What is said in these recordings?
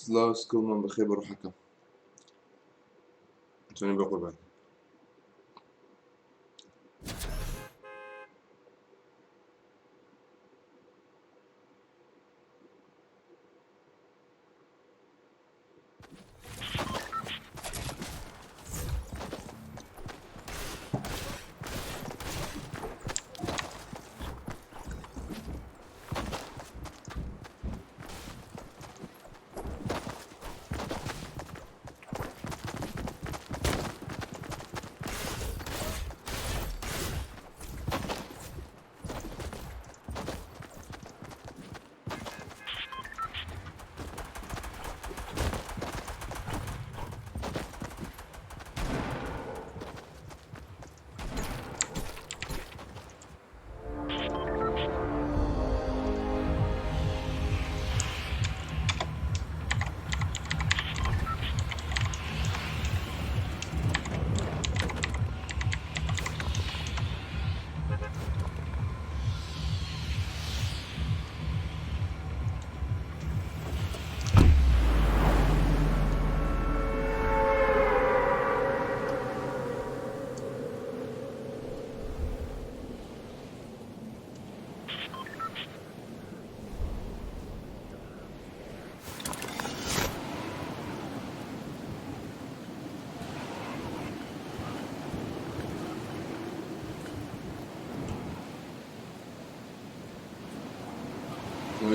سڵاو سکڵمان بەخێر بە ڕۆحەکەم چۆنی بە قوربان.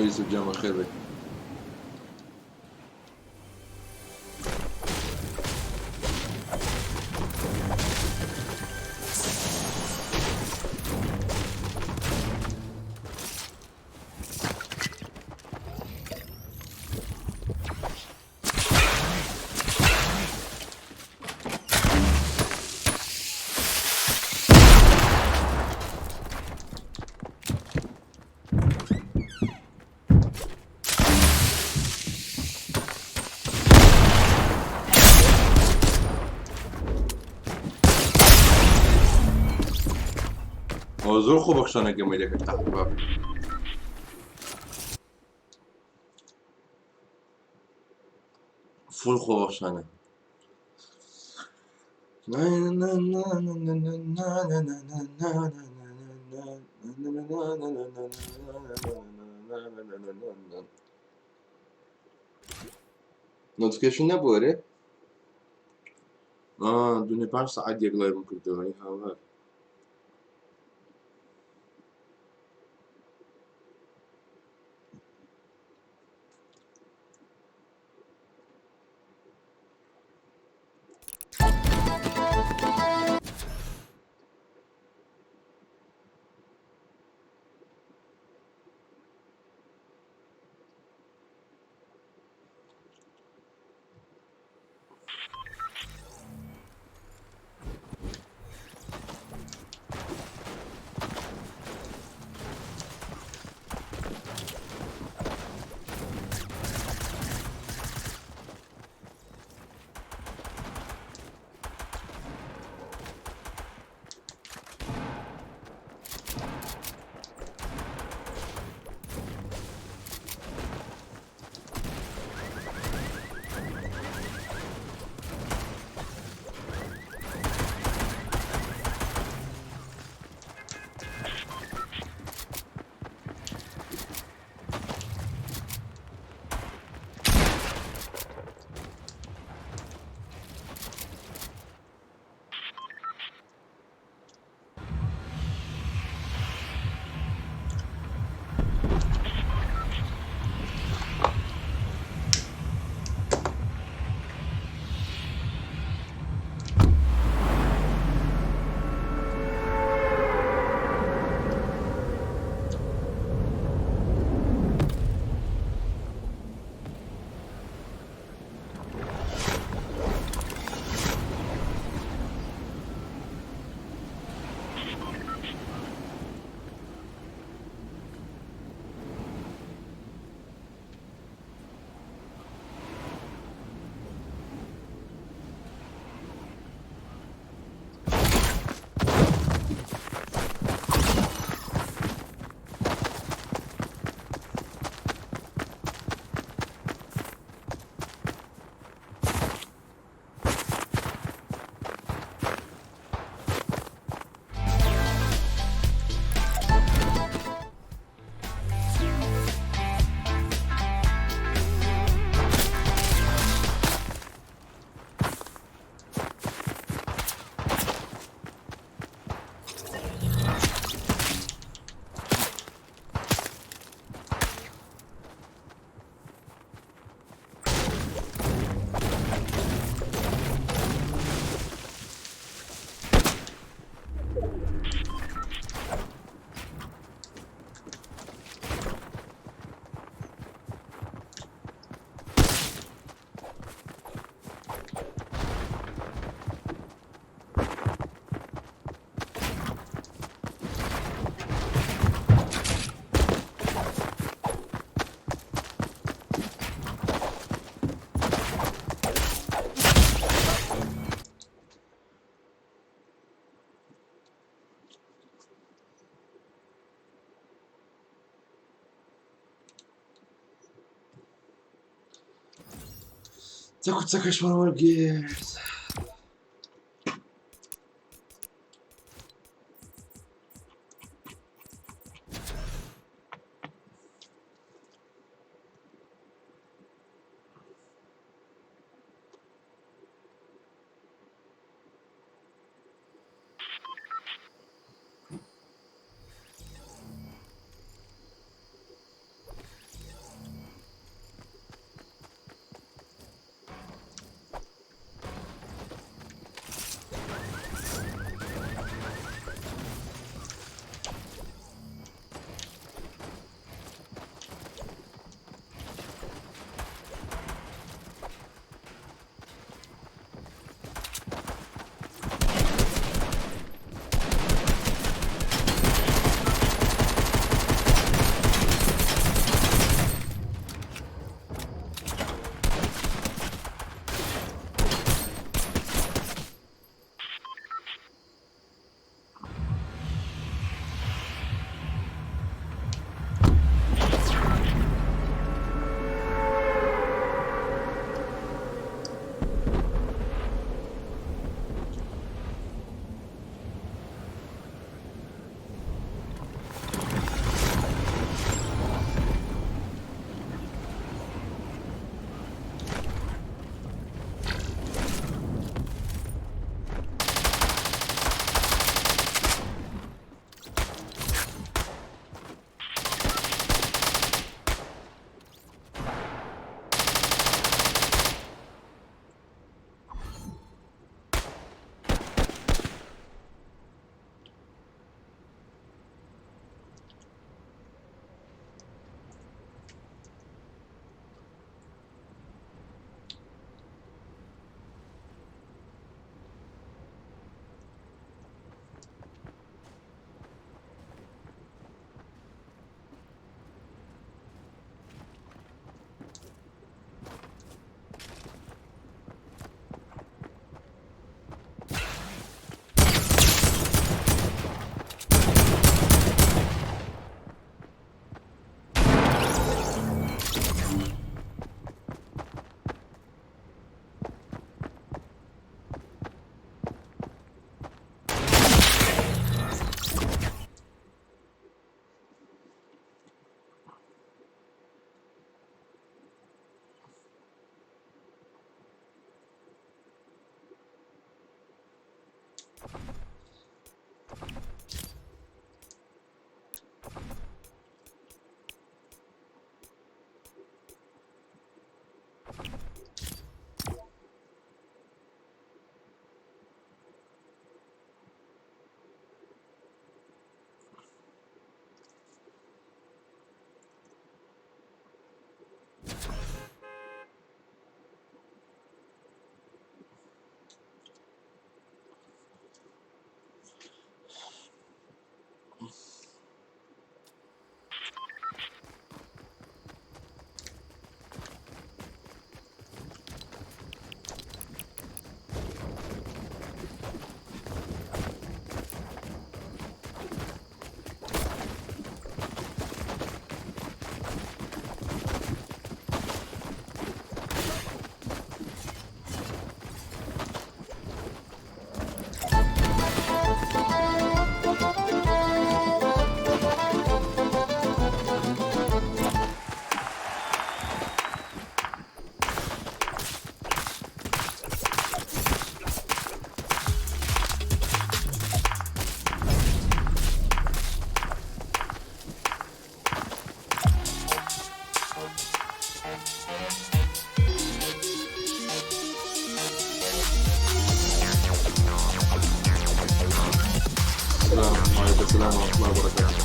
یوسف گیان بەخێر بێ. ئەوە زۆر خۆبەخشانە گەمەی دەکرد تەحباب. فول خۆبەخشانە. نۆتفکەیشن نەبوو ئەرێ؟ دوێنێ پاش سەعات یەک لایڤم کردەوە ئەی هاوار. چەک و چەکەشمان وەرگرت. السلام عليكم السلام ورحمة الله وبركاته.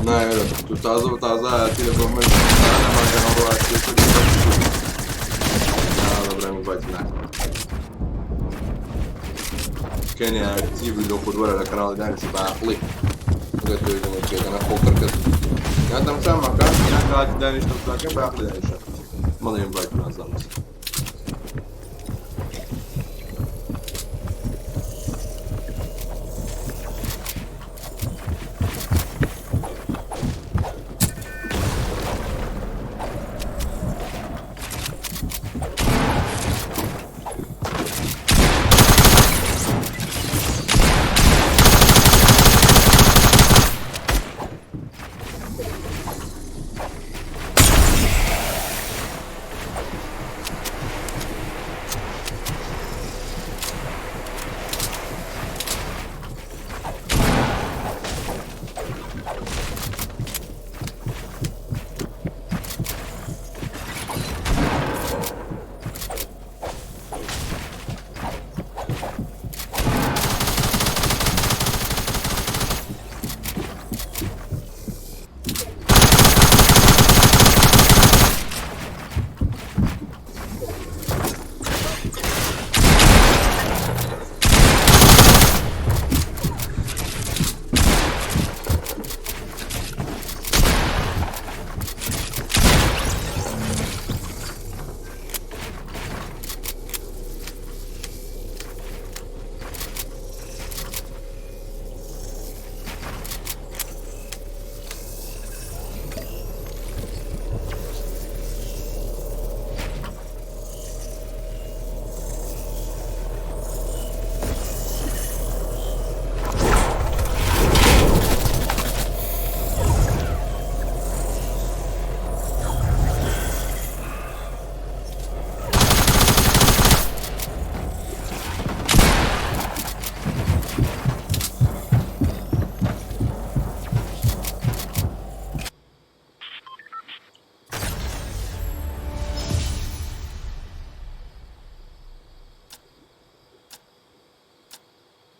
نایە تو تازە بە تازە هاتی لە بۆ من مانگانە ڕۆ برای موبایل ناکەم کەنێ ئەکتیڤ لۆ خود وەرە لە کەناڵی دانیشی بە عەقڵی ئەگەر تۆ یەکەم بکەیتەنە خۆ قڕکرد یان تەمشا مەکە یان کاتی دانیش تەمشاکە بە عەقڵی دانیشە مەڵێ ئینڤایت نازانم.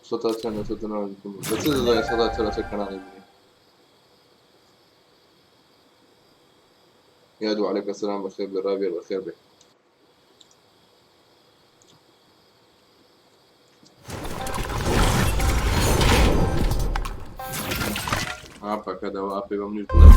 سەتا چەند لەسەر لە چ دەزانی سەتا چەند لەسەر کەناڵی بینی؟ یاد و عەلەیکە سەلام، بەخێر بێ ڕابیە، بەخێر بێ. ئاپەکە دەوە ئاپێ بە منیش بڵێ.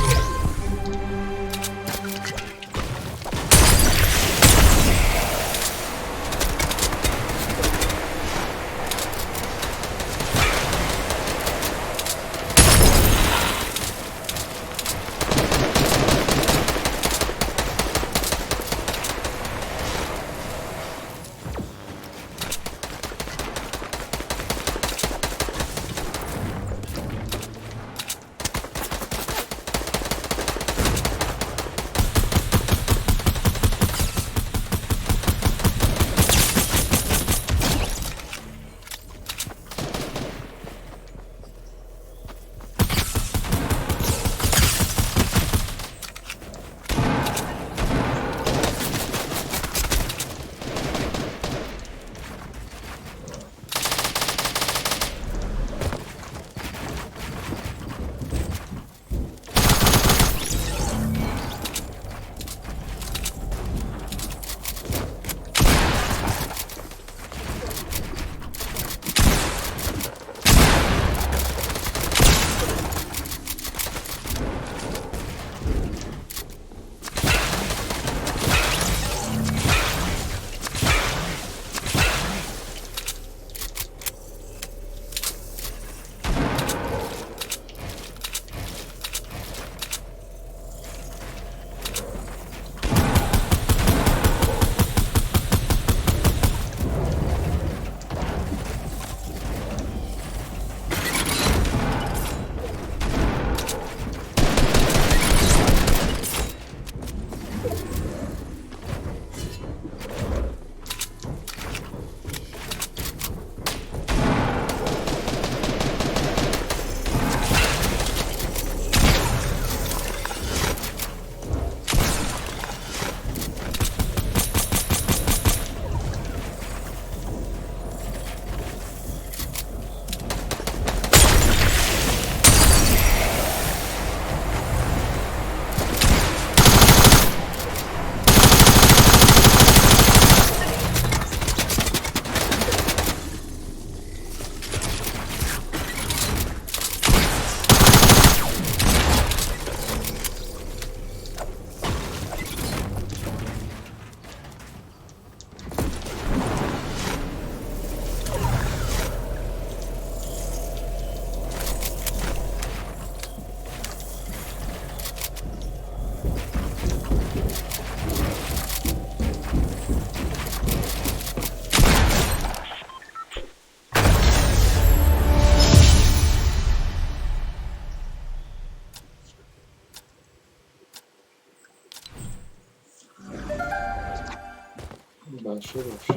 باشە باشە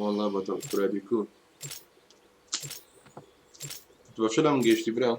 والله بە تورابی کو تو باشە لەم گەشتی برا.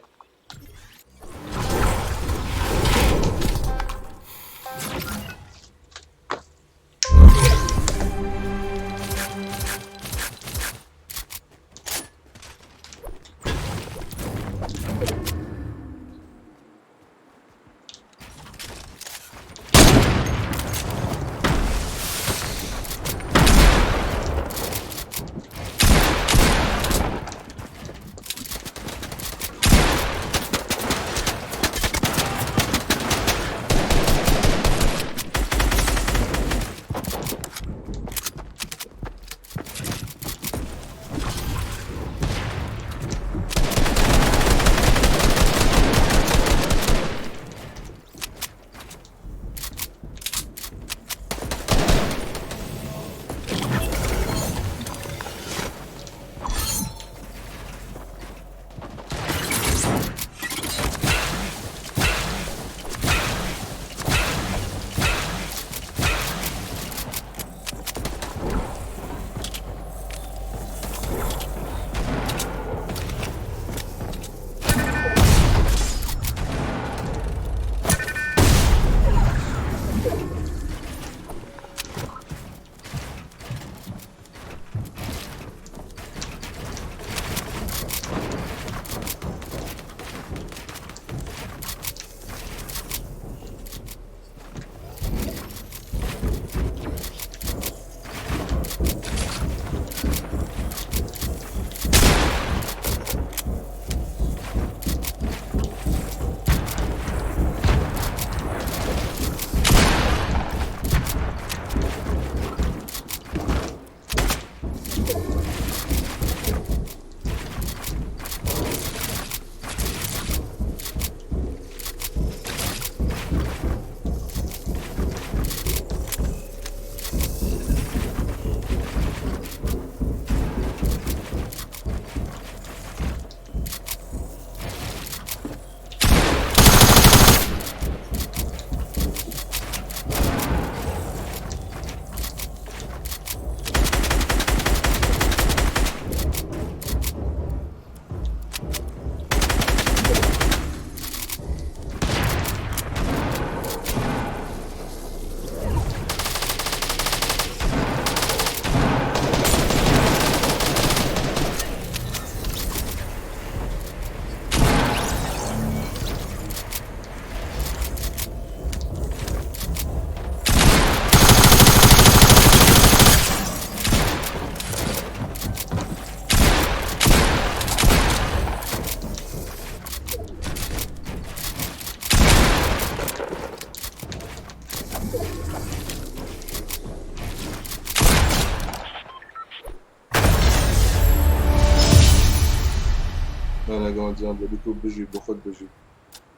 أنا قمت جنب بيكون بجي بخد بجي.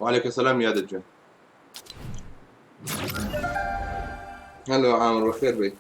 وعليك السلام يا دجال. هلا عامر بخير بي.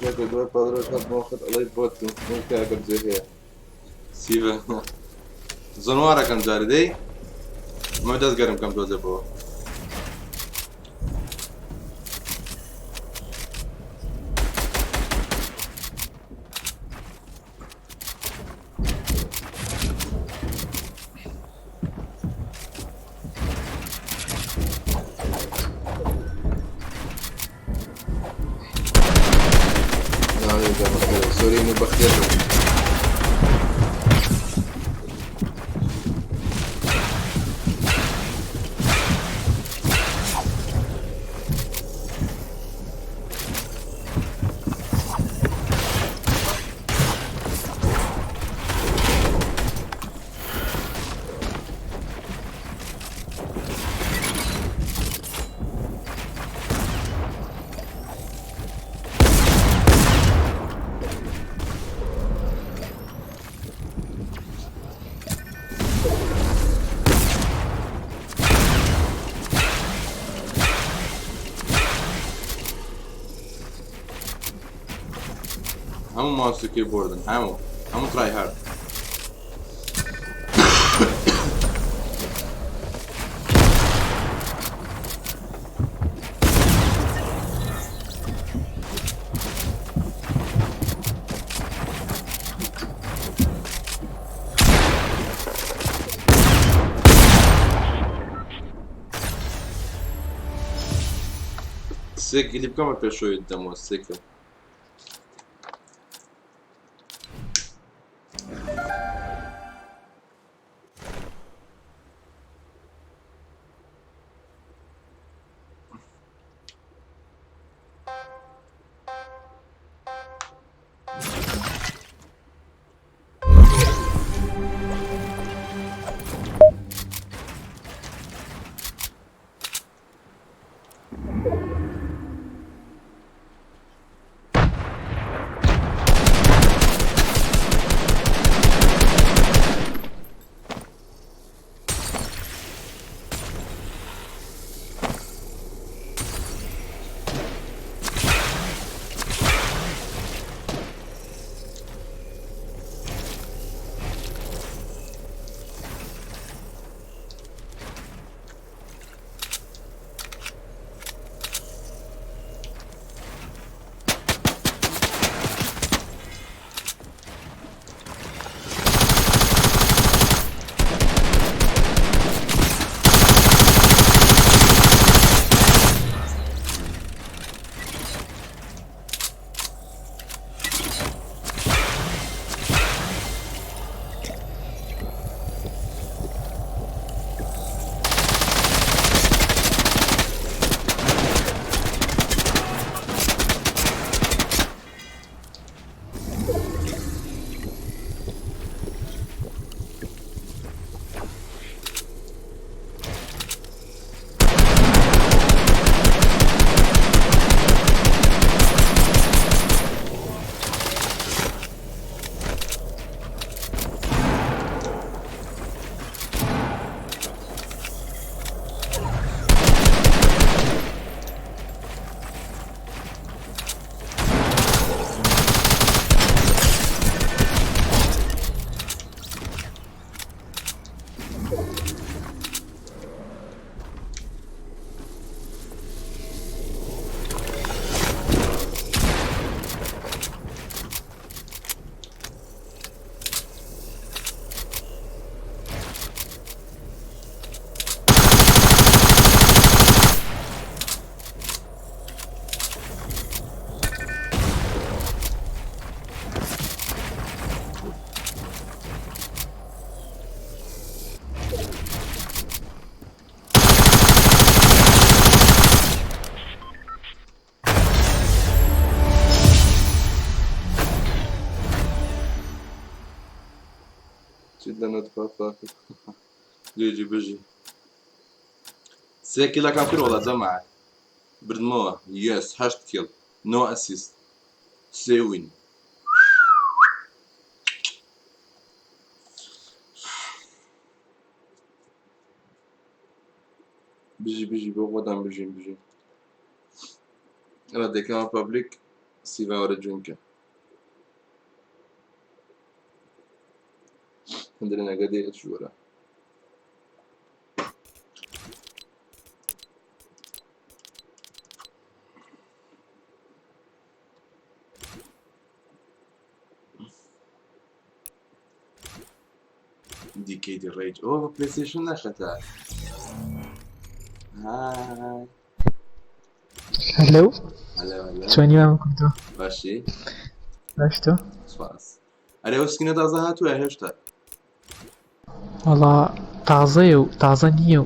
کاکە دوای پادرۆژ هات بۆ خەت ئەڵێی بۆت کاکە جێ هەیە سیڤە زۆنوارەکەم جارێ دەی مە دەست گەرم کەم تۆزێ بۆ سۆرین و بەخێر هەموو ماوس و کیبۆردن هەموو هەموو ترای هارد سێ گلی بکەمە پێشەوەی دەمەوە سێکە چیت لە نەتپا جێجی بژی سێ کیلەکان کرد وڵا جەماعەت بردمەوە یەس هەشت کیل نۆ ئەسیست سێ وین بژی بژی بۆ خۆتان بژین بژین ئەوە دەکەمە پبلیک. سیڤان وەرە جوین کە. هەندرێنەکە دێ چوەرە. دیکەی ڕێج ئەوە بە پلەیستەیشن نەخەتە. های. هەلۆ. هەلۆ هەلۆ. چۆنی مامە کوردۆ؟ باشی؟ باش تۆ؟ سپاس. ئەرێ ئەو skin ە تازە هاتووە هێشتا؟ وەڵا تازەیە و تازە نییە و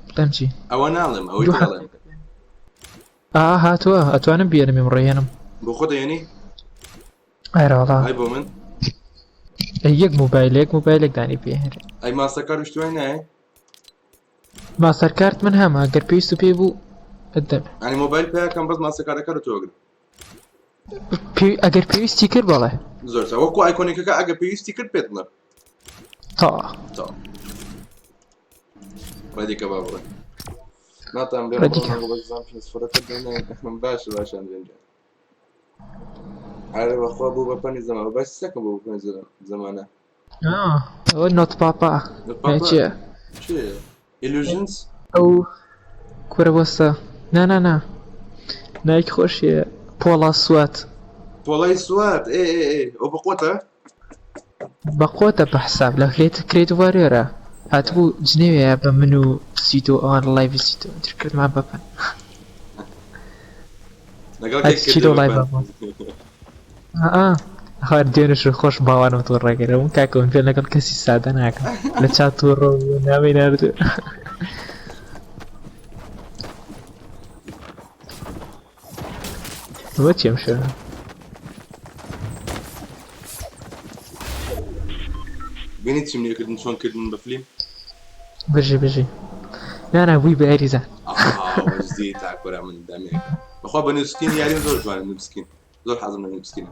بڵێم چی؟ ئەوە ناڵێم ئەوەی دوو تر ئەڵێم. ئا هاتووە ئەتوانم بیێنم ئیمڕۆ هێنم. بۆ خۆت ئەیەنی؟ ئەرە وەڵا. ئەی بۆ من؟ ئەی یەک مۆبایل یەک مۆبایلێک دانی پێ هێنرێ. ئەی ماستەرکارد و شتی وای نایە؟ ماستەرکارد من هەمە گەر پێویست و پێی بوو ئەتدەمێ. یانی مۆبایل پێیەکەم بەس ماستەرکاردەکە لە تۆ ئەگرم. ئەگەر پێویستی کرد بەڵێ. زۆر چاک وەکو ئایکۆنیکەکە ئەگەر پێویستی کرد پێت بڵێم. تەواو. تەواو. ڕێدیکە با بڕۆین. ناتان بێ ڕێدیکە. باشە باشە ئەندرێن گیان. ئەرێ بەخوا بوو بە پەنی زەمانە باسی سەکەم بوو بە پەنی زەمانە. ئەوە نۆت پاپا. نۆت پاپا چییە؟ چییە؟ ئیلوژنس؟ ئەو کورە وەستە نا نا نا نایک خۆشیە پۆڵا سوات. پۆڵای سوات ئێ ئێ ئێ ئەو بەقوەتە؟ بەقوەتە بە حساب لە کرێت کرێت واریۆرە هاتبوو جنێوێ بە من و سیتۆ ئەوان لایڤی سیتۆ تر کردمان بە پەن. لەگەڵ هەر کێ کردی چیرۆ بە لای پەن؟ بابا ئا هەر دوێنێش خۆش باوانم تووڕەکردم کاکە من پێ لەگەڵ کەسی سادە ناکەم لە چات تووڕە بوو نامەی ناردوو. بۆ چی ئەم شوێنە؟ بینیت چیم لێکردن چۆن کردن بە فلیم؟ بژی بژی نانا بووی بە یاریزان. وەزدی تاکۆرا من دەمێکە بەخوا بە new skin یاریم زۆر جوانە new skin زۆر حەزم لە new skin ە.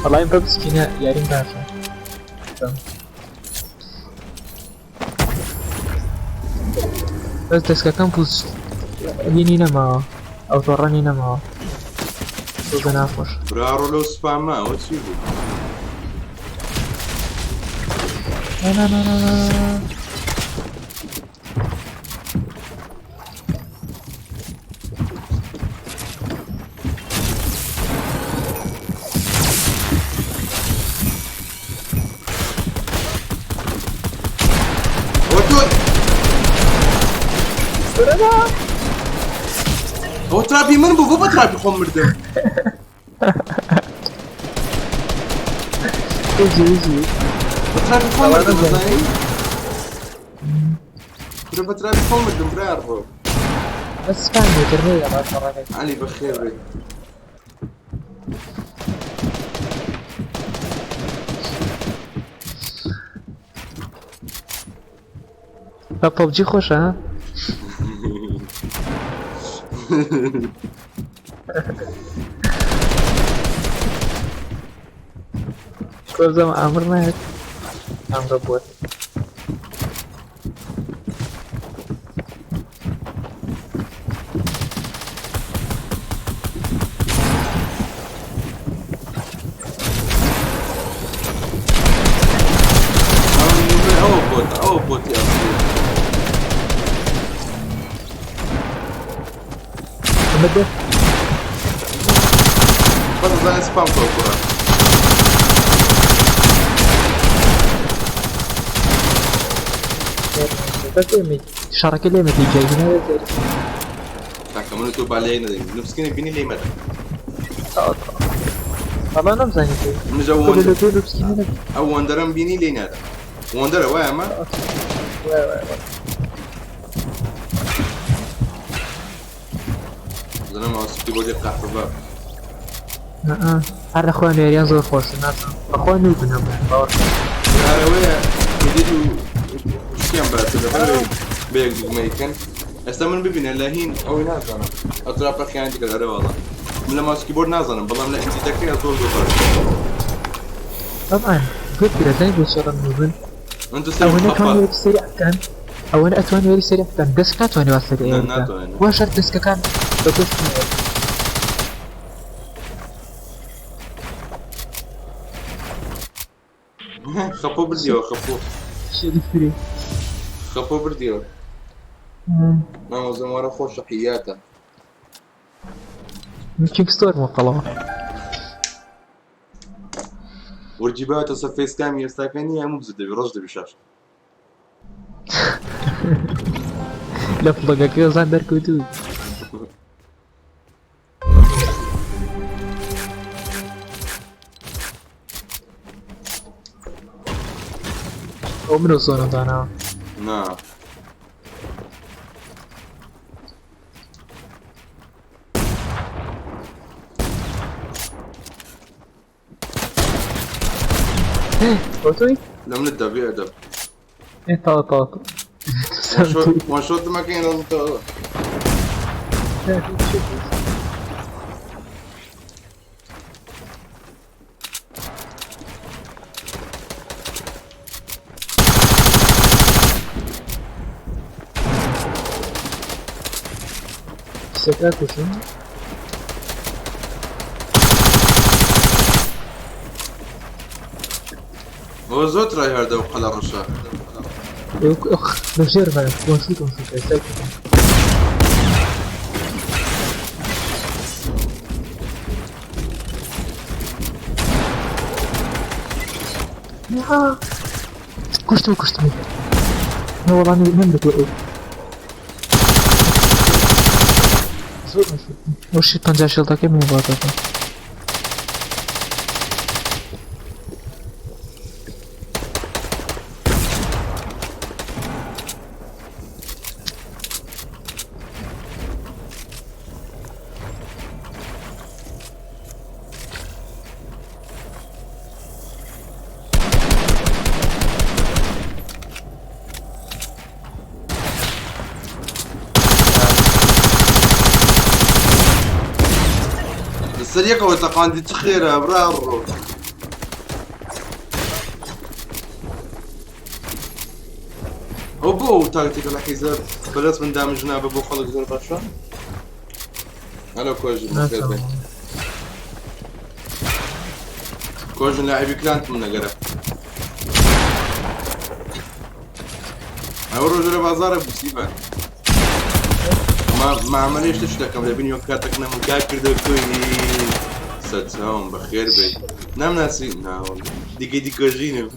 وەڵای بەم skin ە یاریم باشە. بەس دەستکەکەم پوچ هینی نەماوە ئەو تۆڕەنی نەماوە تۆزە ناخۆش. براڕۆ لەو سپامە ئەوە چی بوو؟ نا نا نا نا نا ئەوە تۆ ئەوە trap ی من بوو بۆ بە trap ی خۆم مردم. بژی بژی بە trap ی خۆم مردم ئەزانی؟ کورە بە trap ی خۆم مردم برا ڕۆ. بەس spam دێتر نەیەڵا تۆڕەکەی. عەلی بەخێر بێی. بە پەبجی خۆشە ها؟ کۆزەم ئامر نایەت ئامرە بۆت. ئەوە بۆت ئەوە بۆتی ئەسلی. ئەمە دە بەس ئەزانێ سپام کۆ کوڕە. بەس ئێمە شەڕەکە لێمە دیجای کاکە من و تۆ با لێک نەدەین noob skin ی بینی لێی مەدە. وەڵا نەمزانی تۆ منیش ئەو لە وەندەر تۆ noob skin ە نەبوو. ئەو وەندەرەم بینی لێی نادەم. وەندەرە وایە ئەمە؟ وایە وایە وایە. زەنە ماوسکی بۆ دێ قەحپە باب. ئا هەر لە خۆیان یاریان زۆر خۆشە نازانم بەخوا noob ن هەموویان باوەڕ کە. ئەوەیە edit و شتیان باشە لەبەرەوەی بە یەک دوگمەی کەن. ئێستا من ببینە لە هین ئەوەی نازانم ئەو trap ە خیانەتی کرد ئەرێ واڵا من لە mouse keyboard نازانم بەڵام لە edit ەکەی زۆر زۆر باشە. طبعا گوت برازانی بۆ چێڕن noob ن من تو سەری ئەوەنە خەفە. توانی یاری سەریع بکەن ئەوەنە ئەتوانی یاری سەریع بکەن دەست ناتوانێ وا سەریع نا یاری بکە ناتوانێ. وا شەرت دەستکەکان بە دەست نایەت. خەپۆ بردیەوە خەپۆ. شێری. خەپۆ بردیەوە. مامۆزەموارە خۆشە حیاتە. من کینگ ستۆرم قەڵەوە. ورجی باوەتە سەر فەیسکامی ئێستاکە نییە هەموو بزر دەبی ڕەش دەبی شاش. لە فڵۆگەکەی زان دەرکەوتوو. ئەو منەوە زۆنم داناوە. نا. ئەو تۆی؟ لە منت دا بێ ئەدەب. ئێ تاو تاو. وان شۆت مەکەین لەڵتەوە. سەکا کوشم. ئەوە زۆر ترای هەردە و قەلە ڕەشە. لە ژێر بە وان شوت وان شوت ئێستا نا کوشتم کوشتم. نە وەڵام نەمدەکەی ئەو زۆر وەشی 50 شێڵتەکەی من باتەکە. لەسەر یەکەوە تەقاندی چ خێرە برا ڕۆ. ئەو بۆ ئەو تاکتیکە لە حیزە بەدەست من دامژ نابە بۆ خەڵک زۆر باشە. هەلۆ کۆژن بەخێر بێ. کۆژن لاعبی کلانتم نەگەرە. ئەو ڕۆژە لە بازاڕە بووسیبە. معاملەی شتە دەکەم لە بینی وەک کاتێک نەمکا کردە تۆی سەرچاوم بەخێر بێ. نامناسی ناوم دیگە دیکۆژینم.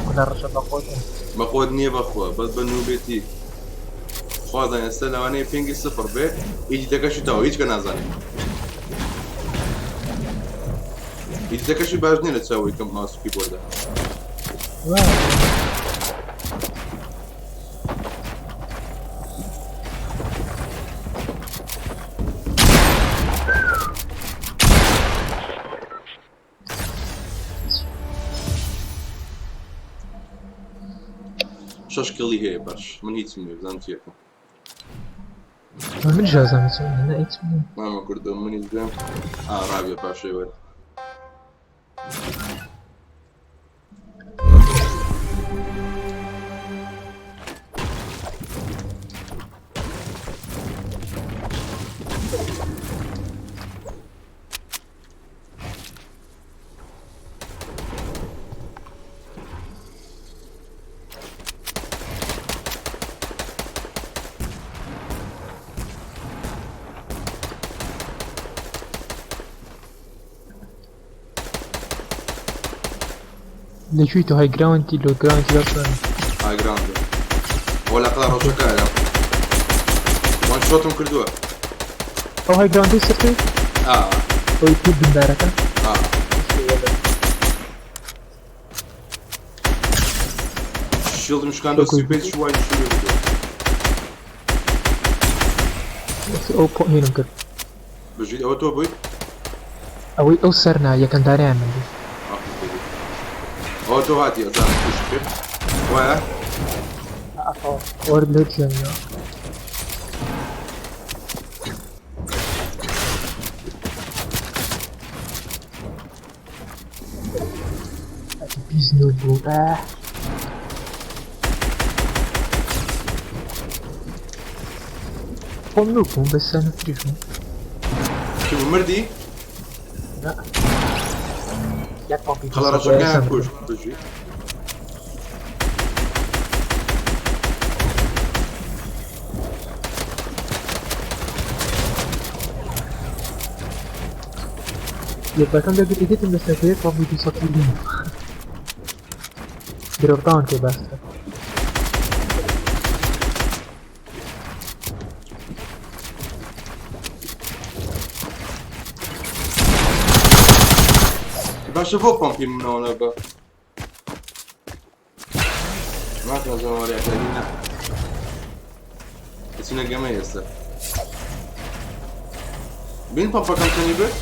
قلە ڕەشە بەخۆتە. بەخۆت نییە بەخوا بەس بە نوبێتی. خوازان ئێستا لەوانەیە پێنگی سفر بێ ئیدی دەکەشی تاوە هیچ کە نازانێت. ئیدی دەکەشی باش نییە لە چاوەی کەم ماسوکی بۆردە. شەش کڵی هەیە باش من هیچم نییە بزانم چیەکەم. من ژازم چۆن نە هیچم نییە. مامە کوردۆ منیش بێم ئا ڕابیە پاشەی وەرە. لە کوێی تۆ های گراوندی لۆ گراوندی بەسەر. های گراوند. ئەوە لە قەڵا ڕۆژەکایە. وان شۆتم کردووە. ئەو های گراوندی سەر تۆی؟ ئا. ئەوی پێ بندارەکە؟ ئا. شیڵدم شکاندووە 35 وای شوێ بوو. ئەو پۆ هینم کرد. بژیت ئەوە تۆ بوویت؟ ئەوەی ئەو سەرنا یەکەم داریان من بوو. ئەوە تۆ هاتی ئەزانم کوشت کرد. وایە؟ وەرد لەو جێنەوە. بیست نۆ بوو. ئاه. خۆم noob بووم بەس noob تریش بووم. چ بوو مردی؟ نا یەک پەمپی قەڵە ڕەشەکەیان کوشت بژی. یەکەکەم دەگرت ئیدیتم لەسەر یەک پەمپی 200 drop down کێ باشترە. باشە بۆ پەمپی منەوە نەبە ناتوانم وەریاکاری نا بچینە گەمە ئێستا بین پەمپەکەم چەنی برد؟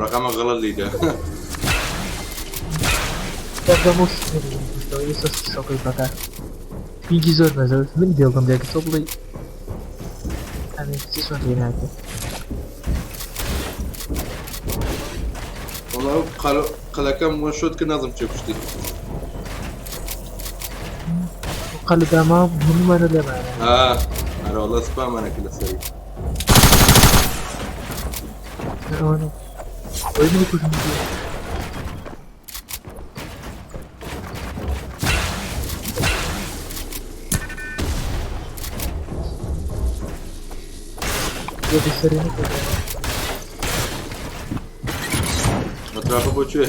ڕقەمە غەڵەت لیدا. ping ی زۆر بەزە من دێڵم لێک تۆ بڵێ ئەمێ کچی چۆن لێ ناکەی. وەڵا ئەو قەلەکەم one shot کرد نازم چێ کوشتی. قەل داما هەموومانە لێمانە. ئا ئەرە وەڵا سپامانە کرد لەسەری. ئەوانە ئەوەی منی کوشتم. یەکی سەری نەکرد. ئەترافە بۆ کوێ؟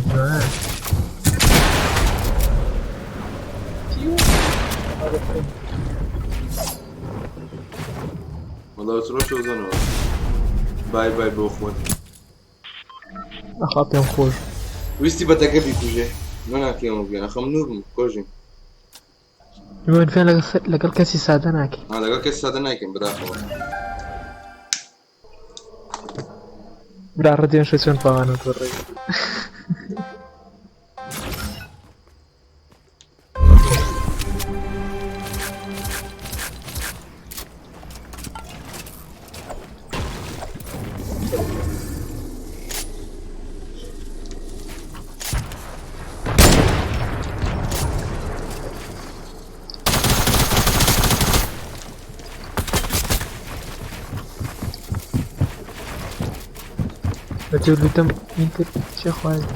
جوان. وەڵا چڕۆ زۆنەوە. بای بای بۆ خۆت. ئەخوا پێم خۆش. ویستی بەتەکە بیکوژێ نەناکرێمە بگەن ئەخەم نوبم کۆژین. من فێن لەگەڵ کەسی سادە ناکەی. ها لەگەڵ کەسی سادە ناکەم بەداخەوە. برا ڕدێن شە چۆن پاوانە تۆڕێ. بە لوتم این کرد چێ خوارد.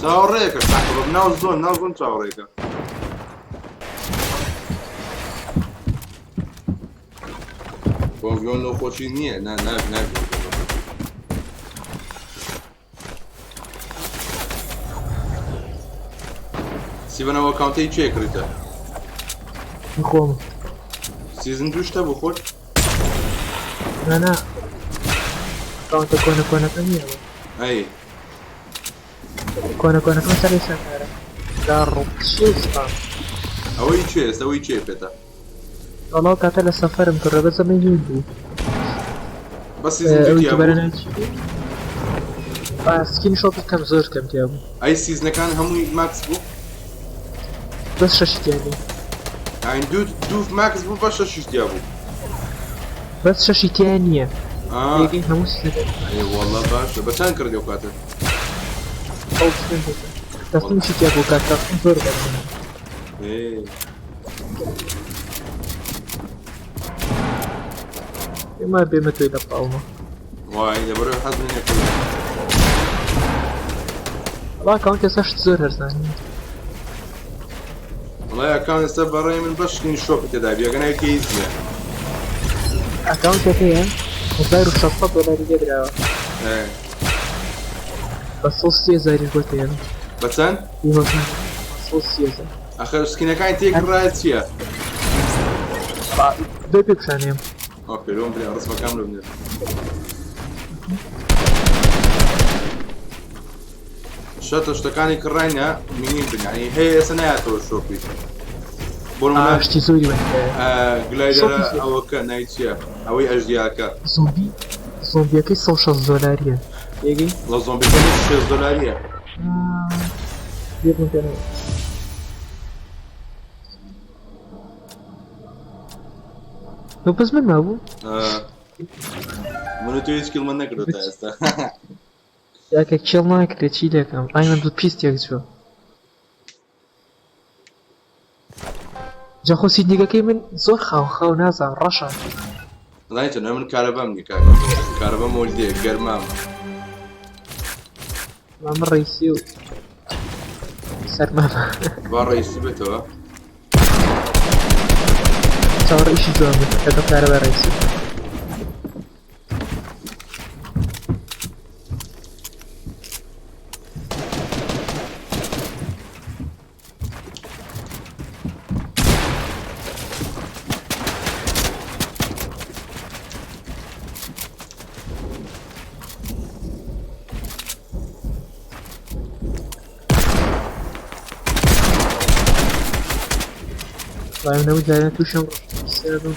چاوەڕێکە ساحب ناو zone ناو zone چاوەڕێکە. بۆنگۆن لەو خۆشی نییە نا نا نا. سیبەنەوە account ەی کێ کڕیتە؟ خۆم. season دوو شتە بۆ خۆت؟ نا نا account ە کۆنە کۆنەکە نییە. ئەی کۆنە کۆنەکەم سەری سەکارە. دا ڕوو سپام. ئەوەی کێ ئێستا ئەوەی کێ پێتە؟ وەڵا ئەو کاتە لە سەفەرم کڕە بەس ئەمەی هین بوو. بەس season دوو ئەوی تیا دووبارە بوو؟ ناچی بوو. skin shop کەم زۆر کەم تیا بوو. ئەی season ەکان هەمووی max بوو؟ بەس شەشی تیا بوو. یعنی دوو دوو max بوو بەس شەشیش تیا بوو. بەس شەشی تیا نییە. ئا یەکەی هەموو season ەکان. ئێ وەڵا باشە بە چەند کڕی ئەو کاتە؟ ئەو سیزن پێتە. دەستمشی تیا بوو کات دەستم زۆر بەرزە. ئێ ئێمە بێمە تۆی لە پاڵمە. وای لەبەرەوە حەز نییە کڕی. وەڵا account ئێستا شت زۆر هەرزان نییە. وەڵای account ئێستا بەڕێی من بەس skin shop ی تێدا بی ئەگەر ناوی هیچ نییە. account ەکەیە 1600 دۆلاری لێدراوە. ئێ بە 130 هەزاریش بۆ تێنە. بە چەند؟ 130 هەزار. ئەخر skin ەکانی تێکڕایە چییە؟ دوای پێ پیشانەیەم. okay لۆم بنێ ڕسمەکان لۆ بنێ. شەتە شتەکانی کڕاینە مینین بن یعنی هەیە ئێستا نایاتەوە shop ی. بۆ نمونە شتی زۆری وەرگرایە. glider ە شۆپی زۆر. ئەوەکە ناوی چییە ئەوەی ئەژدیاکە. زۆمبی زۆمبیەکەی 160 دۆلاریە تێگەی؟ لە زۆمبیەکە 6 دۆلاریە. بیرم پێ نەبوو. لۆ بەس من مابوو؟ من و تۆ هیچ kill مان نەکردووە تا ئێستا. کاکە kill ناکرێت چی دەکەم ئای من دڵ پیس تێک چووە. جا خۆ setting ەکەی من زۆر خاو خاو نازانم ڕەشە. زانی چۆن من کارەبام نییە کاکە کارەبا مۆلدەیە گەرمامە. من ڕیسی و سەرمامە. با ڕیسی بێتەوە. چاوەڕێ ئیشی جوان بێت لەگەڵ کارەبا ڕیسی. وای من ئەو جارە تووشم سێ بوو.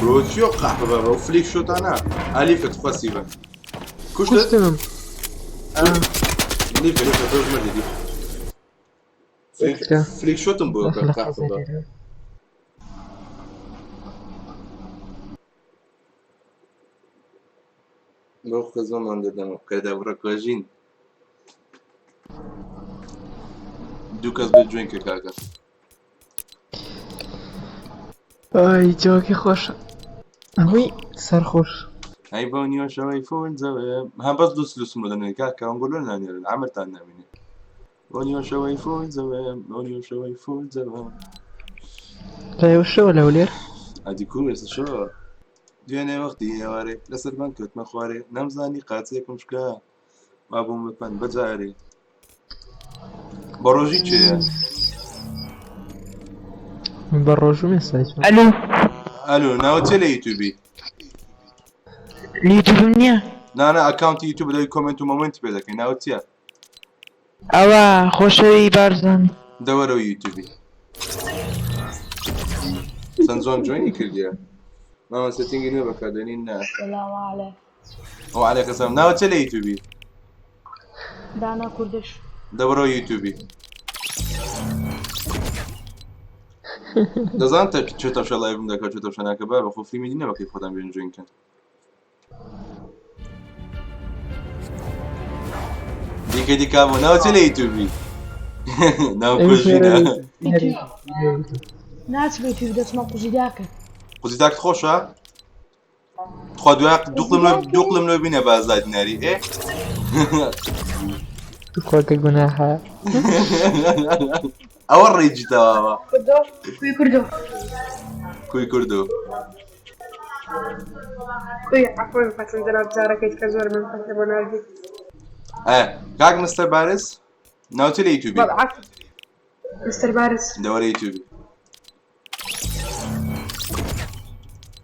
برو چیۆ قەحپە بابە و فلیک شۆتانە ئەلیفە تخوا سیڤە کوشتت؟ کوشتم. لیفە لیفە تۆش مردی لیفە فلیک کرا. فلیک شۆتم بۆ لە قەحپە بابە. قەزای بەو خزمەمان دەدەم کەدا بڕە کۆژین دوو کەس بێت جوێن کە کاکە. ئای جۆکی خۆشە ئەوەی سەرخۆش. ئەی بەو نیوەشەوەی فۆن زەوێ هەم بەس لوس لوسم لۆ دەنێ کاکە ئەم گۆلۆ نانێرن عەمرتان نامێنێ بەو نیوەشەوەی فۆن زەوێ بەو نیوەشەوەی فۆن زەوێ. لە شەوە لە هەولێر؟ ئەدی کوو ئێستا شەوە دوێنێ وەختی ئێوارێ لەسەر بان کەوتمە خوارێ نەمزانی قاچێکم شکا مابووم بە پەند بەجارێ. بە ڕۆژی کێیە؟ من بە ڕۆژوم ئێستا چۆن. ئەلو. ئەلو ناوە چێ لە یوتیوبی؟ لە یوتیوبم نییە. نانا account ی یوتیوب دەوی comment و مۆمێنتی پێ دەکەی ناوە چییە؟ ئەوە خۆشەوی بارزان. دەوەرەوە یوتیوبی چەند جوان join ی کردیە مامە setting ی نوێ بەکاردێنین نا. سلام عليكم. وعليك السلام ناوە چێ لە یوتیوبی؟ دانا کوردش. دەوەرەوە یوتیوبی دەزان تە چێ تەشە live م دەکات چێ تەشە ناکە با بە خۆ فیلمی دینە بەکەی خۆتان بێن join کەن. دیکە دیکامۆ ناوە چێ لە یوتیوبی؟ ناو کۆژینە. ناچم یوتیوب دەچمە قوزی داکە. قوزی داکت خۆشە؟ تخوا دوای دوو قلم لۆ بینە بازای دیناری ئێ؟ خۆکە گوناحە. ئەوە ڕێجی تەواوە. کوی کوردۆ. کوی کوردۆ. کوی عەفوەن پەسەند جەناب جارەکەیت کە زۆر من پەسە بۆ ناردی. ئێ کاک مستەر بارز ناوچە لە یوتیوبی؟ بەڵێ عەفو مستەر بارز. دەوەرە یوتیوبی.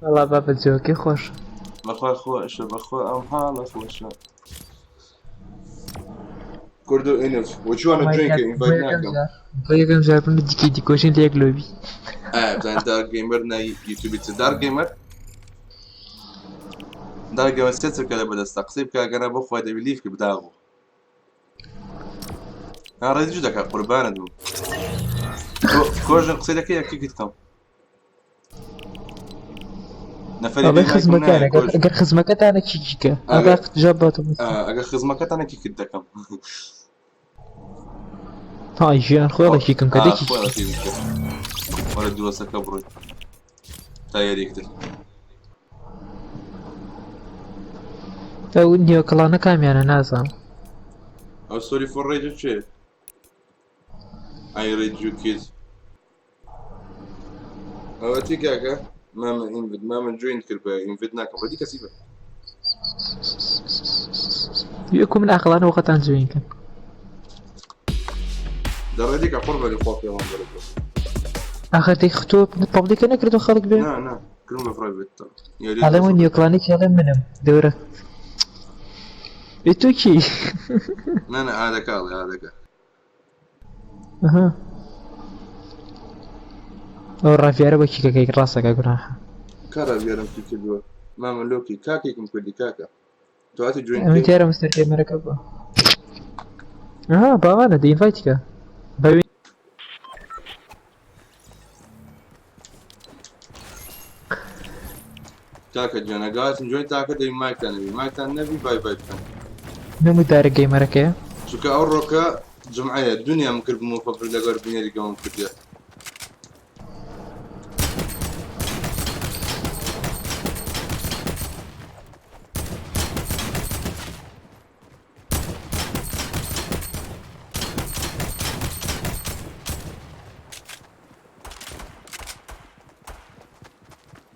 وەڵا بابە جۆکەی خۆشە. بەخوا خۆشە بەخوا ئەم حاڵە خۆشە. کوردۆ ئینف وەچوانە join کە invite ناکەم. بۆ یەکەم جار من دیکەی دیکۆژین لە یەک lobby. ئێ بزانین دارک گەیمەر نای یوتیوبی چ دارک گەیمەر؟ دارک گەیمەر سێ چرکە لە بەدەستە قسەی بکە گەنا بۆ خۆی دەبی لیف کە بداغۆ. ها ڕێزیش دەکا قوربانت بوو. کۆژن قسەی دەکەی یەکی کتکەم. نەفەری ئەڵێ بێ مایکم خزمەکان نایە کۆژ. ئەگەر خزمەکەتانە کیکیکە ئەگەر ئەگەر جواب باتەوە. ئەگەر خزمەکەتانە کیکت دەکەم. های ژیان خۆڵە کیکم کە دەکی. خۆڵە کیکم. وەرە دووەسەکە بڕۆی. تا یاریەکتر. ئەو نیوەکەڵانە کامیانە نازانم. ئەو سۆری فۆر ڕێجە چێ؟ I read you kids. ئەوە چی کاکە مامە invite مامە join کرد بە invite ناکەم ڕێدی کەسی بە یەکو من ئاقڵانە وەقەتان join کەن. دەڕێدی کە قڕ بەری خۆ پێوان بەرە ئاخر دەی ختۆ public ە نەکردو خەڵک بێ. نا نا کردم بە private ئەڵێ من یۆکلانێکی ئەڵێ منم دەورە ئێ تۆ کی؟ نا نا ئادەکە ئەڵێ ئادەکە. ئەها ئەو ڕاڤیارە بۆ کیکەکەی ڕاستەکە گوناحە. کا ڕاڤیارم کی کردووە مامە لۆکی کاکێکم کردی کاکە تۆ هاتی جوین ئەمن تیارە مستەر گەیمەرەکە بووە. ئەها باوانە دە invite کە بەوی. کاکە گیان ئەگاتم join تاکە دەبی مایکتان نەبی مایکتان نەبی بای بای بکەن. نەموت دارە گەیمەرەکەیە. چونکە ئەو ڕۆکە جمعەیە دنیام کرد بمەوە پەپر لەگەر بینەری گەمەم کردیە.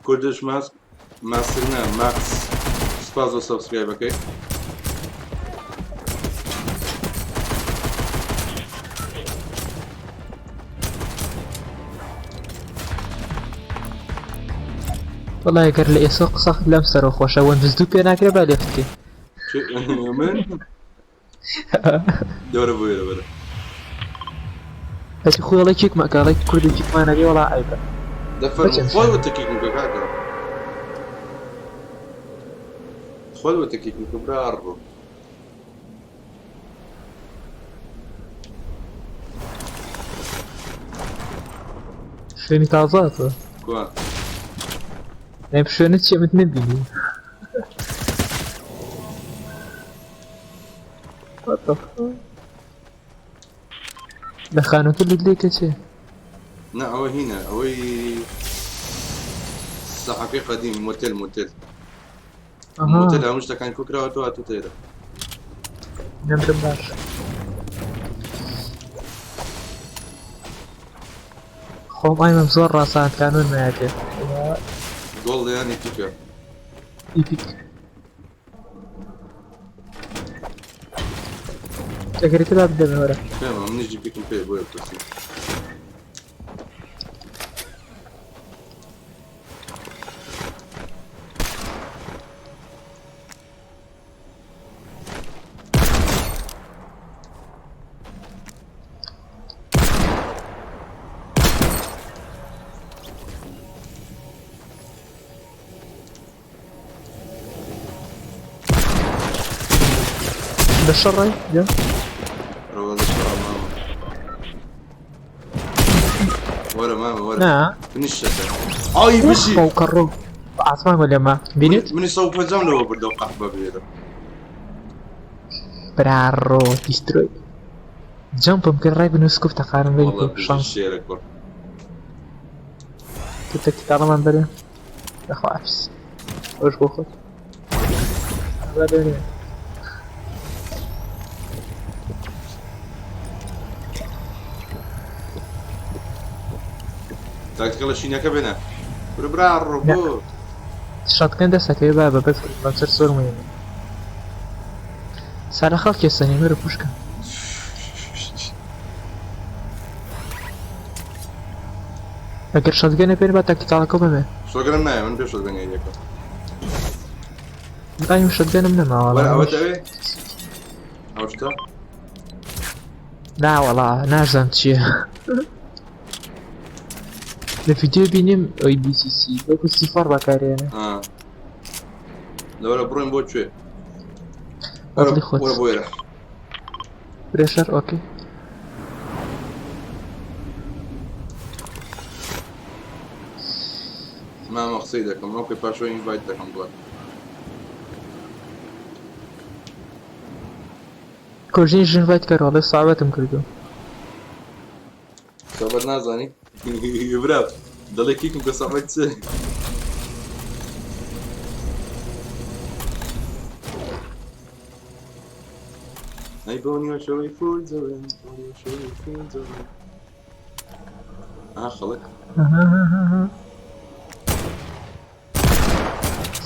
کوردش ماسک ماستر نا ماکس سپاس بۆ subscribe ەکەی. وەڵای گەر لە ئێسۆ قسە لەم سەرەوە خۆشە وەندز دوو پێ ناکرێ با left کەی. من دەورە بۆ ئێرە بەرە. هەتی خۆی ئەڵێ کیکمە کە ئەڵێ کوردی کیکمان ئەبێ وەڵا عەیبە. دەفەرموو خۆت وتە کیکم کە کاکە. خۆت وتە کیکم کە برا ڕۆ. شوێنی تازە هاتووە. کوا؟ ئەم شوێنە چیە من نەبینی. What the fuck? لە خانووکە لوت لێ کەچێ. نا ئەوە هینە ئەوەی سەحەکەی قەدیم مۆتێل مۆتێل مۆتێل هەموو شتەکان کۆکراوەتەوە هاتووتە ئێرە. نەمرم باش. خۆم ئایمەم زۆر ڕاسان کانون مایەتێ. گۆڵ یان ئیپیکە؟ ئیپیک. ئەگەر تر با بدەمێ وەرە. پێمە منیش جیپیکم پێ بۆیە پرسیم. لە شەڕای جا ڕەوە لە شەڕ مامە وەرە مامە وەرە نا منیش شەکە ئای بژی فوق الروح عاسمان ولا ما بینیت منی سەو پەنجام لەوە بردەوە قەحبە بێرە براڕۆ دیسترۆی جەمپم کرد ڕای بنوسکوف تەقارم لێی والله بوو بژی شانس شێرە کوڕ تۆ تەکتیکاڵەمان بەرێ بەخوا حافز ئەوش بۆ خۆت با ببینین. تاکتیکەڵە شینەکە بێنە برە برا ڕۆ بۆ شەتکەن دەستەکەی با بە بەس لەسەر زۆر مهمە سارە خەڵکێ سەنی مەرە پوشکە. ئەگەر شەتگەنە پێ با تاکتیکاڵەکە بمێ. شۆگەرم نایە من پێ شۆگەن یاریەکە. ئایم شەتگەنم نەماوە. وەرە ئەوە دەوێ ئەو شتە؟ نا وەڵا نازانم چییە. لە ڤیدیۆ بینیم ئەوی BCC وەکو سیفەر بەکارێنێ. لەوەرە بڕۆین بۆ کوێ؟ بەدڵی خۆت. وەرە بۆ ئێرە. پرێشەر ئۆکەی. مامە قسەی دەکەم ئۆکەی پاشەوە invite دەکەم بۆت. کۆژین ژن invite کەرەوە ئەڵێ ساوەتم کردو. سەبەت نازانی برا دەڵێ کیکم کە سەبەت چ ئەی بۆ نیوەشەوەی فول زەوێن بۆ نیوەشەوەی فول زەوێن ئا خەڵک.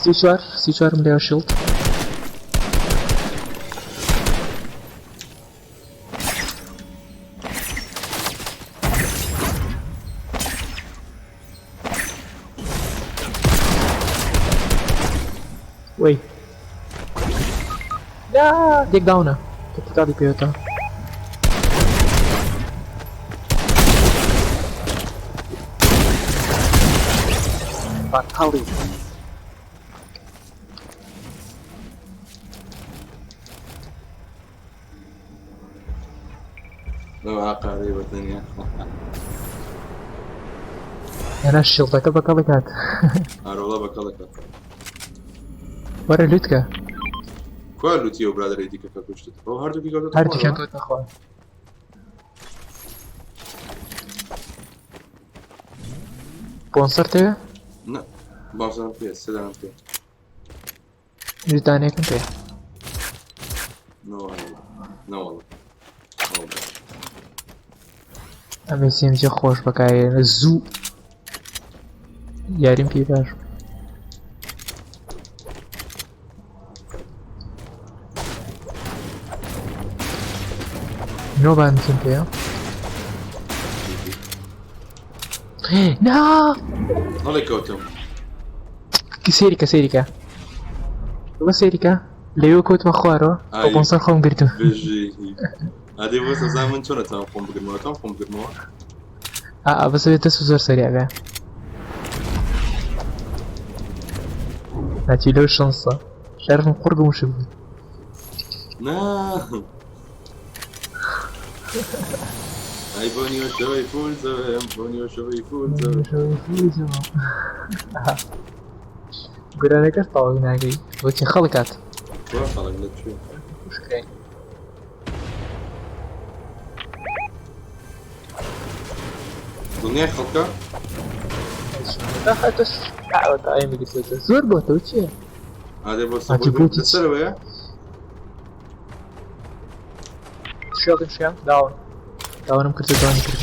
34 34م لێوە shield. وەی نا دێک down ە تەتاڵی پێوەتە. بەتاڵی. ئاقارەی بەتەنیا. ئێنا شیڵدەکە بەکەڵک هات. ئارۆڵا بەکەڵک هات. وەرە لوتکە. کوا لوتی ئەو برادەرەی دیکە کە کوشتت؟ ئەو هەردووکی کەوتە هەردووکیان کەوتنە خوار. بۆنسەر تەوێ؟ نا بۆنسەرم پێ سێ دانەم پێ. منیش دانەیەکم پێ. نەوەڵا ئەمەی سێمجێ خۆش بەکارێنە زوو یاریم پێی باش. نۆ بانتیم پێیە. نا نەڵێ کەوتم. سەیریکە سەیریکە بە سەیریکە لەوێ کەوتمە خوارەوە ئەو بۆنسەر خۆم گرتم. بژی ئادێ بۆ سەزان من چۆن ئەتوانم خۆم بگرمەوە؟ ئەتوانم خۆم بگرمەوە؟ ئا بەس ئەبێت دەست زۆر سەریع بێ. هاتی لەو شەنسە شەرفم قوڕگم وشک بوو. نا ئای بۆ نیوە شەوەی فول زەوێم بۆ نیوە شەوەی فول زەوێم. گۆرانەکەش تەواو ناگەی بۆچی خەڵک هات. کوا خەڵک لە کوێ؟ وشکراین. دڵنیای خەڵکە؟ زۆر بۆتەوە چییە؟ ئادێ بۆ هاتی بۆتی چ؟ لەسەرەوەیە؟ شێڵم شیان داون داونم کرد داونی کرد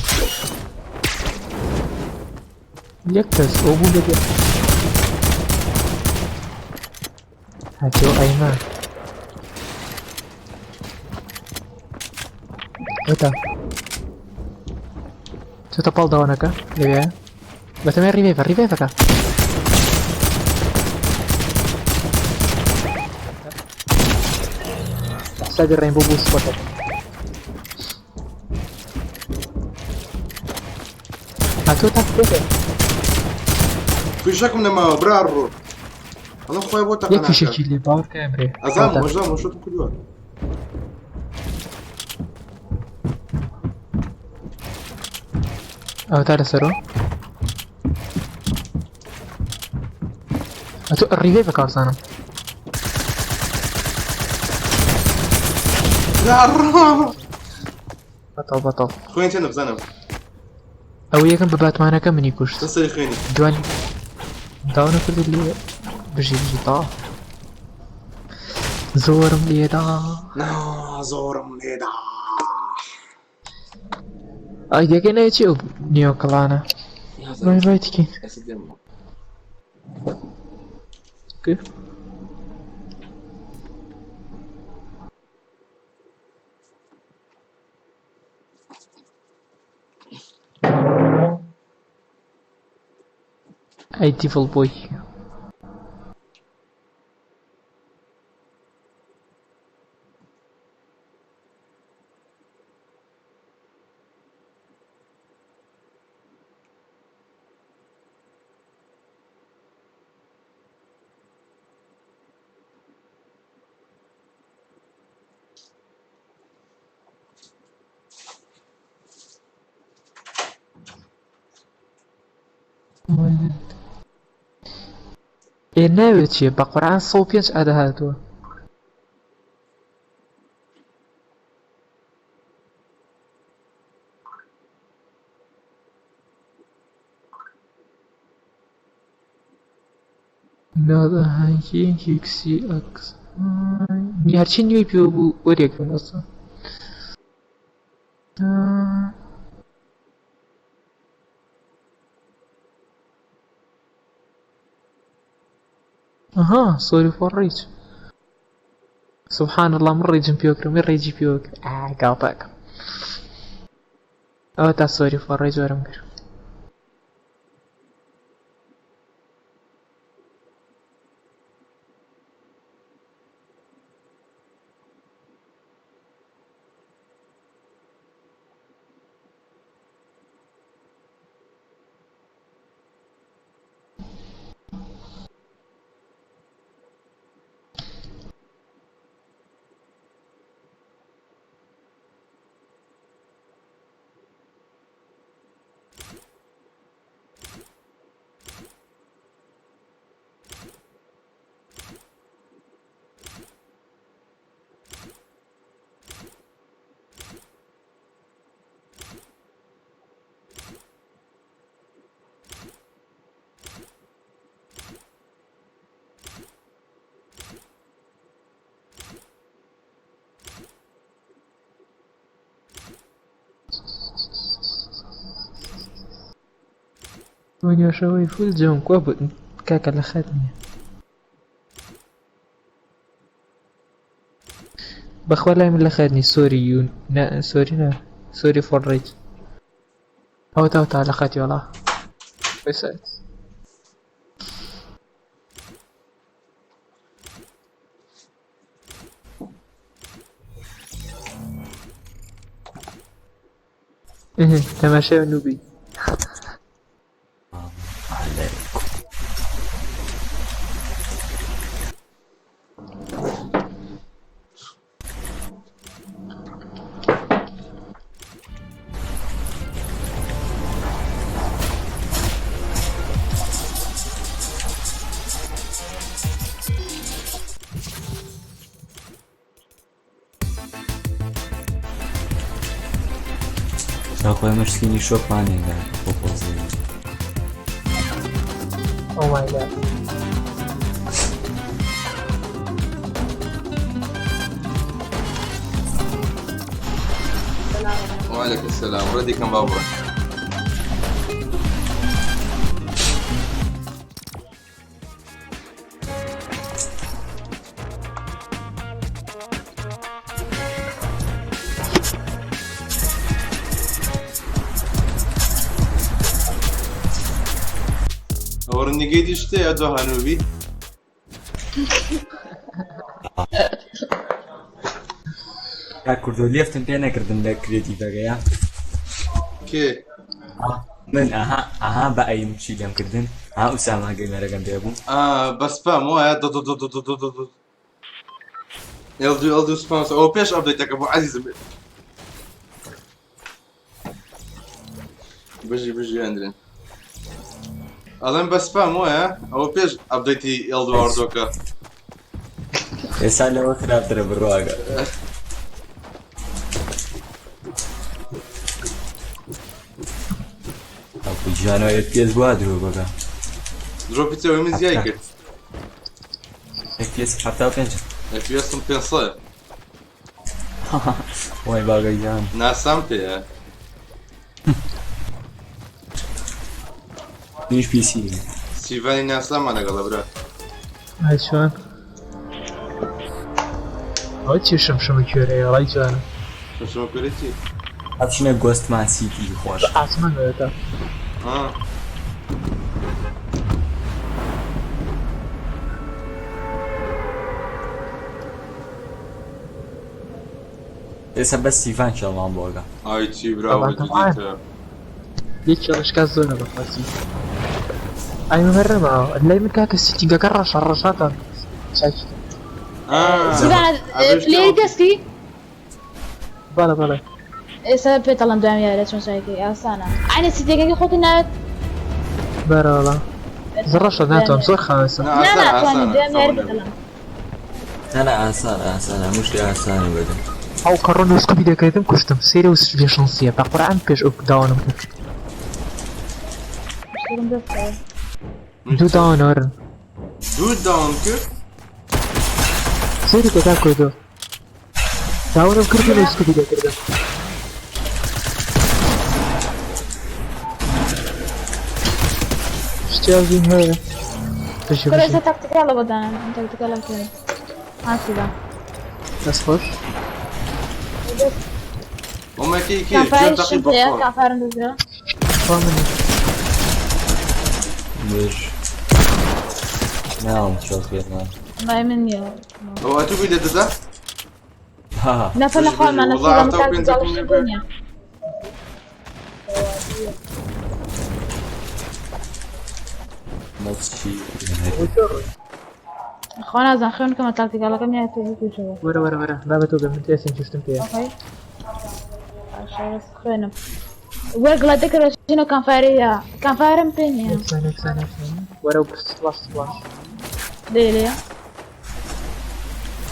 یەک کەس ئەو بوو لەبێ هاتیەوە ئەیمە وتا چۆتە پاڵ داوانەکە لەوێ بەتەمای ڕیڤێڤە ڕیڤێڤەکە. حسابی ڕێنبۆ بوو سپۆتەکە. هاتووە تا پێ. فیشەکم نەماوە برا ڕۆ. ئەڵێم خۆی بۆ تەقە یەک فیشەکی لێ باوەڕ کە ئەمرێ. ئەزانم وەژدام وەشتم کردووە. ئەوە تا لەسەرەوە. ئەتۆ ڕیڤێ بە کاوسانم. برا ڕۆ. بەتەڵ بەتەڵ. خوێن چەندە بزانم؟ ئەوە یەکەم بە باتمانەکە منی کوشت. چەند سەری خوێنی؟ دوانی داونە کرد لێ بژی بژی تا. زۆرم لێدا. نا زۆرم لێدا. ئایدیەکەی ناوی چییە ئەو نیۆکڵانە؟ بای بای تکین. ئێستا دێمەوە. Okay. ئەی دیڤڵ بۆی. ئێ ناوێ چییە؟ بە قورعان 105 ئادە هاتووە. هەرچی نوێی پێوە بوو وەریەکەم ئەسڵا. ئەها sorry for rage. سبحان اللە من rage م پێوە کرد من rage ی پێوە کرد ئا گاڵتەکەم ئەوە تا sorry for rage وەرم کرد. دنیاشەوەی فول جەم کوا بوو کاکە لە خەت نییە بەخوا لای من لە خەت نی سۆری یون نا سۆری نا سۆری فۆر ڕیج ئەوە تا تا لە خەتی وەڵا بەسات تەماشای نوبی. تاکو ئێمەش سکینی شۆکمان هێنا بۆ پۆزی. Oh my god. وعليكم السلام ردي كم بابا. ئەوە ڕنیگەی شتەیە جۆ هەنوبی. کاک کوردۆ لێفتم پێ نەکردن لە کرێتیڤەکەیە. کێ؟ من ئەها ئەها بە ئەیم چی لێم کردن ها ئوساما گەیمەرەکەم پێ بوو. بە سپام وایە دۆ دۆ دۆ دۆ دۆ دۆ دۆ ئێل دوو ئێل دوو سپام ئەوە پێش ئەپدەیتەکە بوو عەزیزم. بژی بژی ئەندرێن. ئەڵێم بە سپام وایە ئەوە پێش ئەپدەیتی ئێل دوو ئاردۆکە. ئێستا لەوە خراپترە بڕواگە. ئەو جانەوە FPS بووە درۆ بەکە. درۆپی چەوەی من زیای کرد. FPS 75. FPS 500. وای باگە گیان. ناسام پێیە. منیش PC. سیڤانی ناسامان لەگەڵە برا. ئای چۆن؟ ئەوە چی شمشمە کوێرەیە ڕای جوانە. شمشمە کوێرە چی؟ ئەچنە گۆستمان سیتی خۆش. ئاسمان دەبێتە. ئێستا بەس سیڤان کێڵمان بۆگە. ئای چی برا طبعا طبعا. دیتە. یەک کێڵشکا زۆرە بەخواسی. ئای مەرەمەوە لای من کاکە سیتینگەکە ڕەشە ڕەشاتان چاکی. سیڤان ئەبێش لێی دەستی؟ بەڵێ بەڵێ. ئێستا پێتەڵم دوام یارە چۆن چاکی ئاسانە. عینە سیتێکەکەی خۆت ناوێت؟ بەرە وەڵا. زۆر ڕەشە ناتوانم زۆر خاوێسە. نا نا ئاسانە ناتوانم ئاسانە دوام یاری خەمە نەبێ. پێتەڵم. نا نا ئاسانە ئاسانە هەموو شتێ ئاسانە بەدەم. ئەو کەڕۆ نوسکوبی دەکردم کوشتم سەیرە و بێشانسیە بە قورئان پێش ئەو داوانم کرد. شتێکم دەستەوە. دوو داوان وەرن. دوو داون کرد؟ سەیری کە کردو. داوانم کرد و نوسکوبی دەکردم. شتیازیم هەیە. بژی کورە بژی ئێستا تاکتیکاڵە بۆ دانان تاکتیکاڵم پێ ها سیڤان دەست خۆش وما كي كي کامفایەر جوێن تەقی شم پێیە بەخۆ کامفایەرم دۆزیەوە خوا من بژ ناڵم چۆز بێتمان وەڵای من نییە ئەو ئەتوو بی لە دەدا ها نەفەر لە بژی بژی خوامان وەڵا سیڤان حەفتا و پێنجەکم تاکتیکاڵشم لێ پێ بێ نییە مەچی خوا نازان خوێنکەمە تاکتیکاڵەکەم یا تۆ بکوژەوە وەرە وەرە وەرە بابە تۆ بێ من تێسم چشتم پێیە ئۆکەی باشە بەس خوێنم وەرگڵە دەکرد چینە کامفایەرەیە کامفایەرم پێ نییە یەکسانە یەکسانە یەکسانە وەرە و سڵاش سڵاش لێ لێ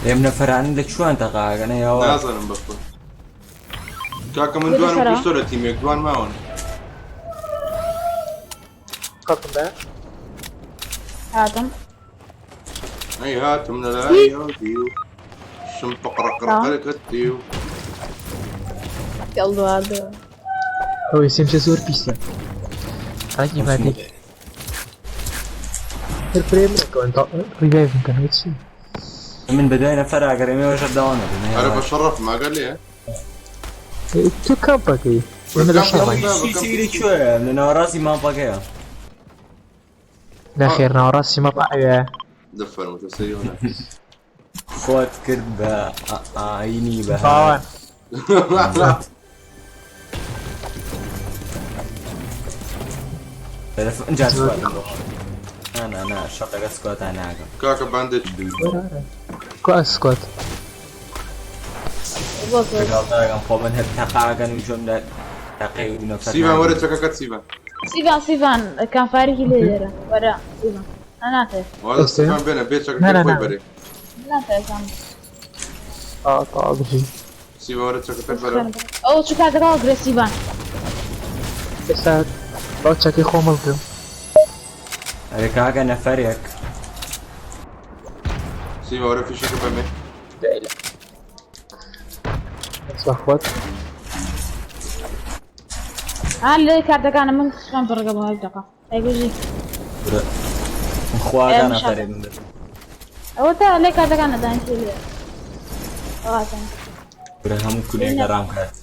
ئێم نەفەران لە کوان تەقاگەنە یاوە نازانم بەخۆ کاکە من بێتە دوانم سەرەوە کوشتۆ لە تیمێک دوان ماون قەڵکم بە هاتم ئەی هاتم لە لای ئەو دیو شم تمام پقڕقڕقەکەت دیو يلا ئەوەی سێمشە زۆر پیسە ڕەنگی مادەی هەر پرێ منەکەون ڕیڤایڤ بکەن چی من بەدوای نەفەر ئاگەرێمەوە شەرداوانە ئەرە بە شەڕەف ماگەر لێ تۆ کامپەکەی ئێمە لە بەکام شەڕین بە بەکام چی کوێ لە ناوەڕاستی ماپەکەیە ناخێر ناوەڕاستی مەڕ ئەوێ دەفەرمو تۆ سەیۆنە خۆت کرد بە ئاینی بەهار باوان ئینجا زۆر سکوات نا نا نا شەڕەکە سکواتان ناکەم کاکە باندێج وەرە وەرە کۆ ئەسکۆت لەگەڵ خۆ من هەر تەقاگەن و جۆم لە تەقەی و نەفەر سیڤان وەرە ناگرم چەکەکەت سیڤان سيفان سيفان كان فارقي ليه ليرة ورا سيفان انا تاس وازە ئێستا سیڤان بێنە بێ نا چەکەکەی نا خۆی نا بەرێ نا تاس عم ئا تا بژی سیڤان وەرە چەکەکەت بس بەرە خوێنم ئەو چ کاتەکە هەڵگرێ سیڤان ئێستا باو چەکەی خۆم هەڵگرم ئەرێ کاکە نەفەرێک سیڤان وەرە فیشەکە بەمێ دەست بەخۆت ها لێ کارتەکانە من خوێن بڕگە بۆ هەر دقە ئەی بژی خواگە مشاکە نەفەرێک من ئەوە تا لێ کارتەکانە دانیشت لێ ئەواتن برە هەموو کولێک گەڕام کرد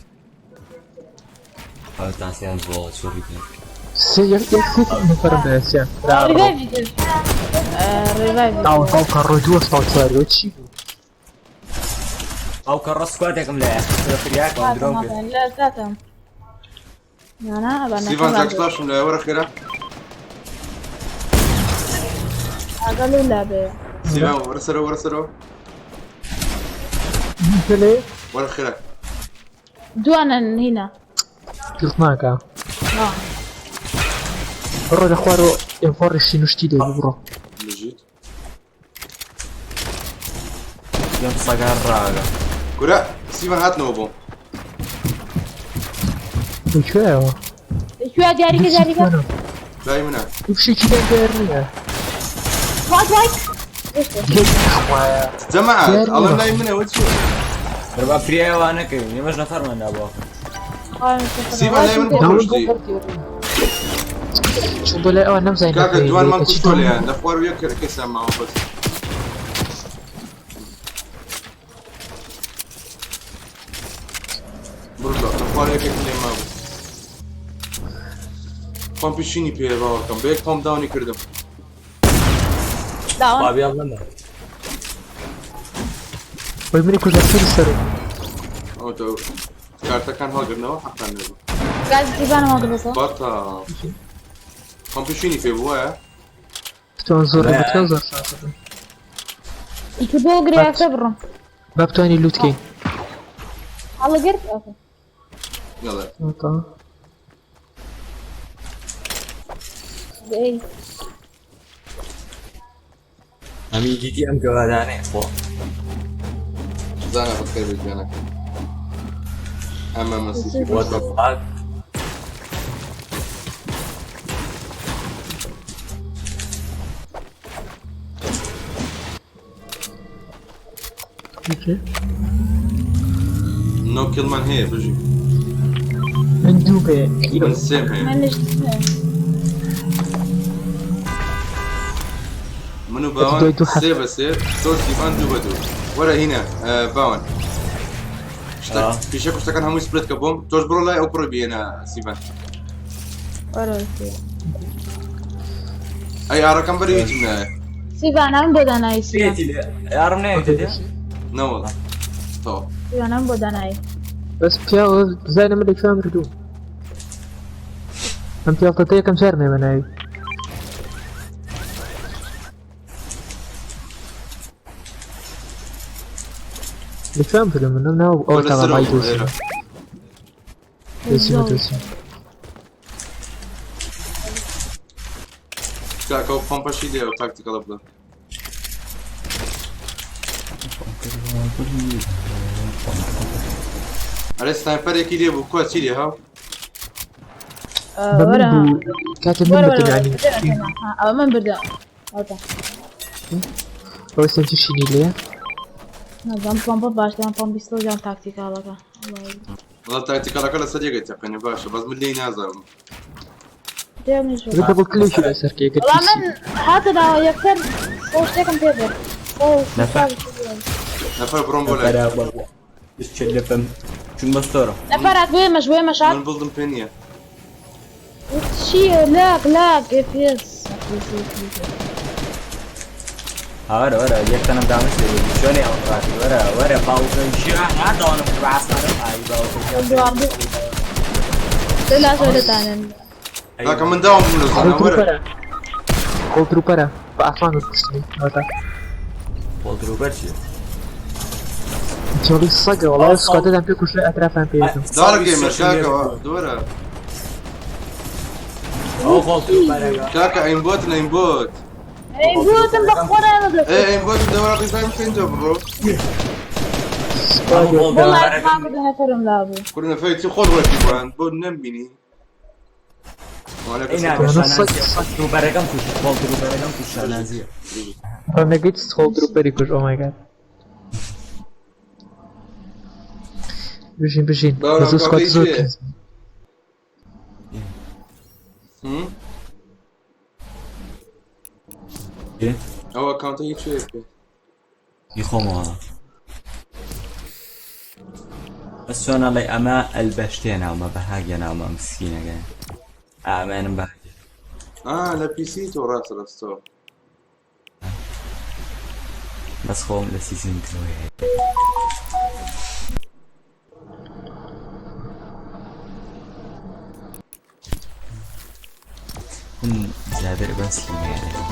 ئەو تاسیان بۆ چۆڕی پێ سێ یەک یەک سێ نەفەرم بە سیان را ڕۆ ڕیڤایڤی کرد ڕیڤایڤی تاو کرد تاو کە ڕۆ دووە ساڵ چوار چی بوو ئەو کەڕە سکواتێکم لایە فریاکەم هاتم درۆم کرد هاتم لە ساتم نا نا بە سیڤان نەکەم تاکسلاشم لایە وەرە خێرا ئاگەل و لابێ وەرە سیڤان وەرە سەرەوە وەرە سەرەوە لێ وەرە خێرا دوانە هینا دڵت ناکا نا بڕۆ لە خوارەوە ئێمفۆڕی شینوشتی لێ بوو بڕۆ بژیت لەم سەگار ڕاگە کورە سیڤان هاتنەوە بۆ لەکوێیەوە کوێ دیاریکە دوو دیاریکە چیتوانە لای منە دوو فشێکی لێم دەر نییە وات وات لێ خوایە جەماعەت دیار نییە ئەڵێم لای منە وە چیە بەربا فریایەوە نەکەوین ئێمەش نەفەرمان نابووە سیڤان لای من بۆ داون بۆ ڕۆشتی هەر دیار نییە چون بۆ لای ئەوان نەمزانی کاکە نەفەری لێ دوانمان کەچی کوشتۆ داون لێیان لە خوار و یەک کەسیان ماوە بەس بڕۆ لە خوار یەکێک لێ مابوو خۆم پیشینی پێ باوەکەم بە یەک خۆم داونی کردم داون بابیاڵ نەما بۆی منی کوژە سەری سەر ئەوە تۆ کارتەکان هەڵگرنەوە حەقتان نەبوو گاز سیڤانم هەڵدەبەسەوە بەتە خۆم پیشینی پێ بوو وایە بتوان زۆر بتوان زۆر شانس بن ئیتر بۆ گرێکە بڕۆم با بتوانی لوتکەین هەڵگرت ئۆکەی یاڵێ تا ئەی هەمی دیتی ئەم گەوادانەیە خۆ زانا بەخێر بێت گیانەکەم ئەمە مەسیحی What the بەشەر fuck یەکێ نۆ کیڵمان هەیە بژی من دوو بێ من سێم هەیە منش من و باوان دوای دوو سێ هەفتە. بە سێ، تۆ سیڤان دوو بە دوو. وەرە هینە باوان. شتە آه. پیشەک و شتەکان هەمووی split کە بۆم، تۆش بڕۆ لای ئەو کوڕە بێنە سیڤان. وەرە ئەی ئارەکەم بەری هیچم نایە. سیڤانم بۆ دانایی سیڤان پێتی لێ یارم نایەتە دێ نەوەڵا. تەواو. سیڤانم بۆ دانایی. بەس پیاوە بزانە من لەکوێ مردووم. ئەم پیاوتەتە یەکەم جار نێمە ناوی. لەکوێ مردووم من ناو تۆ ئەو لە تەمام سەرەوە ئای بڕۆ دۆزیمە. ئێرە. دۆزیمە دۆزیمە. کاکە ئەو پەمپەشی لێ ئەو تاکتیکەڵە بدە. ئەرێ سنایپەرێکی لێ بوو، کوا چی لێ هاو؟ بە من وەرە بوو کاتێ من وەرە بردم وەرە یعنی ئەوە من بردە ئەوتا ئەوە سەمتی شینی لێیە. نازانم پۆمپە باشتران پۆمپی سۆزیان تاکتیکاڵەکە. وەڵا تاکتیکەڵەکە لەسەر یەکە تەقێنێ باشە، بەس من لێی نازانم. بە double click ی لەسەر کەی گەر وەڵا PC. من هاتە ناوە یەکسەر ئەو شتێکم پێ برد. نەفەر. نەفەر بڕۆم بۆ لای. نەفەرە چلفم چون بەستۆرە. نەفەرات بۆ ئێمەش بۆ ئێمەش هات. من بڵدم پێ نییە. چییە lag lag FPS. وەرە وەرە یەک تەنم دامش لێ بوو چۆنی ئەوە ڕاتی وەرە وەرە باوکە ژیان ناداوانم کرد بە ئاسمانم ئای باوکە ژیان لا شۆلەتانن. کاکە من داوام بووم لە زانا وەرە. خۆڵتروپەرە. خۆڵتروپەرە بە ئاسمان کوشتنی. ئەوەتا. خۆڵتروپەر چییە؟ تیۆری سەگە وەڵا سکواتەتان پێ کوشتە ئەترافیان پێ یەکەم. دارە گەیمەر کاکە دووەرە. ئەو خۆڵتروپەرەکە. کاکە ئەیمبۆتن ئەیمبۆت. ئەیمبۆتم بە خۆرا نەدەکرد. ئێ ئەیمبۆتن دەوەرە ڕیڤایڤ بکەین تۆ بڕۆ. وەڵا بردە نەفەرم لابوو. کوڕ نەفەری چی خۆت ڕۆیشتی بۆیان بۆ نەمبینی. ئەی ناکە شانازیە خۆڵتروپەرەکەم کوشت خۆڵتروپەرەکەم کوشت شانازیە. ڕەنەگەیت خۆڵتروپەری کوشت oh my god. بژین بژین. باوەڕم بەزوو squad کاکەی زۆر چییە؟ کەس. ئەو ئەکاونتە هیچ چێ پێ؟ ی خۆمەوە بەس چۆن ئەڵێ ئەمە ئەلبەشتێ ناومە بەهاگە ناومە مسکینەکە ئامێنم بەهاگە. ئا لە پیسی تۆ ڕاستە ڕاستەوە. بەس خۆم لە سیزن ترەوە هەیە. من زیاتر بەس سکینەکە.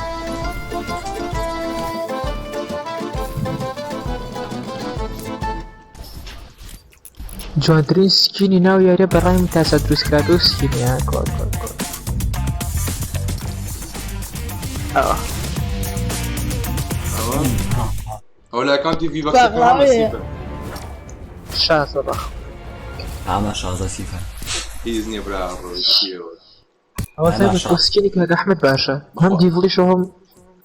جوانترین skin ی ناو یاریە بەڕای من تاسا دروست کرا skin ە کۆ کۆ کۆ. ئەوە. ئەوە ئەوە لە ئەکاونتی ڤی بەکسەکە هەمە سیفە. شازە بەخ. ئامە شازە سیفە. هیچ نییە برا ڕۆی چیەوە. ئەوە ئەمە سەر شازە. skin ی کاک ئەحمەد باشە. هەم Deagle یش و هەم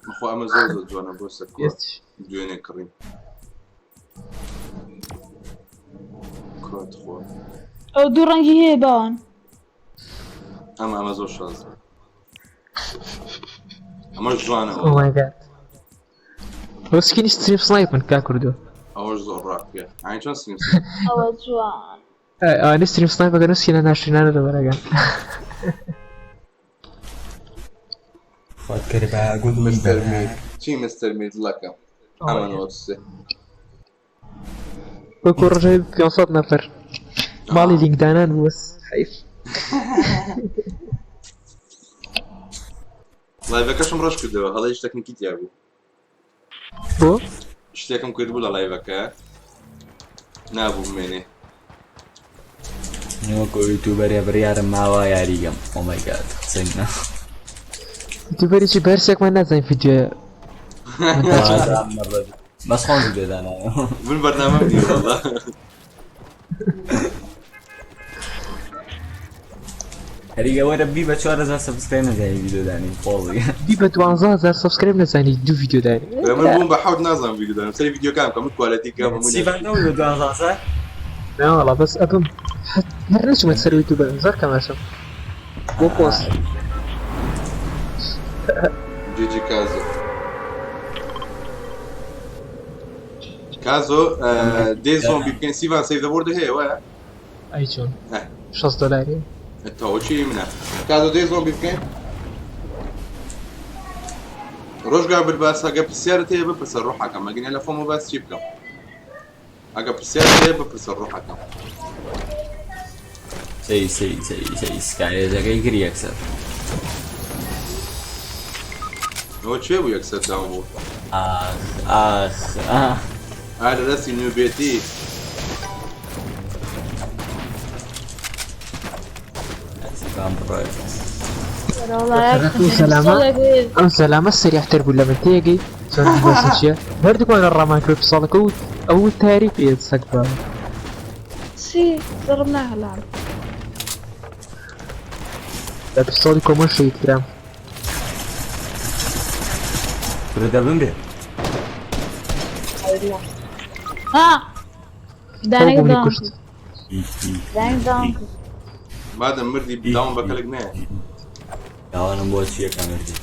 بەخوا ئەمە زۆر زۆر جوانە بۆ سەر کۆ. ئێستش. دوێنێ کڕیم. کات خوا. ئەو دوو ڕەنگی هەیە باوان. ئەمە ئەمە زۆر شازە. ئەمەش جوانە. Oh my god. ئەو skin ی stream snipe ن کاک کوردۆ. ئەوەش زۆر ڕاقیە. ئاین چۆن stream snipe؟ ئەوە جوان. ئەوانە stream snipe ئەگەن و skin ە ناشرینانە لەبەرەگەن. خۆت کرد بە گوڵی مستەر بەهار. مید چی مستەر مید لەکە ئەمە نۆسێ. وەکو ڕژەی 500 نەفەر ماڵی لینکدانان بوو بەس حەیف. live ەکەشم ڕەش کردەوە هەڵەیش تەکنیکی تیا بوو. بۆ؟ شتێکم کردبوو لە live ەکە نابوو بمێنێ. وەکو یوتیوبەرێ بڕیارم ماوە یاریگەم oh my god قسەی نا. یوتیوبەرێکی بەرسێکمان نازانین ڤیدیۆیە. بەس خۆم ڤیدیۆ دانایە. من بەرنامەم نییە وەڵا. هەریگە وەرە بی بە 4000 subscribe نەزانی ڤیدیۆ دانی خۆڵی. بی بە 12000 subscribe نەزانی دوو ڤیدیۆ دانی. من بووم بە حەوت نازانم ڤیدیۆ دانم سەری ڤیدیۆکان بکەم من quality کەم هەموو سیڤان نەبووی بە 12000؟ نا وەڵا بەس ئەبم هەر نەچوومە سەر یوتیوبەر زۆر کەمەشم بۆ پۆست. جیجی کازە. کازۆ دێ زۆمبی بکەین سیڤان save the world هەیە وایە؟ ئەی چۆن 60 دۆلاری. تەوە چی منە کازۆ دێ زۆمبی بکەین؟ ڕۆژگا برباس ئەگە پرسیارت هەیە بپرسە ڕۆحەکەم ئەگەنە لە خۆمە باس چی بکەم ئەگە پرسیارت هەیە بپرسە ڕۆحەکەم. سەی سەی سەی سەی سکارێزەکەی کرد یەکسەر. ئەوە کێ بوو یەکسەر down بوو؟ ئاخ ئاخ ئاخ. ئا لە دەستی نوبێتی. سیبان بڕۆیت. ئەو سەلامە سەریعتر بوو لە من تێگەی چۆن بەسە چییە هەردووکمان لە ڕامان کرد پساڵەکە و ئەو تاریک پێ سەگ بە چی زڕم ناهلام. لە پستۆڵی کۆمۆن شەهید کرام. کورە دەبمرێ. ها ئەو دانێک بوومی داوم کوشت. کرد دانێک داوم کرد. مادەم مردی داوم بە کەلک نایە. داوانم بۆ چییە کە مردی؟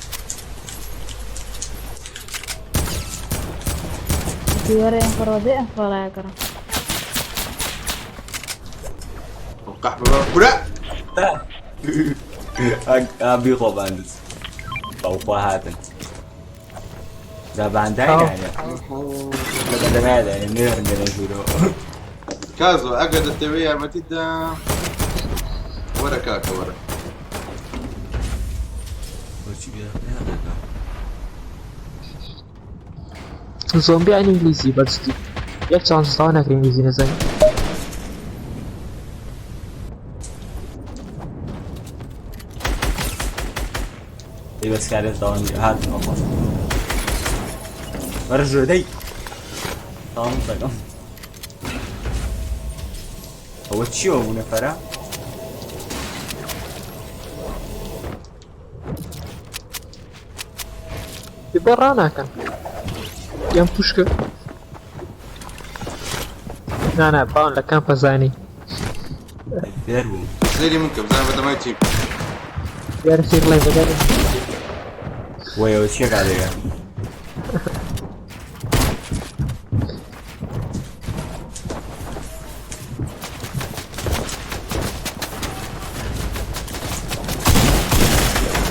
وەرە ئەم فڕۆدێ ئەم فڕۆڵایە کەڕم. قەحبە بە کورە. بیخۆ باندز. بەوخوا هاتن. جا باندای ئاو. نانێ. لەگە دەمایە نێرن دێنە ژوورەوە. کازۆ ئەگەر دەتەوێ یارمەتیت دا وەرە کاکە وەرە. بۆچی بێ نادەکە؟ زۆمبی یان ئینگلیزی بە جدی یەک چانس تەوا ناکرێ ئینگلیزی نەزانی. ئەی بەس کارێز داوام هاتن ئەوخۆ. وەرە ژوورە دەی. داوام دەکەم. ئەوە چییە ئەو نەفەرە؟ بۆ ڕاناکەن یان پوشکە نانا باون لە کامپە زانی. فێر بووم. سەیری من کە بزانە بەتەمای چیم. دیارە سەیر ڵێ بەدەر. وەی ئەوە چییە کاتێکە؟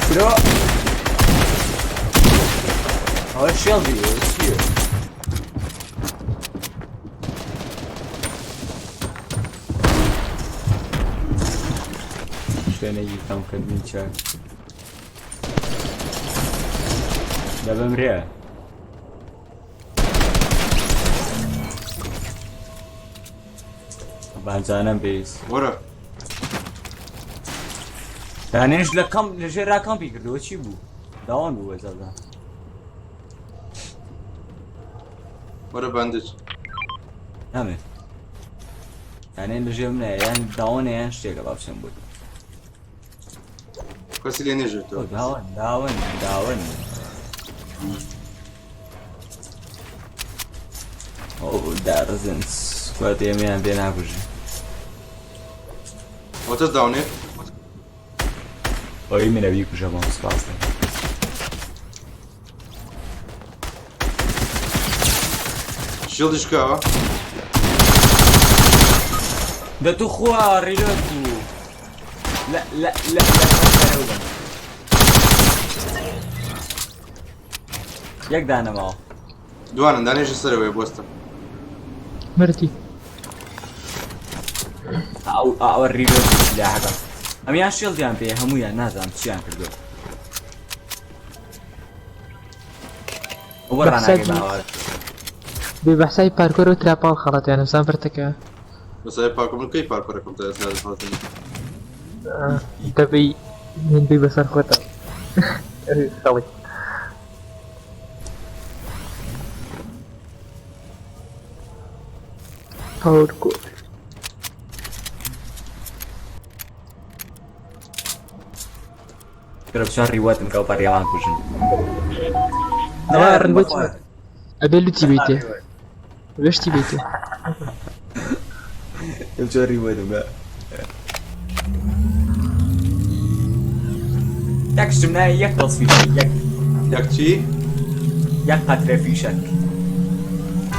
برۆ ئەوە شێڵدی ئەوە چییە؟ شوێنێکی کەمکردنی چاک دەبمرێ. بانجانم پێویست. وەرە. دانێش لە کەم لە ژێرا کەمپی کردەوە چی بوو؟ داوان بوو بەزەدا. وەرە باندج. نامێت. دانێن لە ژێر منە یان داوانە یان شتێکە با بچم بۆی. کەسی لێ نێژێتەوە. داوان داوان داوان. ئەو دارزن سکوات ئێمەیان پێ ناکوژن. ئەوە داونێ؟ ئەوەی منە بیکوژە بۆم سوپاس دەکەم. شیڵدی شکاوە؟ دە تو خوا ڕیلۆد بوو. لە لە لە لە سەرەوە بن. یەک دانەماوە. دوانن دانێژە سەرەوەی بۆستە. مردی. ئەو ئەوە ڕیلۆد بوو سلاحەکە. ئەمیان شیڵدیان پێ هەموویان نازانم چیان کردووە. ئەوە ڕاناگەی باوەڕ. بێ بەحسای پارکۆر و تراپاڵ خەڵەتیانە بزان بەرتەکە. بەسای پارکۆر من کەی پارکۆرەکەم تا ئێستا خەڵەتێن؟ دەبی من بی بەسەر خۆتە. خەڵک. پارکۆر. کورە بچۆن ڕیوەتم کە ئەو پەڕیاوان کوژن. ئەوە ڕیوەت ئەبێ لوتی بیتێ. ئەبێ شتی بیتێ. بچۆن ڕیوەتم کە. یەک شتم نایە یەک دەست فیشەک یەک. یەک چی؟ یەک قەترە فیشەک.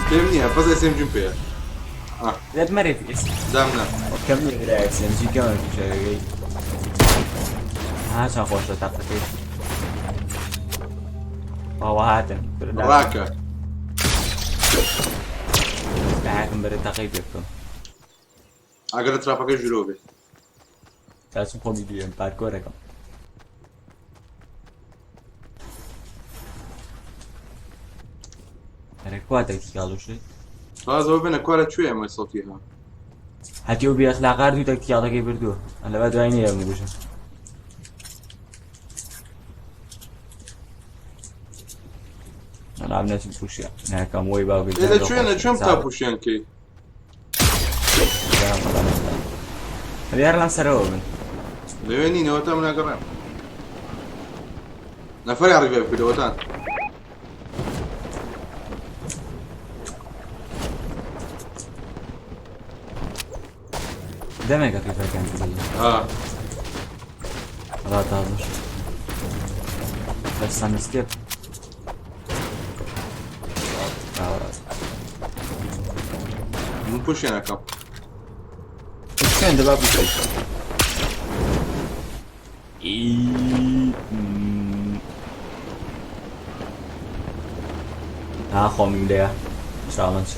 پێم نییە بەس SMG پێیە. لێت مەرێت ئێستا. دامنا. کەم نییە برا SMG کەمە فیشەکەکەی. ها چەند خۆشە تەقەکەی. ئەوە هاتن. ڕاکە. هاکم بەرە تەقەی پێ بکەم. ئەگەر لە تراپەکەی ژوورەوە بێ. تا چم خۆمی بێم پارکۆرەکەم. ئەرێ کوا تەکتیکاڵ شت؟ تازەوە بێنە کوارە کوێ ئەمە سەوتی ها. هەتیو بێ ئەخلاقار دوو تەکتیکاڵەکەی بردووە. لەبە دوای نییە بگوشم. نەڵام نەچم پوشیان ناکەم وەی باوکە ئێ لە کوێ لە کوێم تا پوشیان کەی؟ هەر لەم سەرەوە بن. لەوێ نینەوە تا مناگەڕێم. نەفەری ڕیڤایڤ کردەوەتان. دەمێکە ڕیڤەکان کردی. ها. وەڵا تازەش. لە سەم ستێپ. من پوشیان ئەکەم. شوێن دەبا بووشی. ها خۆمیم لێیە. چاڵنج.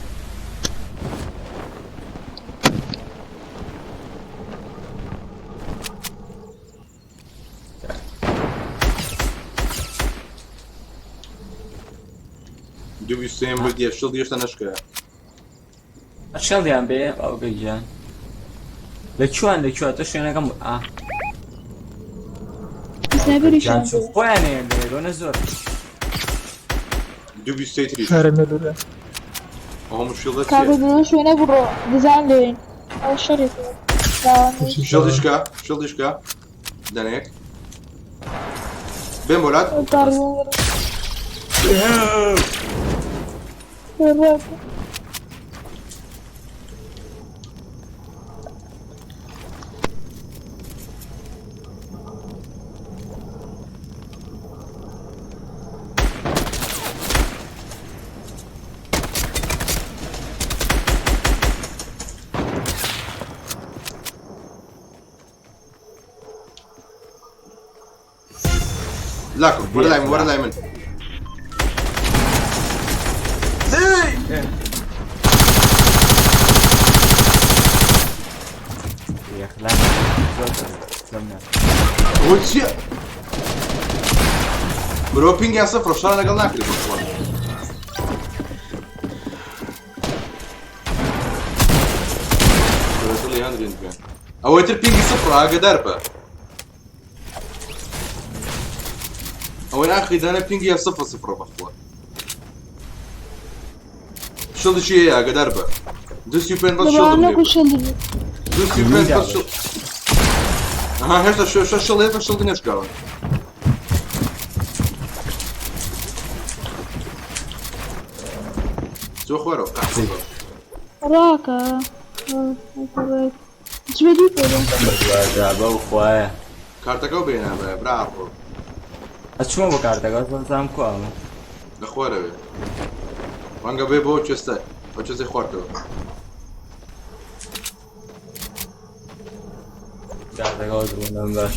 دوو بیست سێم بردیە شڵ هێشتا نەشکایە. شڵیان بێ باوکە گیان. لە کوان لە کوێ تۆ شوێنەکەم ئا سنایپەریشیان گیان چوو خۆیان هەیە لێ لۆنە زۆر. دوو بیست سێ تریش. شارە مێلولە. ئەوە مشکلە کاکە چییە؟ دڵ شوێنە بڕۆ دزان لێین ئەو شەرێک شڵیشکا شڵیشکا دەنێک. بێن بۆ لات. لاکم وەرە لای من وەرە لای من. یەخلاق زۆر لەم نا. ئەوە چییە؟ مرۆ پینگیان سفرە شەڕ لەگەڵ ناکرێت بۆ خۆی. دڵی هەندرین بێن. ئەوەی تر پینگی سفرە ئاگەدار بە. ئەوەی ئاخری دانە پینگی سفر سفرە بەخوا. شڵدیشی هەیە ئاگەدار بە. دوو سی و پێنج بەس شڵدم لێ بوو. دوو سی و پێنج بەس شڵ. ئەها هێشتا شەش شڵ هێشتا شڵدی نەشکاوە. زۆر خوارەوە قەحپە. ڕاکە جوێ پێ بەدواجا بەو خوایە. کارتەکەو بێنە بە برا ڕۆ. ئەچمە بۆ کارتەکە زانم کوا ئەمە. لە خوارەوێ. ڕەنگە بێ بۆ چێستە. ئەو چێستەی خواردەوە. کارتەکە وەزڕوونەم باش.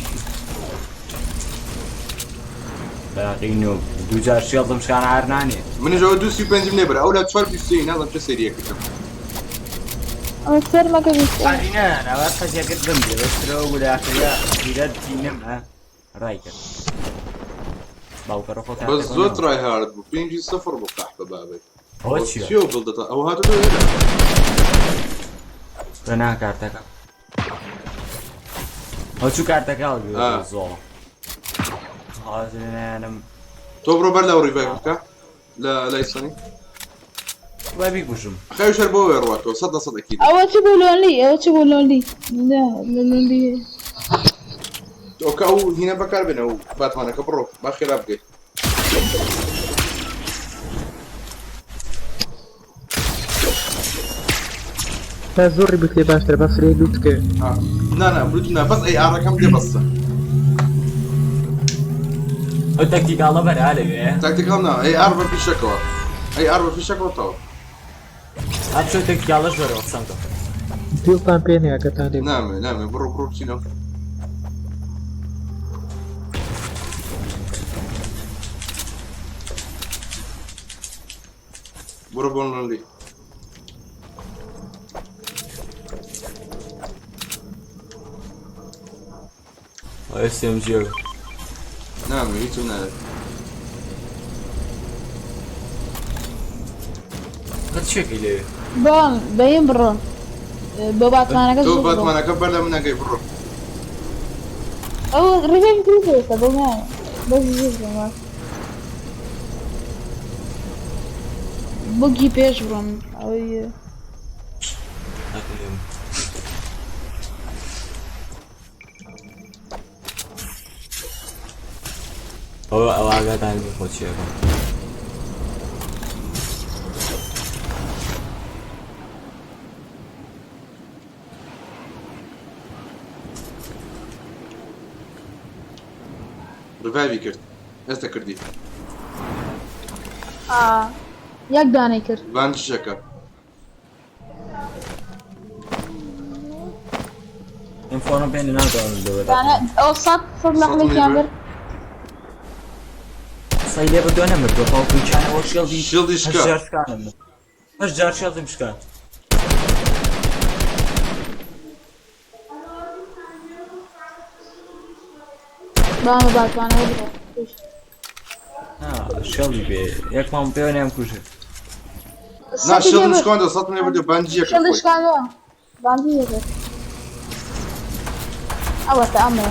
باقی نۆ. دوو جار شێڵتم شکان عار نانێ. منیش ئەوە دوو سی و پێنجم لێ برا. ئەو لا چوار بیست و سێی نازانم چه سەیریە کردم. ئەو سەرمەکە بیست. ئاری نا ئەوە قەزیەکەت بمگرێ بەس ترەوە بوو لە ئاخریا غیرەت دینم ها ڕای کرد. باوکە ڕۆ خۆ بەس کارتەکە زۆر نەما. ترای هارد بوو. پێنجی سفر بوو قەحپە بابەی. ئەوە چییە؟ چییە بڵدەتە؟ ئەوە هاتە تۆ ئێرە. بە نا کارتەکە. ئەو چوو کارتەکە هەڵگرێ ئا. زۆڵ. هاتنم. تۆ بڕۆ بەر لەو ڕیڤایڤ بکە. لە لای سەنی. با بیکوژم. خەوی شەر بۆ وێ ڕواتەوە 100% ئەکید. ئەوە چی بوو لۆنلی ئەوە چی بوو لۆنلی نا لۆنلی ئۆکە ئەو هینە بەکار بێنە و باتمانەکە بڕۆ با خێرا بگەیت. تا زۆر ڕی بکرێ باشترە با فرەی لوت بکەوێ. نا نا بلوت نا بەس ئەی ئاڕەکەم لێ بەسە. ئەو تەکتیکاڵە بەرا لەوێ. تاکتیکاڵ نا ئەی ئاڕ بە فیشەکەوە. ئەی ئاڕ بە فیشەکەوە تەواو. هەبچۆتە کیاڵەش بەرەوە قسەم کە. بیڵتان پێ نییە ئەگەتان لێ بوو. نامێ نامێ بڕۆ بڕۆ بچینەوە. بڕۆ بۆ لۆنلی. SMG. نامێ هیچم ناوێت. قەت چێکی لەوێ. بام بەین بڕۆن بۆ باتمانەکە تۆ زوو بڕۆ. باتمانەکە بەر لە منەکەی بڕۆ. ئەو ڕیڤێنج کردی ئێستا دڵنیام بەس زوو بڕۆن باش. بۆگی پێش بڕۆن ئەوەی نەکردم. ئەوە ئەوە ئاگاتان لێ خۆ چیەکەم. ڕیڤایڤی کرد ئێستا کردی. ئا یەک دانەی کرد. بانجشەکە. ئەم فۆنم پێ ناتوانم لەوە دانە ئەو سەد سەد لە سەد قلێکیان لێ برد. قسەی لێ بردووە نەمردووە باوکم چانەوە شێڵدی شیڵدی شکا. هەشت جار شکانم هەشت جار شێڵدیم شکان. بامە باتمانەوە بڕۆ. ها شێڵدی پێ یەکمان پێوە نەیان کوژێ. نا سەدی لێ شیڵدم برد. شکاندەوە سەدم لێ بردو بانجیەکە شێڵدی خۆی. شکاندەوە. باندی کرد. ئەوەتە ئەمە.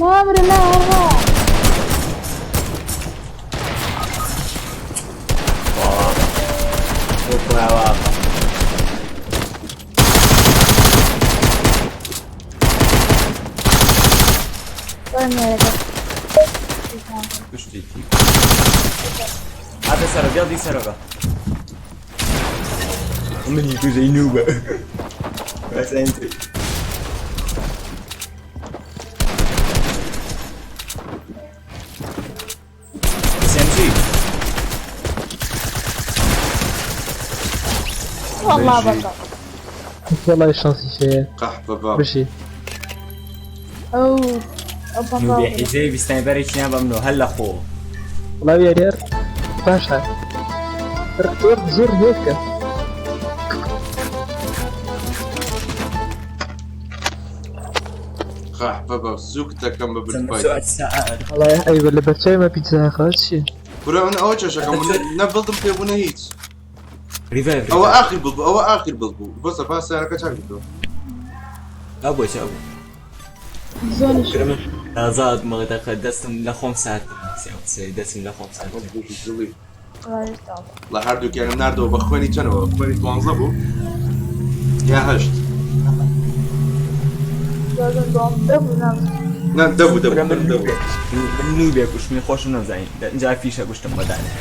نامرە نا هەروا. بۆ خۆیاوە وەرە مێرەکە. کوشتێکی. هاتە سەرۆک گەڵدی سەرۆکە. منی کوژەی نوبە. بەس ئەنتری. SMG. والله بژی. بەتە. وەڵای شانسی شەیە. قەحپە باب. بژی. ئەو ئەو نوبێ پەپا. حیزەی سنایبەرێکی نا بە منەوە هەر لە خۆ. وەڵای یاریار باشە. زۆر زۆر هێکە. قەحپە باب سوک دەکەم بە بردفای. سوعد سەعات. وەڵای ئەی لە بەرچاوی مە پیتزا خوا چی؟ کورە من ئەوە چێشەکەم نە بڵدم پێ بوو نە هیچ. ریڤایڤ. ئەوە ئاخر بڵد بوو ئەوە ئاخر بڵد بوو بەسە با سیارەکە چاک بکەوە. ئەبوو چ ئەبوو. زۆنیش. ئازاد مەغدەقە دەستم لە خۆم سارد دەستم لە خۆم سارد. دڵی. لە هەردووکیانم ناردەوە بە خوێنی چەنەوە خوێنی دوانزە بوو یا هەشت. نا دەبوو دەبوو من دەبوو. من نوبێ کوشتمی خۆشم نەزانین جا فیشە کوشتم بەدانێ.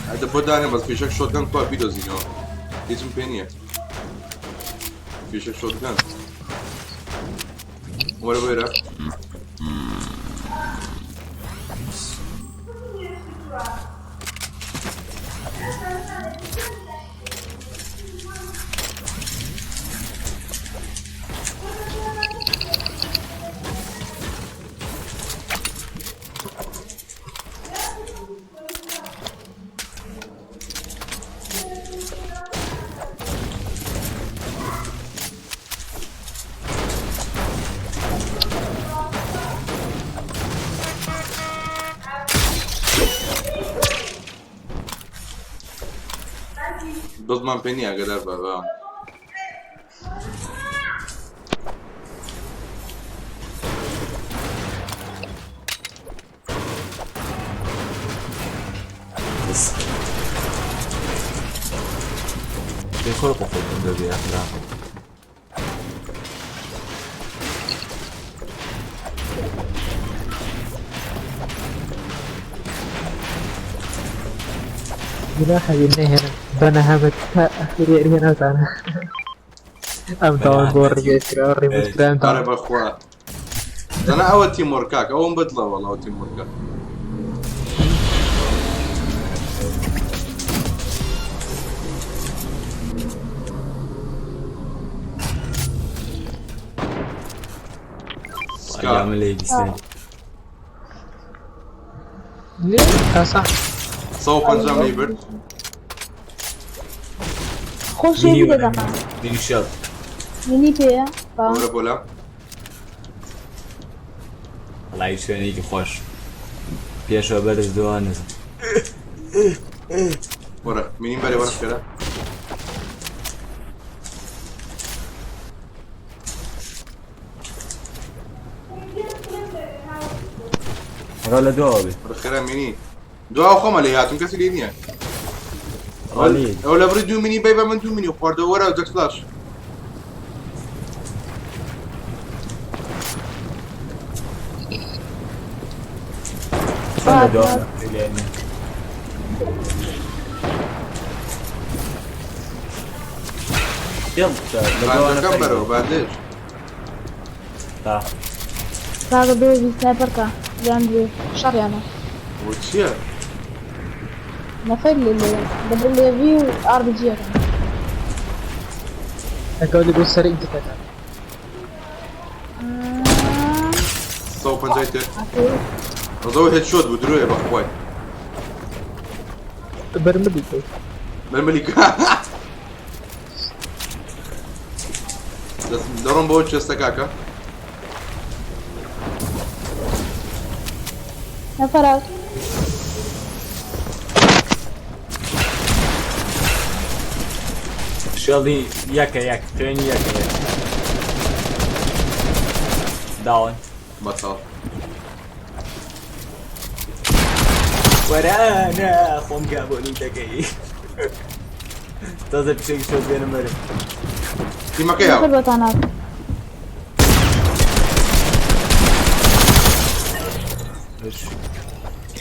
ئەدە بۆ دانێ بەس فیشەک شۆتگەن کوا بیدۆزینەوە هیچم پێ نییە. فیشەک شۆتگەن. وەرە بۆیرە. دڵمان پێ نییە ئەگەدار بە بە. بس خۆی قفڵ دەبێ ئەخلاقم. جناحە بیر نەهێنن بە نەهامەت تا ئەخیر یاریە نازانە. ئەم داوان بۆ ڕێگەکرا ڕێبوتکران ئەرێ بەخوا. دەنا ئەوە تیمۆرکاک ئەوم بەدڵە وەڵا ئەوە تیمۆرکە. سکا. من لێی بیستێن. لێ ئاسا. 150 لێی برد. خۆشی مینی وەرە دەدەمە. مینی شێڵ. منی پێیە با. وەرە بۆ لام. وەڵی شوێنێکی خۆش. پێشەوە بەرز دوا نزم. وەرە مینیم بەرێ وەرە خێرا. ڕۆ لە دواوە بێ. وەرە خێرا مینی. دواوە خۆمە لێ هاتم کەسی لێ نییە. ڕۆلی. ئەو لە بڕی دوو مینی بەی بە من دوو مینی خواردەوە وەرە جەک سلاش. چۆن لە دواوە لێ نییە؟ بێڵ بکە، لە دواوە باندەکەم نەفەری بەرەوە باندێژ. تا. کاکە بێ سنایپەرکە یان بێ شەڕیانە. بۆ چییە؟ نەفەر لێ لێ دەبڵ لێڤی و ئار بی جیەکەن. ئەگەڵ لە بۆ سەر ئینتەکەتان. 150 تر. ڕزەوە هێدشۆت بوو درۆیە بەخوای. بەرملی کەوت. بەرملی دەڕۆم بۆ چێستە کاکە. نەفەرات. شێڵی یەکە یەک خوێنی یەکە یەک. داون. بەتاڵ. وەرە نا خۆم گا بۆ لوتەکەی. تازە پیشێکی شۆ بێنم بەرێ. تیمەکەی نەفەر هاو. بەتانات.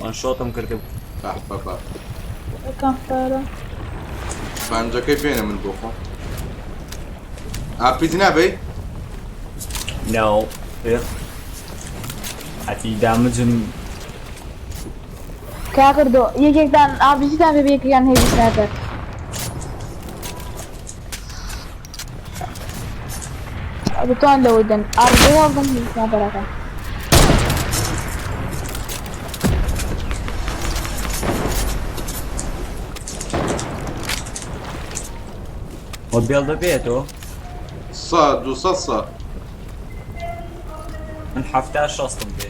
وان شۆتم کردم. بە بە بە. کامفایرە. بانجەکەی بێنە من بۆ خۆم. ئاپیت نابەی؟ ناو. ئەتی دامجم. کاکە دۆ یەکێکتان ئار بی جیتان پێ یەکیان هێوی سنایپەر. بتوان لەوەی دەن ئار بی هەڵدەن هێوی سنایپەرەکە. وە بێڵ دەبێتەوە؟ سا دوو سەد سا. من حەفتا شەستم پێ.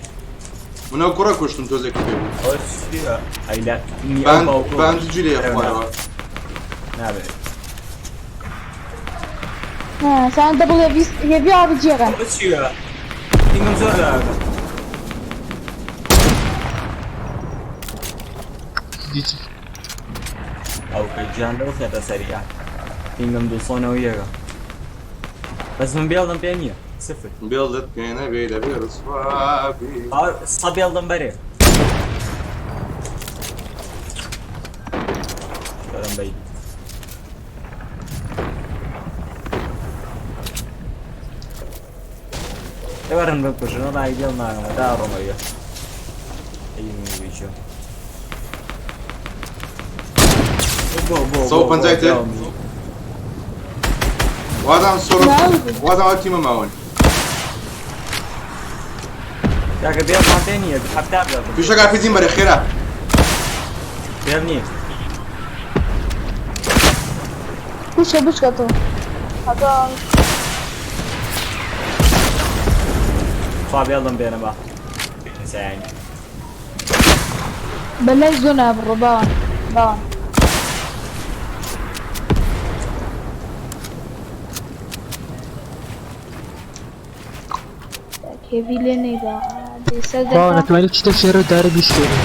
من ئەو کوڕە کوشتم تۆزێکی پێ بوو. ئەوە چییە؟ ئەی لە نی ئەو باوکۆ. باندجی لێ خوارەوە. نابێت. ها سان دەبڵ هێڤی ئار بی جیەکەن. ئەوە چییە؟ دینگم زۆر لاگە. دیجی. ئەو کە گیان لەو خێتە سەریە. دینگم دووسۆنەوە یەکە. بەس من بێڵدم پێ نییە. سفر. بێڵدت پێ نەبێ دەبێ ڕسوابی. سە بێڵدم بەرێ. بەرم بەی. وەرن بکوژن وەڵی بێڵ ناگەمە دا ڕۆمەوە. ئەی من بیچۆ. بۆ بۆ 150 تر. وادام سۆر وادام ئەو تیمە ماون. کاکە بێڵمان پێ نییە حەفتا بێڵدم. پیشەکە پیزیم بەرێ خێرا. بێڵ نییە. بچکە بچکە تۆ. هەتا خوا بێڵدم بێنە با. سایانی. بەلای زۆر نابڕۆ باوان باوان. هێڤی لێ نەیبا سەر باوە دەکا. نەتوانی چیتە شێرە دارە بیشکێنی.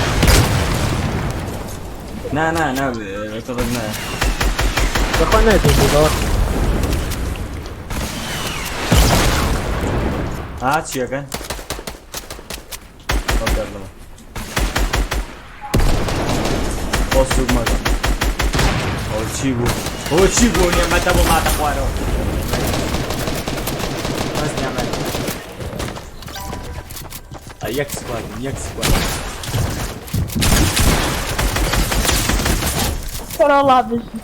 نا نا نا بەتەڵک نا. بەخوا ناتێ باوە. ها چیەکەن؟ خۆ بێڵدەمە. خۆ سوک مەکە. ئەو چی بوو؟ ئەو چی بوو؟ نیعمەتە بۆ ماتە خوارەوە. بەس نیعمەت. یەک سکواد یەک سکواد. سەرەوەڵا بژی.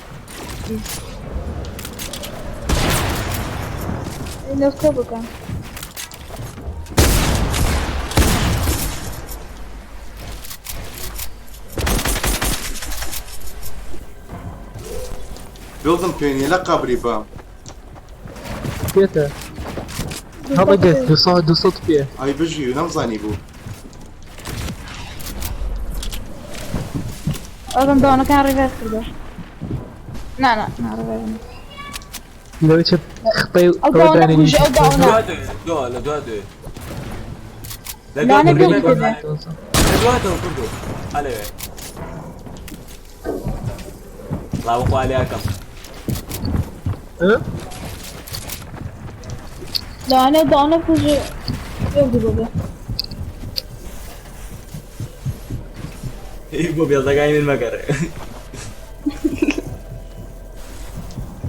نۆسکۆ بکەن. بێڵدم پێ نییە لە قەبری بام. پێتە هەڵەگەت 200 پێ. ئای بژی نەمزانی بوو. ئەوم داونەکان ڕیڤێر کردو. نا نا نا ڕیڤێر. لەوەی چ خپەی ئەو ئەو داونە دانێ کوژی ئەو داونە. دوا دو لە دوا دو لە دوا لانە دو بێڵ بێ. لە دوا دو کردو ئەلێ ڵاو خوالیاکەم. لانە داونە کوژی بێڵ بێ. بۆ بێڵدەکانی من مەگەڕێ.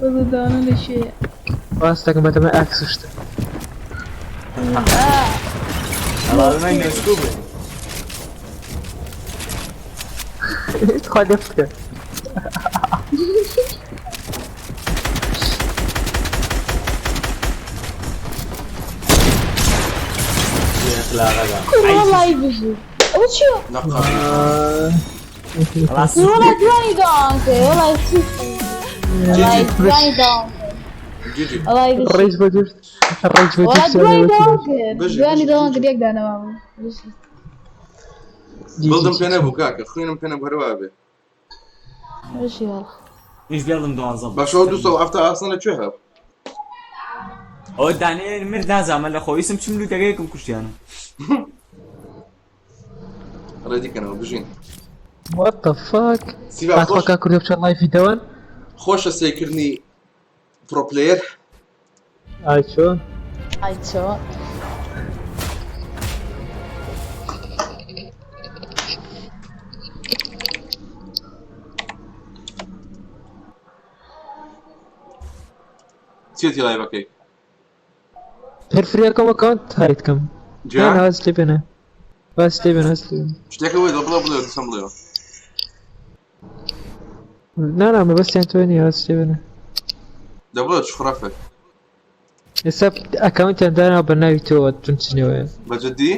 ئەو داونە لەشێ. ڕاستەکەم بەتەمە ئاکسشتە. ئەڵاومە نوسکو بوو. تخوا لێ بکە. ئەخلاقەکە. وەڵی بژی. ئەو چیە؟ لە قەبری. خلاص. وەڵی دوانی داونکە. وەڵی چی؟ وەڵی دوانی داونکە. جیجی. وەڵی بژی. ڕێز بۆ دوور ڕێز بۆ وەڵا دوور دوانی داونکە. بژی، دوانی بژی، داونکە بژی. یەک دانەما بوو. بژی. بێڵدم پێ نەبوو کاکە خوێنم پێ نەبوو هەروە بێ. بژی وەڵا. منیش بێڵم دوانزە بوو. باشە ئەو 270 ئاسان لە کوێ هەبوو؟ ئەوە دانێ مرد نازانم لە خۆویستم چم لوتەکەیەکم کوشتیانم. ڕێدی کەنەوە بژین. What the fuck؟ سیوا خوا خۆش کا کوردە بچە لایفی دەوان؟ خۆشە سێکردنی پرۆ پلەیەر. ئای چۆن؟ ئای چۆن؟ چیەتی لایڤەکەی؟ هەر فریاکەم ئەکاونت هایت کەم. جا؟ نا واز لێ بێنە. واز لێ بێنە واز لێ بێنە. شتێکە وێ بڵێ بڵێ دەسم بڵێ. نا نا مەبەستیان تۆ نییە واز لێ بێنە. دە بڵێ چ خرافە. ئێستا ئەکاونتیان دانا بە ناوی تۆوە چونچنەوەیە. بە جدی؟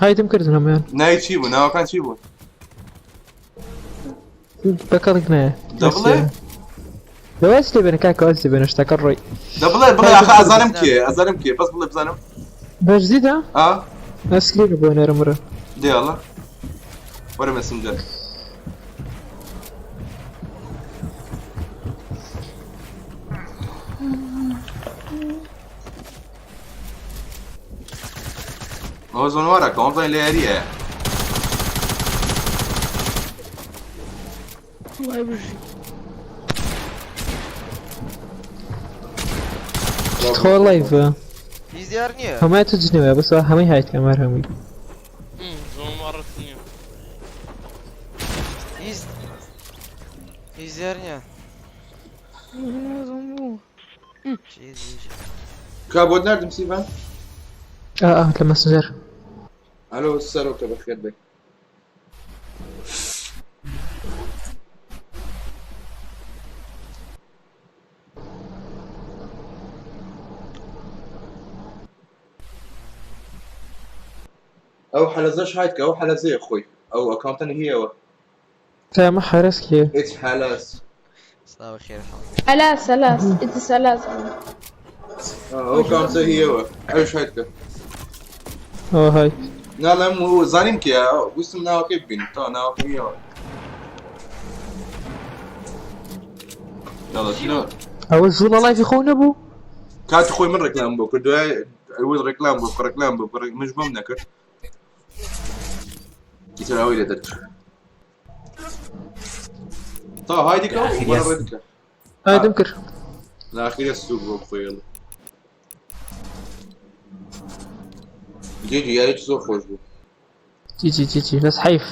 هایتم کردن هەموویان. ناوی چی بوو؟ ناوەکان چی بوو؟ بە کەڵک نایە. دە بڵێ؟ لە واز لێ بێنە کاکە واز لێ بێنە شتەکە ڕۆی. دە بڵێ بڵێ ئاخە ئازانم کێ ئازانم کێ بەس بڵێ بزانم. بەجدیدا؟ ئا؟ ئەسلی بۆ نێرم وەرە. دێ ئەڵە. وەرە مەسنجەر. ئەوە زۆنوارە کە ئەم زانین لە یاریە. وەڵی بژی. تخوا لایڤە. هیچ دیار نییە. هەموویان تو جنێوە بەس هەمووی هایت کەم هەر هەمووی. زۆنوارت نییە. هیچ هیچ دیار نییە. چی چی کا بۆت ناردم سیڤان؟ ئا ئا لە مەسنجەر. ئەلۆ سەرۆکە بەخێر بێ. ئەو حەلەزەش هایت کە ئەو حەلەزەیە خۆی ئەو ئەکاونتەن هیەوە. تامە حەرەس کێ؟ ئیتس حەلەز. سڵاو خێر حاڵ. ئەلاس ئەلاس ئیتس ئەلاس. ئەو ئەکاونتە هیەوە ئەوش هایت کە. ئەوە های. ناڵێم زانیم کێ ویستم ناوەکەی ببینم تا ناوەکەی هیەوە. یاڵا چینەوە. ئەوە زوو لە لایفی خۆ نەبوو؟ کاتی خۆی من ڕێکلام بۆ کرد دوای ئەوەی ڕێکلام بۆ کرد ڕێکلام بۆ کرد منش بۆم نەکرد. ئیتر ئەوەی لێ دەرچوو. تا های دیکە وەرە ڕێ دیکە. هایتم کرد. لە ئاخیرە سووک بۆ خۆی. جیجی یاریی زۆر خۆش بوو. جی جی جی جی بەس حەیف.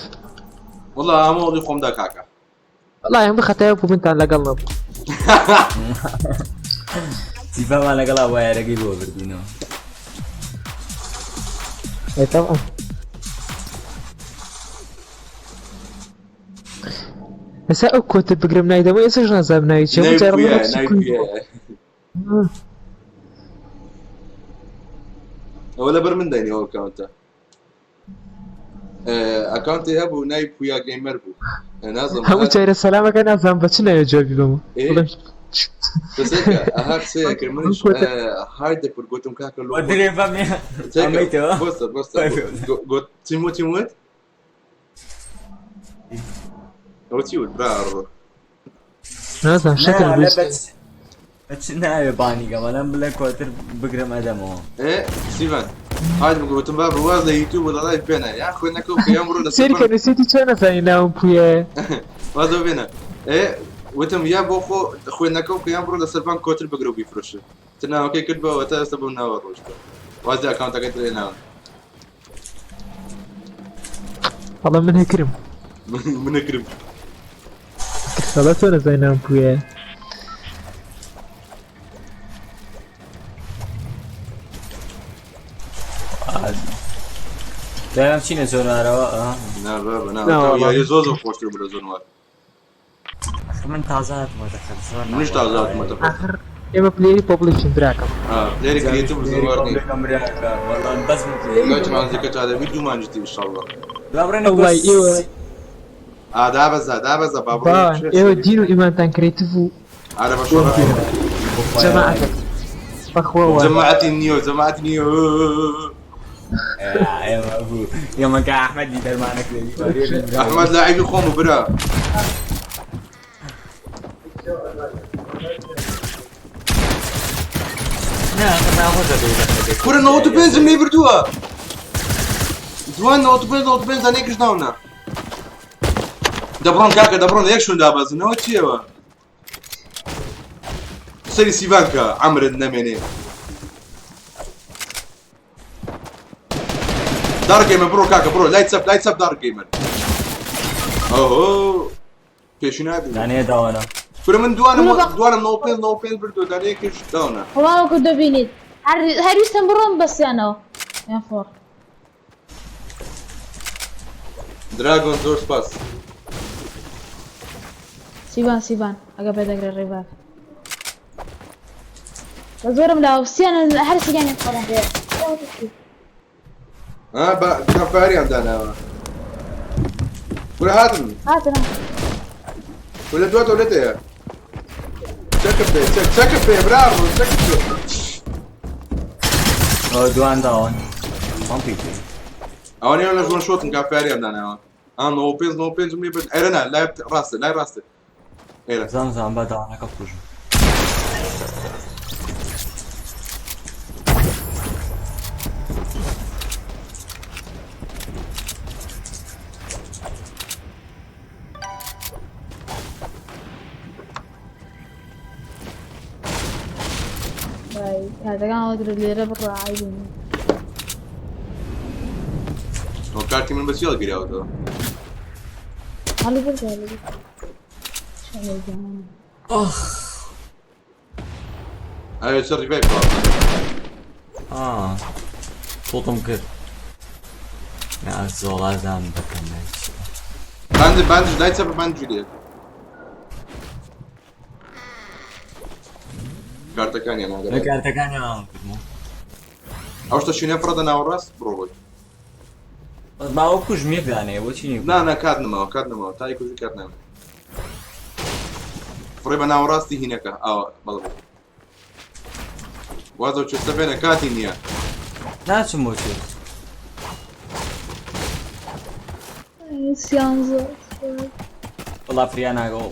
وەڵا هەموو ئەوڵی خۆم دا کاکە. وەڵا هەموو خەتای بوو منتان لەگەڵ نەبوو. سیفامان لەگەڵا وایەرەکەی بۆ بردینەوە. ئەی تەبعا. ئێستا ئەو کۆتە بگرم نایدەمەوە ئێستاش نازانم ناوی چیە. ناوی جارە کوێیە، ڕۆڵی ناوی کون کوێیە. ئەوە لەبەر من داینی ئەو ئەکاونتە. ئەکاونتی هەبوو ناوی پویا گەیمەر بوو. نازم هەموو جارە سەلامەکە نازانم بە چ ناوێ جوابی بەمەوە. ئێ قسەکە ئەها قسەیە کرد منیش های دەکرد گوتم کاکە لۆ درێ بەم ئەمەیتەوە بۆستە بۆستە گوت چیم وت چیم وت ئەوە چی وت برا ڕۆ نازانم شەکر بوو. بە چ ناوێ بانی گەم ئەلەم بڵێ کۆتر بگرم ئەدەمەوە. ئێ سیڤان هاید بگو گوتم بابە واز لە یوتیوب و لە لایڤ بێنە یان خوێندنەکە و پێیان بڕۆ لە سەیری کە نووسیتی چۆن نەزانی ناوم پویایە. واز لەوە بێنە. ئێ وتم یا بۆ خۆ خوێندنەکە و پێیان بڕۆ لە سەربان کۆتر بگرە و بیفرۆشە. تر ناوەکەی کرد بەوە تا ئێستا بەم ناوە ڕۆیشتووە. واز لە ئەکاونتەکەی تر هێناوە. وەڵا من هەکرم. من هەکرم. وەڵا چۆن ئەزانی ناوم پویایە. دایم چینە زۆنوارەوە نا بابە نا یاری زۆر زۆر خۆشتر بوو لە زۆنوار. من تازە هاتمەتە خەت زۆر منیش تازە هاتمەتە خەت. ئاخر ئێمە player ی public ین براکەم. player ی creative زۆر نین. والله بەس من player ی لای چمانزیکە چادەبی دوو مانجتی ئینشاڵڵا. وەڵای ئێوە ئا دابەزە دابەزە با با ئێوە دین و ئیمانتان creative و ئارە بە شۆڕە جەماعەتەک بەخوا وایە. جەماعەتی نییە جەماعەتی نییە. ئێمە کە ئەحمەدی دەرمانەکرێ ئەحمەد لاعیبی خۆم و برا. کورە 95 لێ بردووە دوان 95 95 دانەیەکش ناونە دەبڕۆن کاکە دەبڕۆن لە یەک شوێن دابەزنەوە چیەوە سەری سیڤان کە عەمرت نەمێنێ دارک گەیمەر بڕۆ کاکە بڕۆ لای چەپ لای چەپ دارک گەیمەر ئۆهۆ پێشی نابی دانەیە داوانە کورە من دوانم دوانم 95 95 بردووە دانەیەکیش داونە وەکو دەبینیت هەر هەر ویستم بڕۆم بەسیانەوە یان فۆر دراگۆن زۆر سپاس. سیبان سیبان ئەگە پێ دەگرێ ڕیباز بە زۆرم لاوە سیان هەر سیانی خۆم پێ ها بە کەفاریان داناوە کورە هاتن هاتن کورە دوا دەولەتەیە چەکە پێ چەک چەکە پێ برا چەکە پێ ئەوە دوان داوان پەمپی پێ ئەوانەیان لە ژوان شۆتن کافاریان داناوە ئا 95 95 لێ برد ئێرە نا لای ڕاستە لای ڕاستە ئێرە زان زان بە داوانەکە بکوژم وای کاتەکان هەڵگرە لێرە بڕە عەیبی نییە. تۆ کارتی من بە چی هەڵگیراوەتەوە؟ هەڵی بردە هەڵی بردە. چۆن گیانم. ئەوێ چ ڕیڤای بکەوە؟ ئا تۆتم کرد نا زۆڵا زان بکەم باند باندش لای چەپە باندجی لێ کارتەکانیان لە ئاگادار. کارتەکانیان هەڵکردم ئەو شتە شینە فڕە دە ناوەڕاست بڕۆ بۆی. بەس با ئەو کوژم یەک دانەیە بۆچی نییە نا نا کات نەماوە کات نەماوە تا کوژی کات نامێنێ. فڕێ بە ناوەڕاستی هینەکە ئاوا بەڵێ بڵێ. وازە چێستە بێنە کاتی نییە. ناچم بۆ چێ سیانزە وەڵا فریا ناگەوە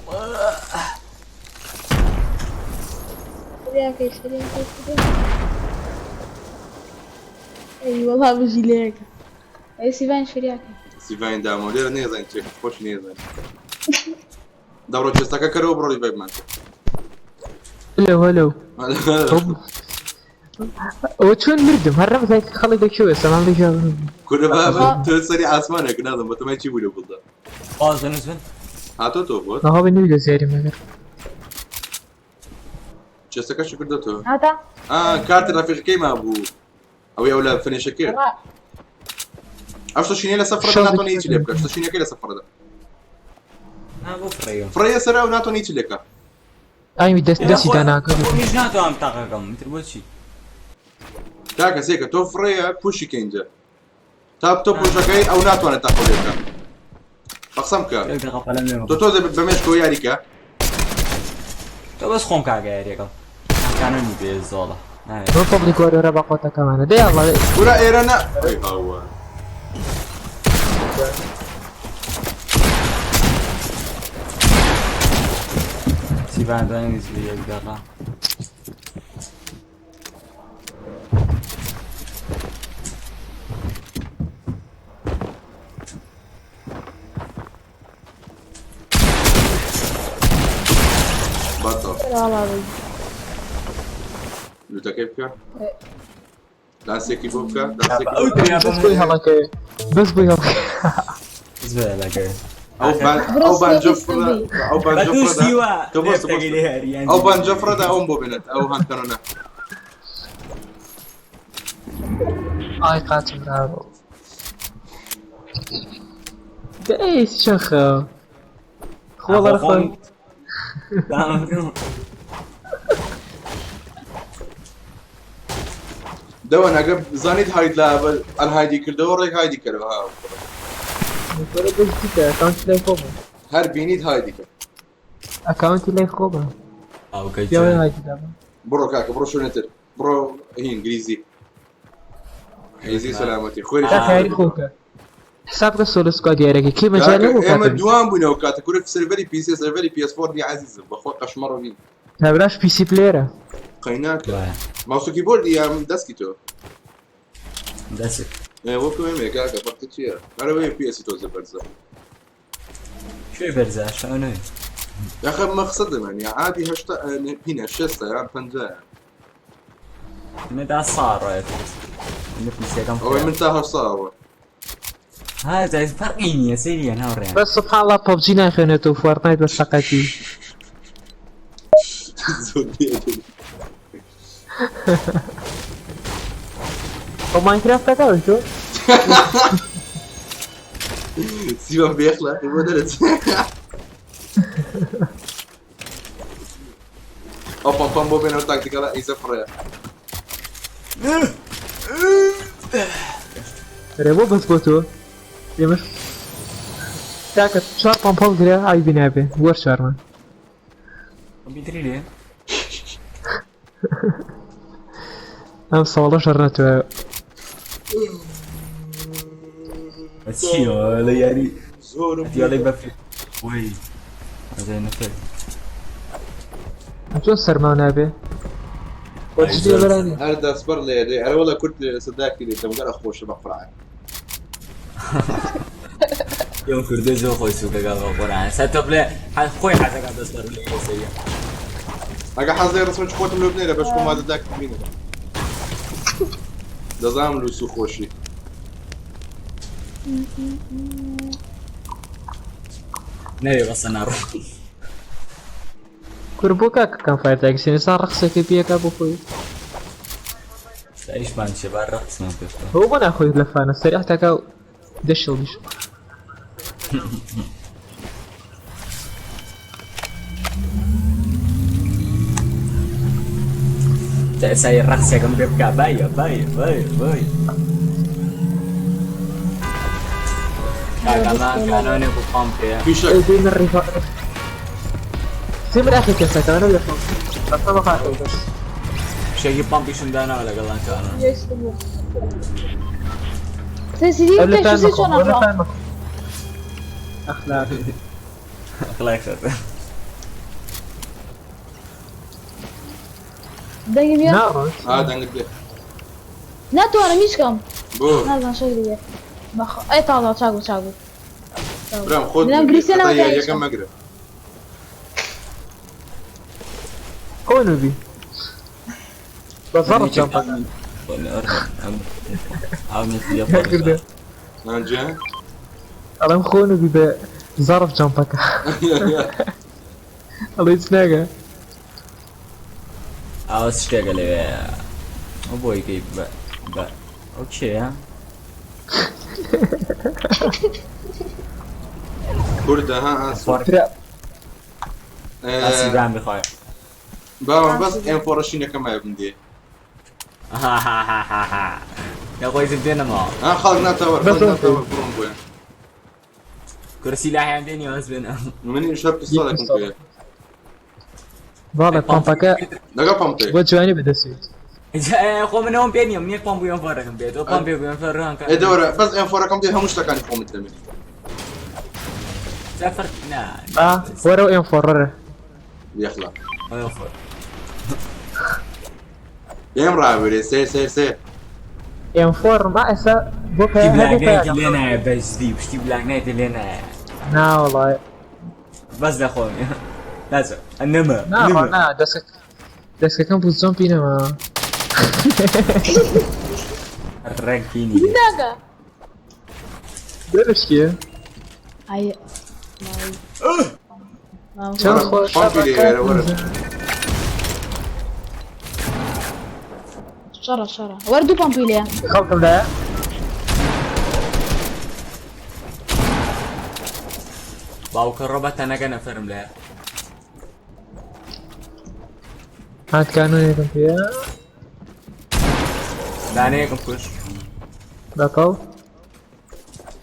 فریاکەی فریاکەی فریاکەی. ئەی وەڵا بژی لەیەکە ئەی سیڤان فریاکەی سیڤین دامەوە لێرە نێزانین چێ خۆشی نێزانین. دەبڕۆ چێستەکە کەرەوە بڕۆ ڕیڤایڤمان کە. هەلو هەلو ئەوە چۆن مردم هەر نەمزانی خەڵک لەکوێ سەمان لەکوێ کورە بابە تۆ سەری ئاسمانێک نازم بەتەمای چی بوو لە گوڵدا. باز دەنووس بن هاتۆ تۆ بۆت نەها بە نوی لە زیاری مەگەر چێستەکە شو کردە تۆ. هاتا ئا کارتی ڕەفیقەکەی مابوو ئەوەی ئەو لە فنیشە کرد. ئەو شتە شینەی لەسەر فڕێ ناتوانێ هیچی لێ بکە شتە شینەکەی لەسەر فڕێ نا بۆ فڕێیە فڕێیە سەر ئەو ناتوانێ هیچی لێ بکە. ئایمی دەست دەستی داناکە خۆمیش ناتوانم تاقەکەم ئیتر بۆچی کاکە سێکە تۆ فڕێیە پوشی کە اینجا. تا تۆ پوشەکەی ئەو ناتوانێت تاقۆ لێ بکە. بەقسەم بکە. یەک دقیقە پەلەم لێ تۆ مەکە. تۆزێ بە مێشکەوە یاری کە. تۆ بەس خۆم کاکە یاریەکەم. کانۆنی بێ زۆڵە. ناوێ. بۆ پبلیک وەرەرە بە قۆتەکەمانە دەی ئەڵڵا دەی. کورە ئێرە نا ئەی هاوار. سیڤان دانیش بێ یەک دقیقە. بەتەڵ. وەڵا بی. لوتەکەی بکە. داسێکی بۆ بکە. داسێکی ئەو بۆ بکە. دنیا بەس بۆی هەڵەکەوێ بەس بۆی هەڵەکەوێ. بەس بۆی هەڵەکەوێ. ئەو بان بڕۆ ئەو بانجە سلێ فڕە بی. ئەو بە بانجە دوو فڕەدا سیوە تۆ بۆستە لێفتەکەی بۆستە لێ هەریان ئەو بانجە فڕەدا ئەوم بۆ بێنێت ئەو هەنکەنۆنە. ئای قاچم رابوو. دەی چۆن خەو. خۆڵە خۆ خۆی. خۆم دامەکەم. دەوەن ئەگە زانیت هاید لە ئەنهایدی کردەوە ڕێک هایدی کەرەوە ها بەس دیکە ئەکاونتی لای خۆمە. هەر بینیت هایدی کە. ئەکاونتی لای خۆمە. ئەو کە پیاوەی جوان. هایدی دابە. بڕۆ کاکە بڕۆ شوێنێتر بڕۆ هی ئینگلیزی ئینگلیزی سەلامەتی خۆری کاکە یاری خۆکە. حساب بکە سۆلۆ سکواد یاریەکەی کێ مەجالە کاکە بۆ ئێمە کاتە. دوان بووینەوە کاتە کورە سێرڤەری پیسی سێرڤەری پی ئێس فۆر نی عەزیزم بەخۆ قەشمەڕ نین. کابراش پیسی پلێرە. قەیناکە وایە. ماوس و کیبۆردی یان دەستی تۆ؟ دەست. وەکو ئێمە کاکە فەرقی چییە؟ هەرەوەی پی ئێسی تۆزە بەرزە. شوێ بەرزە شەو نەوێ. یاخە مەقسەدم یعنی عادی هەشتا هینە شێستە یان پەنجایە. من تا ساڕ من پیسیەکەم ئەوەی من تا هەشتاوە. ها جای فەرقی نییە سەیریان هاوڕێیان. بەس سبحان الله پەبجی ناخوێنێتەوە فۆرتنایت بە سەقەتی. زۆر بێ. ئەو ماینکرافتەکە تۆ؟ سیوان بێخلاقی بۆ دەرەچێ. ئەو پەمپەم بۆ بێنەوە تاکتیکەڵە ئیزە فڕێ. ئەرێ بۆ بەس بۆ تۆ؟ ئێمەش کاکە چوار پەمپ هەڵگرە عەیبی نابێ وەر چوارمان. کۆمپیوتەری لێ؟ ئەم ساڵەش هەر نەتوایە. چیەوە لە یاری زۆرم دیاڵی بەفری وەی ئەزای نەفر. ئەم چۆن سەرماو نابێ؟ وەرزش لێ بەرانی. هەر دەستبەر لێ دێ ئەرە وەڵا کورد لێ سەداکی لێ دەمگەرە خۆشە بە قورعان. یەو کوردە زۆر خۆی سووکەکە بە قورعان. سەر تۆ بڵێ خۆی حەزەکە دەستبەر لێ سەیە. ئەگە حەز لێ ڕسمێکی خۆتم لۆ بنێرە بەشکم وازە داکی بینە. دەزانم لوس و خۆشی. نەوێ بەسە ناڕۆ. کورە بۆ کاکە کامفایر داگیرسێنێ ئێستا ڕەقسێکە پێکا بۆ خۆی. سەریشمان چێ با ڕەقسمان پێ بکە. هەوە بۆ ناخۆیت لە فانە سەریع تاکا و دەشڵیش. تا ئێستا ڕەقسێکم پێ بکا بایە بایە بایە بایە. کاکەمان کانۆنێک و پەمپێ. فیشەک. دێ من ڕیفا سێ من ئاخر کەسەکە لە خۆم. بەسە بەخاتەوە بەس. شێکی پەمپیشم داناوە لەگەڵ کانۆن. سێ سیدی ئەو لە بکە فان شو مەخۆ، چۆن ئەو لە ئەڕوا. فان مەخۆ. ئەخلاق. ئەخلاق شەرت. دەنگم یە؟ ناڕۆت. ها دەنگت دێ. ناتوانم هیچ کەم. بۆ. نازانم شەکری بێ. بەخ ئەی تازە چاک بوو چاک بوو. برام خۆت منم گریسێ خەتای نەوەتە هیچ یاریەکەم کەم. مەگرە. خۆ نوبی. بە زەڕت جەمپەکە. کردە. نانجە؟ ئەڵێم خۆ نوبی بە زەڕف جەمپەکە. ئەڵێ هیچ ناگە. ئەوە شتێکە لەوێ. ئەو بۆی کەی بە بە ئەو کێیە؟ کوردە ها ئاسو. ئاسیبان بخوای. باوە بەس ئێم فۆڕەشینەکەم مایە بمدێ. ها ها ها ها ها. یاخۆی زم پێ نەماوە. ها خەڵک ناتەوەر، بەس خەڵک ئەو ناتەوەر، بڕۆم بۆیە. کورسی لاحیان بێنی واز بێنە. منیش هەر پستۆلێکم پێیە. باڵە پەمپەکە لەگەڵ پەمپێک. بۆ جوانی بەدەستێت. خۆ منەوەم پێ نییە، من یەک پەمپ و ئێم فۆرەکەم پێ، تۆ پەمپێک و ئێم فۆرەکەم ئێ دەوەرە بەس ئێم فۆرەکەم دێ هەموو شتەکانی خۆمت دەمێ. جا فەرق نا. ئا وەرەوە ئێم فۆڕەرە. یەخلا. ئێم فۆر. لێم ڕابرێ سێ سێ سێ. ئێم فۆر ما ئێستا بۆ پشتی پەیا بلاک بۆ نایتی پەیا لێ نایە بەجدی، پشتی بلاک نایتی لێ نایە. نا وەڵای. بەس لە خۆم. ناچم. نەما نا نەما. نا دەستەکەم بوو زۆمپی نەما. ڕێک بینی. ناگە. دەرشکێ ئای. چەند خۆش پەمپی لێ وێرە وەرە. شەڕە شەڕە. وەرە دوو پەمپی لێیە. خەڵکم لایە. باوکە ڕۆبە تەنەکە نەفەرم لایە. هات کانونێکم پێیە. دانەیەکم کوش. بەپەڵ.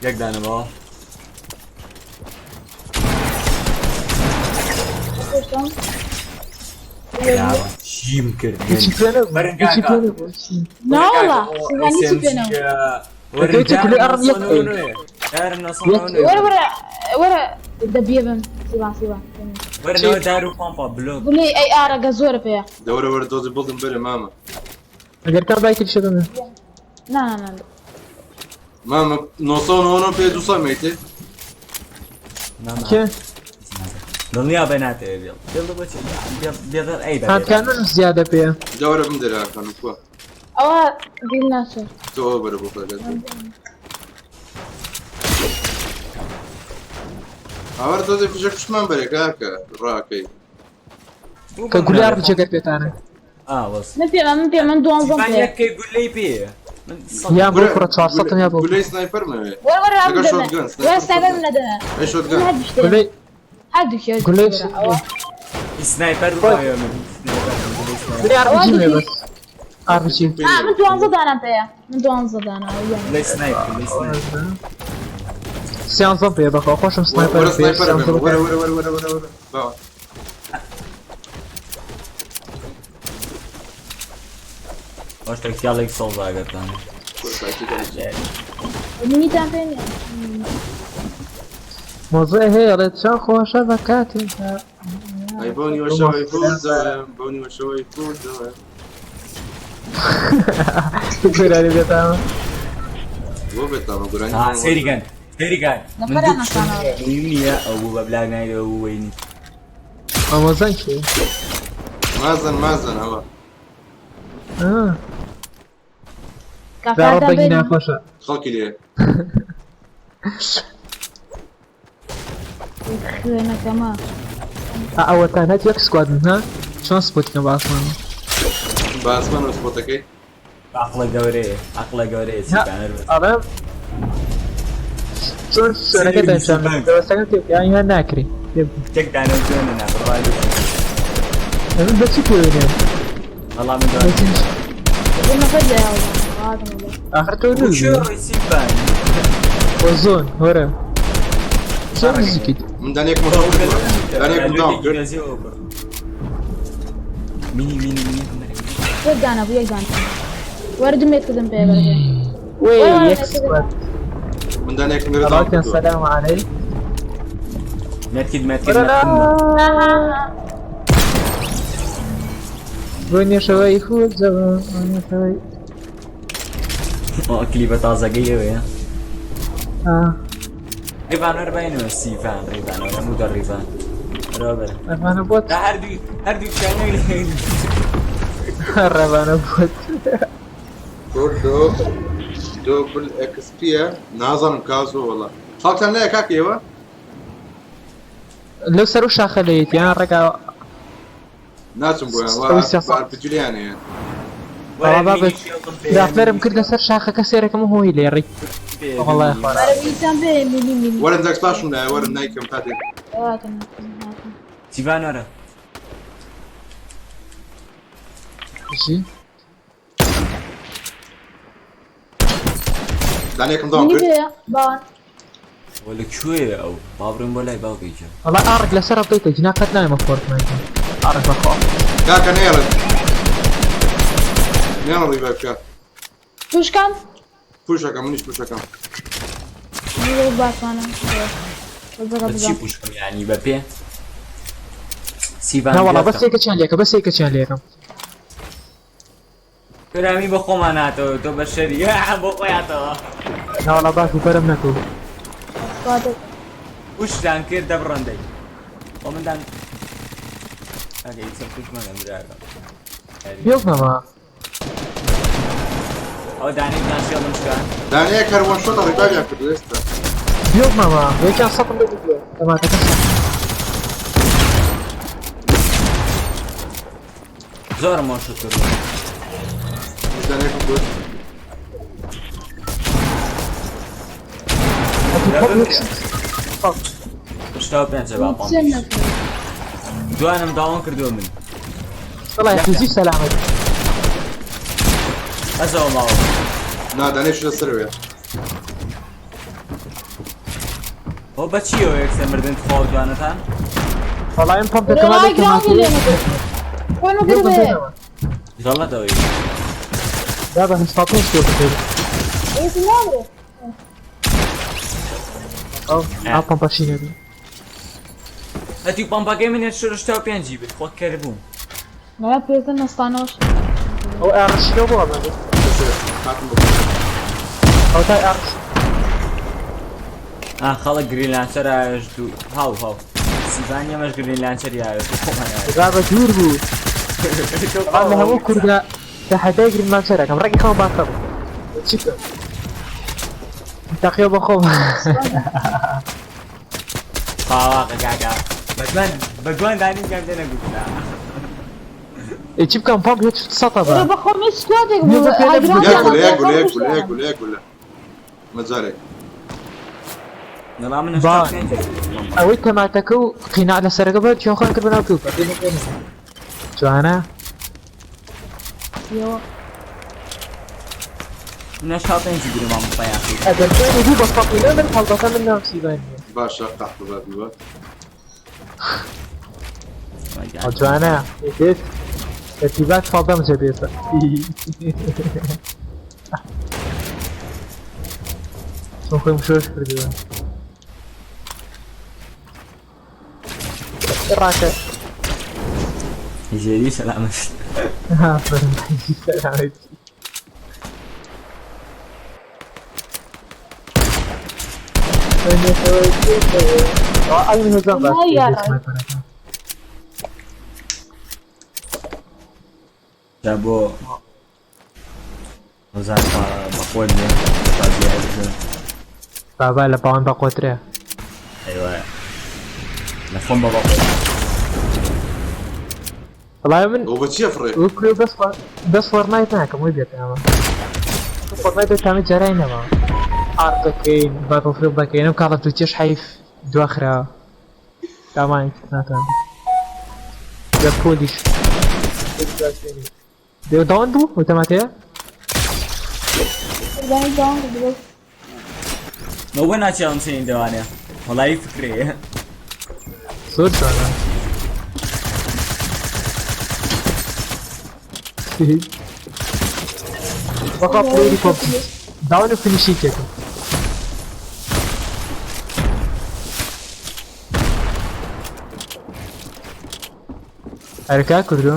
یەک دانەمەوە. کوشتم. چیم کرد؟ هیچی پێ نەبوو. وەرن هیچی کاکە. پێ نەبوو. نا وەڵا. سیڤان هیچی پێ نەبوو. دەکەویتە کولەی ئەڕم یەک ئەی. وەرە وەرە وەرە دەبیە بم سیڤان سیڤان. وەرنەوە دار و پەمپا بلۆک. گولەی ئەی ئارەگە زۆرە پێیە. دەوەرە وەرە دۆزی بڵدم بەرێ مامە. ئەگەر کام بایتر شە بمە. نا نا نا. مامە 999 پێ 200 مەیتێ. کێ؟ دڵنیا بە ناتەوێ بێڵ. بێڵ بۆچی؟ بێڵ ئەی بە. هات کانونم زیادە پێیە. دەوەرە بم دەرێ هاکانم کووە. ئەوە دیل ناچێت. تۆ ئەوە بەرە بۆ خۆت. ئاوەرە تۆزێ فیشەکشمان بەرێ کاکە ڕاکەی. کە گولەی ئەڕم جێگەر پێتانە. ئا وەس. من پێمە من پێمە من دوانزەم سیڤان پێیە. یەکەی گولەی پێیە. یان بۆ کوڕە 400 یا بۆ گولەی سنایپەر مەوێ. وەرە وەرە ئەم لەگەڵ دەمە. شۆتگەن، وەرە سنایپەر سنایپەر من نەدەمە. ئەی شۆتگەن. من هەردوو شتێ. گولەی هەردوو شێ. گولەی ئەوە. سنایپەر بخۆیە من. سنایپەر گولەی سنایپەر. گولەی RPG مێ بەس. RPG. ئا من دوانزە دانام پێیە. من دوانزە دانا یان. گولەی سنایپەر گولەی سنایپەر. سیانزەم پێیە بەخوا خۆشم سنایپەر وەرە پێیە. سنایپەر سیانزە بێ. وەرە بەکار. وەرە وەرە وەرە وەرە وەرە. باوە. خۆش تەکتیاڵێک سەوزا ئەگەرتان. منیتان پێ نییە. مۆزە هەیە ئەڵێ چەند خۆشە بە کاتێ. ئەی بۆنی وەشەوەی فوت دەوێ، بۆنی وەشەوەی فوت دەوێ. گۆرانی بێتامە. بۆ بێتامە گۆرانی. ها سەیری کەن سەیری کەن. من نەفەرە دوو کوشتم نەفەرە. هەیە نییە ئەو بوو بە بلاک نایت ئەو بوو وەینی. مامۆزان کێ؟ مازن مازن ئەوە. ئا. کافرتان داڕۆ دەنگی پێ نییە. ناخۆشە. خەڵکی لێ. خوێنەکەمە. ئەوەتان هەت یەک سکوادن ها؟ چۆن سپۆتکەم بە ئاسمان؟ بە ئاسمان و سپۆتەکەی؟ عەقڵە گەورەیە عەقڵە گەورەیە سیبانەر بەس. ئەڵێم چۆن شوێنەکە سیبان. دەوەستەکەم تێ بکە، یان ناکرێ. تێ بکە. یەک دانە و جوێنە نا، بڕوا لێ. ئەمن بە چی پێوێنێ؟ وەڵا من دوای. بە چی؟ من نەفەر لێ هەوڵ. هاتم وەڵا. ئاخر تۆ نووی. شو ڕۆی سیبان؟ ئۆزۆن، وەرە. چۆن نزیکیت؟ من دانەیەکم داوم کردووە. دانەیەکم داوم کرد. مینی مینی مینی. یەک دانە بوو یەک دانە. وەرە دوو مێت کردم پێ بەرە. وەی وەرە یەک مێت کردم. سکواد. من دانەیەکم لێرە داوم ڕاکەن کردووە. سەلام عەلەی. مێت کرد مێت کرد وەرە مێت کرد. ها ها ها. بۆ نێشەوەی فوت زەوە، بۆ نێشەوەی. ئەو کلیپە تازەکەی ئەوەیە. ئا. ڕیڤان وەرە بینەوە سیڤان ڕیڤان وەرە هەموو دە ڕیڤان. وەرە بەرە. ڕێڤانە بۆت. تا هەردوو شانەی لێ. ڕێڤانە بۆت. کۆردۆ دۆبل ئەکسپیە نازانم کازۆ وەڵا. خەڵکتان لایە کاکە ئێوە؟ لەو سەر و شاخە لێیت یان ڕێگا ناچم بۆیان، وا ئەوی سیاسەت. بە ئارپیجی لێیان هەیە. وەرە بابا مینی بەس شێڵتم پێ، دافەرم مینی کردە سەر شاخەکە سێرەکەم هۆی لێ ڕی. پێ، وەڵای مینی. خۆرا. وەرە مینیتان پێ، مینی، مینی. وەرن دەکس باشم لایە، وەرن نایکەم تا دێت. هاتم، هاتم، هاتم. سیڤان وەرە. چی؟ دانەیەکم داون منی کرد بێ باوان. وە لە کوێیە ئەو؟ با بڕۆین بۆ لای باوکێکیان. وەڵا ئاڕک لەسەر ئەپدەیتە جنا قەت نایەمە فۆرتنایت ئاڕک بەخوا. کاکە نێڵن نێڵن ڕیڤایڤ کە توش کەم؟ پوشەکەم منیش پوشەکەم. من باسانم. بە چی پوش بکەم یانی بە پێ؟ سیڤان نا وەڵا بەس گرفتم. یەکەچیان لێکە بەس یەکەچیان لێکەم. کرامی بە خۆمان هاتەوە تۆ بە شەری بۆ خۆی هاتەوە. نا وەڵا باش بوو بەرم نەکەوت. پوشتان کرد دەبڕندەی. خۆ مندان ئەگە ئیتر پوش مەکەن براکەم. بێڵنەوە. ئەو دانەیەکیان شێڵم شکان. دانەیەک هەر وەن شۆتە ڕیڤایڤیان کردو ئێستا. بێڵنەوە یەکیان سەتم لێ بردووە تەماتەکە سەت. زۆرم وەن شۆت کردووە. دانەیەکم کوشت. 85 با پامپیش. دوانم داوان کردووە من. وەڵا فیزی سەلامەت. ئەزەوە ماوە. نا دانەیەکش لەسەرەوەیە. ئەو بە چیەوە یەکسەر مردن تخوا و دوانەتان؟ وەڵا ئەم پەمپەکە وەڵای مالێک گراونی لێ نەکرد. خۆی نەکرد بێ. غەڵەتەوەی. بابا 85 پێ بکەیت. ئێستا نامرێ. ئەو ئەو پەمپەشی نەبی. هەتیو پەمپەکەی من 85 بێت خۆ کەر بووم. وەڵا پێزە نەستانەوەش. ئەو ئاڕشینەوە بۆ ئەمە. هاتم بۆ. ئەو تای ئاڕش. خەڵک گرین لانچەر ئاوێژ دوو هاو هاو. سیڤان ئێمەش گرین لانچەری ئاوێژ خۆمان ئاوێژ. بابا دوور بوو. بەڵام لە هەموو کوردە تەحەدای گرین لانچەرەکەم ڕێکی خەم باشە بوو. چی بکەم؟ تەقیەوە بە خۆم. خاواقە کاکە. بەدوان بەدوان دانی کام لێ نەگوترا. ئێ چی بکەم پەمپ هێچ سەتە بە. بە خۆم هیچ سکوادێک بوو. یەک گولە یەک گولە یەک گولە یەک گولە یەک گولە. مەجارێک. وەڵا من 85 ئەوەی تەماتەکە و قیناع لەسەرەکە بە چیان خۆیان کرد بەناو توپە. جوانە. من 85 گرم مامۆستا یاخی. ئەگەر خوێنی بوو بە سەتی نەمن هەڵبەتە من ناو سیبان نییە. باشە قەحپە با بیوە. جوانە دێت تەرتیبات فاڵدەم جەبێتە. چۆن خۆیم شۆش کردووە. ڕاکە. ژێری سەلامەت. ئافەرین سەلامەتی. جا بۆ هۆزان بەخۆت بێ بابا لە باوان بەقۆترە. ئەیوە لە خۆم بە بەقۆت. وەڵای من ئەو بە چییە فڕێ؟ وەکوێ بەس فۆرنایت ناکەم وەی بێتە ئەمە. فۆرنایت تامی جارای نەما. ئارت دەکەین باتڵفیڵد دەکەین ئەم کاڵ ئۆف دوتیش حەیف دواخراوە. تامان ناتوانم. لە پۆلیش. دێ داون بوو وتەماتەیە؟ داون بوو. نەوە ناچێ ئەم سێین دەوانێ. وەڵای فکرەیە. زۆر جوانە. بەخوا پلەیری پۆپجی داون و فینیشی تێکم. ئەرکا کردو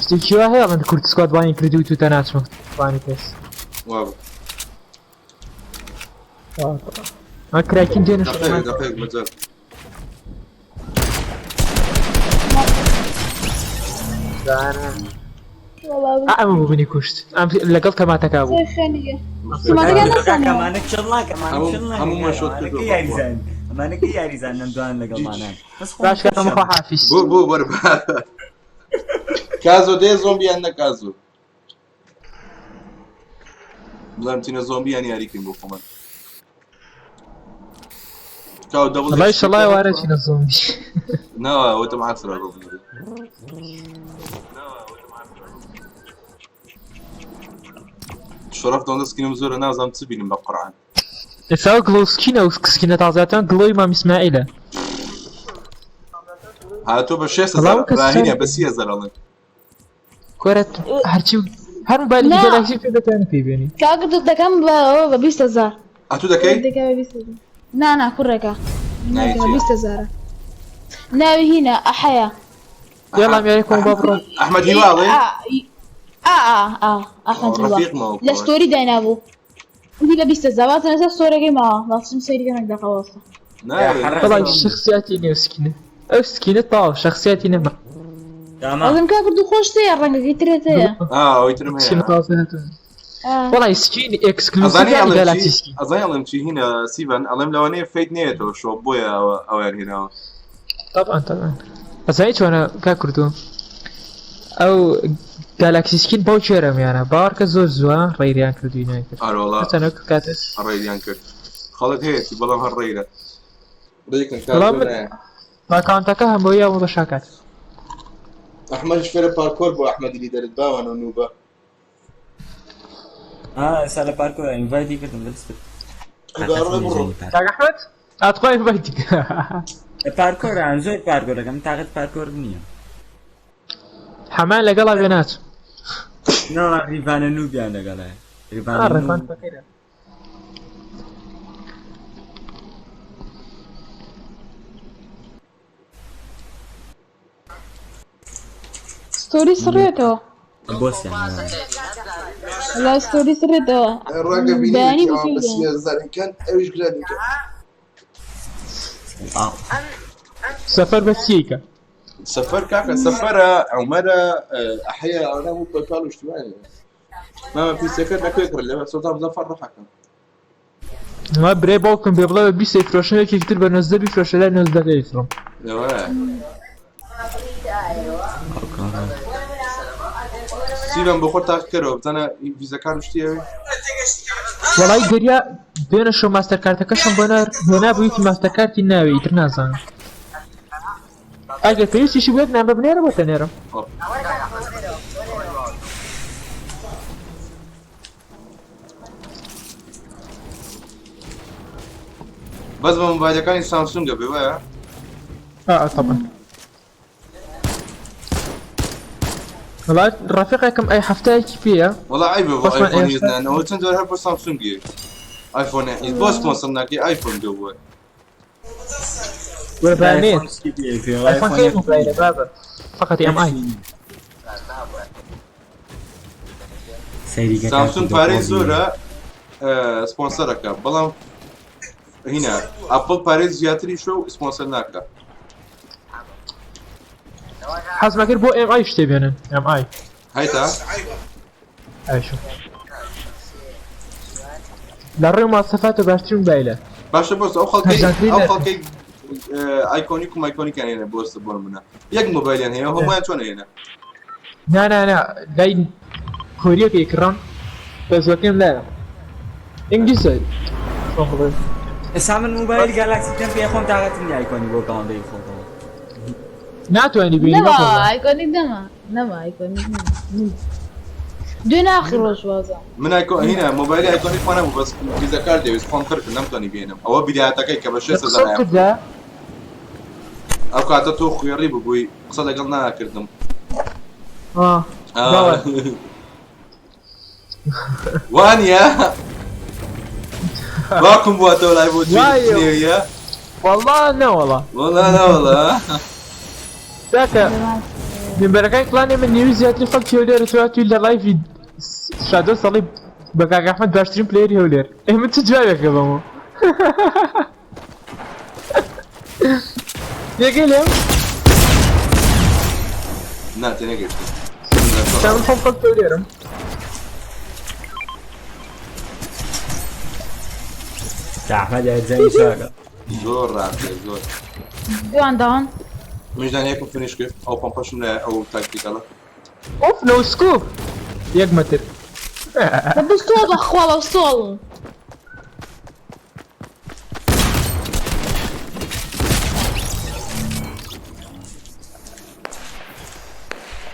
شتێکی وا هەیە من کورد سکواد بانی کردو و توتە ناچمە بانی کەس. وابوو. ما کراکین دێنە دقیق دقیق مەجال. ئەمە بوو منی کوشت. ئەم لەگەڵ تەماتەکە بوو. ئەمانە چڵ ناکە ئەمانە چڵ ناکە. هەموومان شۆت کردووە. ئەمانە کە یاریزان نەمدوان لەگەڵمانان. باش کاکە مخوا حافیز. بۆ بۆ وەرە کازۆ دێ زۆمبیان نەکازۆ. بڵێم چینە زۆمبیان یاریکەین بۆ خۆمان. کاو دەبڵ وەڵای شەڵای وارە چینە زۆمبی. نا وتم عەسرە زۆمبی. شەرەف دەڵێ skin م زۆرە نازانم چ بینم بە قورعان. ئێستا ئەو glow skin ە و skin ە تازەتان glow ی مام ئیسماعیلە. هاتۆ بە 6 وەڵا هەزار ئەو کەس ڕاهینە چەند بە 30 هەزار ئەڵێن. کۆرە هەرچی هەر مۆبایلێکی نا. گەلاکسی پێ دەتوانێت پێی بێنی. کاک دەکەم بە ئەوە بە 20 هەزار. ئەتوو دەکەی؟ دەکەم بە 20 هەزار. نا نا کوڕێکە. ناوی ناکەم چییە؟ 20 هەزارە. ناوی هینە ئەحەیە. یاڵا میاری کۆم با بڕۆ. ئەحمەد هیوا ئەڵێ؟ ئا ئا ئا ئەحمەد هیوا. ڕەفیقمەوە لە story داینابوو. وتی بە 20 هەزار باسم لەسەر story ەکەی ماوە باسم سەیری کەمێک دەقە وەستە. وەڵا شخصیاتی نێو skin ە ئەو skin ە تەواو شخصیاتی نەما. ئەڵێم کاک کوردو خۆش تەیە ڕەنگەکەی ترێت هەیە. ئا ئەوەی ترم هەیە. skin ە تازە هاتوون. وەڵای skin exclusive ئەزانی یانی ئەڵێم گالاکسی چی skin. ئەزانی ئەڵێم چی هینە سیڤەن ئەڵێم لەوانەیە فەیت نەیەتەوە شۆ بۆیە ئەویان هێناوە. طبعا طبعا ئەزانی چۆنە کاک کوردو ئەو گالاکسی skin بەو کێرەم یانە باوەڕکە زۆر زووە ڕێریان کردووی ناکرد. ئەرۆڵا هەرچەندە کاتێ ڕێریان کرد خەڵک هەیەتی بەڵام هەر ڕێرە. ڕێکن وەڵا کار من account ەکە هەم بۆ یاوە بە شاکات. ئەحمەدیش فێرە پارکۆر بوو ئەحمەدی لیدەرت باوانە و نوبە. ئا ئێستا لە پارکۆر invite ی کردم بەس بڕۆ. کاک ئەحمەد ئاتخوا invite ی پارکۆران زۆر پارکۆرەکەم تاقەت پارکۆر نییە. حەمان لەگەڵا بێ ناچم. نا ڕیڤانە نوبیان لەگەڵە. ئا ڕێفان فەقیرە. story سڕێتەوە. بۆسیان وەڵا story سڕێتەوە. ڕەنگە بەیانی بینیوێتی ئەوان بە بوو 30 هەزارین کەن ئەویش گرانی کە. سەفەر بە چیکە؟ سەفەر کاکە سەفەرە عومەرە ئەحەیە ئەوانە بوو پەیپال و شتیوانە. مامە پیسەکە لەکوێ کڕی لە سۆتا مزەفەر ڕەحەکەم. ما برای باوکم بێ بڵێ بە 20 فرۆشم یەکێکی تر بە 19 بیفرۆشە لای 19 دەیفرۆم. لەوە سیڤەن بۆ خۆت تاقیکەرەوە بزانە ڤیزەکان و شتی ئەوێ. وەڵای دەریا دوێنێ شەو ماستەرکارتەکەشم بۆ نارد هێنابوو یەکی ماستەرکارتی ناوێ ئیتر نازانم. ئەگەر پێویستیشی بێت نامە بنێرە بۆ تەنێرم. بەس بە مۆبایلەکانی سامسونگە بێ وایە؟ ئا طبعا. وەڵا ڕەفیقێکم ئەی هەفتەیەکی پێیە. وەڵا عەیبە بۆ خۆشمان ئایفۆن ئێستا هیچ نانەوە چەند جار هەر بۆ سامسونگی ئایفۆن هیچ بۆ سپۆنسەر ناکەی ئایفۆن گەوە. وەرە بانێت. ئایفۆن کەی مۆبایلە بابە؟ فقط ئێم ئای. سامسونگ پارەی زۆرە سپۆنسەرەکە بەڵام هینا ئەپڵ پارەی زیاتری شۆ و سپۆنسەر ناکە. حەزمە کرد بۆ ئێم ئای شتێ بێنن ئێم ئای. هەیتا؟ ئایشۆ. لە ڕێ ماسەفاتە باشترین مۆبایلە. باشە بۆس ئەو خەڵکەی هەرزانترین ئەو نرخە. خەڵکەی ئایکۆنیک و مایکۆنیکیان هێنە بۆستە بۆ منە یەک مۆبایلیان هەیە هەموویان چۆن هێنە؟ نا نا نا لای کۆریەکە یکڕم بەزوەکەم لایە ئینگلیزە چۆن بڵێ ئێستا من مۆبایل گالاکسی تەم پێ خۆم تاقەتم نییە ئایکۆنی بۆ کاوەندەی خۆتەوە. ناتوانانی بینی نەما بەخۆڵا. ئایکۆنیک نەما نەما ئایکۆنیک نەما. دوێ ناخی ڕۆژ وازە. من ئایکۆ هینە مۆبایلی ئایکۆنیک خۆ نەبوو بەس ڤیزا کارت دەویست خۆم کرد نەمتوانی بێنم ئەوە بدایەتەکەی کە بە 6 لە هەزار قسەم کردا ئەو کاتە تۆ خوێڕی ببووی قسە لەگەڵ ناکردم. ئا باوە. وانییە؟ باوکم بووەتەوە لای بۆ وایە. جنێویە؟ وەڵا نەوەڵا. وەڵا نەوەڵا. کاکە مێمبەرەکانی کڵانی من نێوی زیاتری خەڵکی هەولێرە تۆ هاتووی لە live ی شادۆ سەڵی بە کاک ئەحمەد باشترین player ی هەولێر ئێ من چ جوابێکە بەمەوە تێگەی لێم؟ نا تێنەگەیشتم. تا من خۆم خەڵکی هەولێرم. تا ئەحمەد ئەرزانی چاکە. زۆر ڕاستە زۆر. دوان داوان. منیش دانەیەکم finish کرد ئەو پەمپەشم لە ئەو tactical ە. ئۆف no scope یەک مەتر. بە بستۆڵ بەخوا بە بستۆڵ.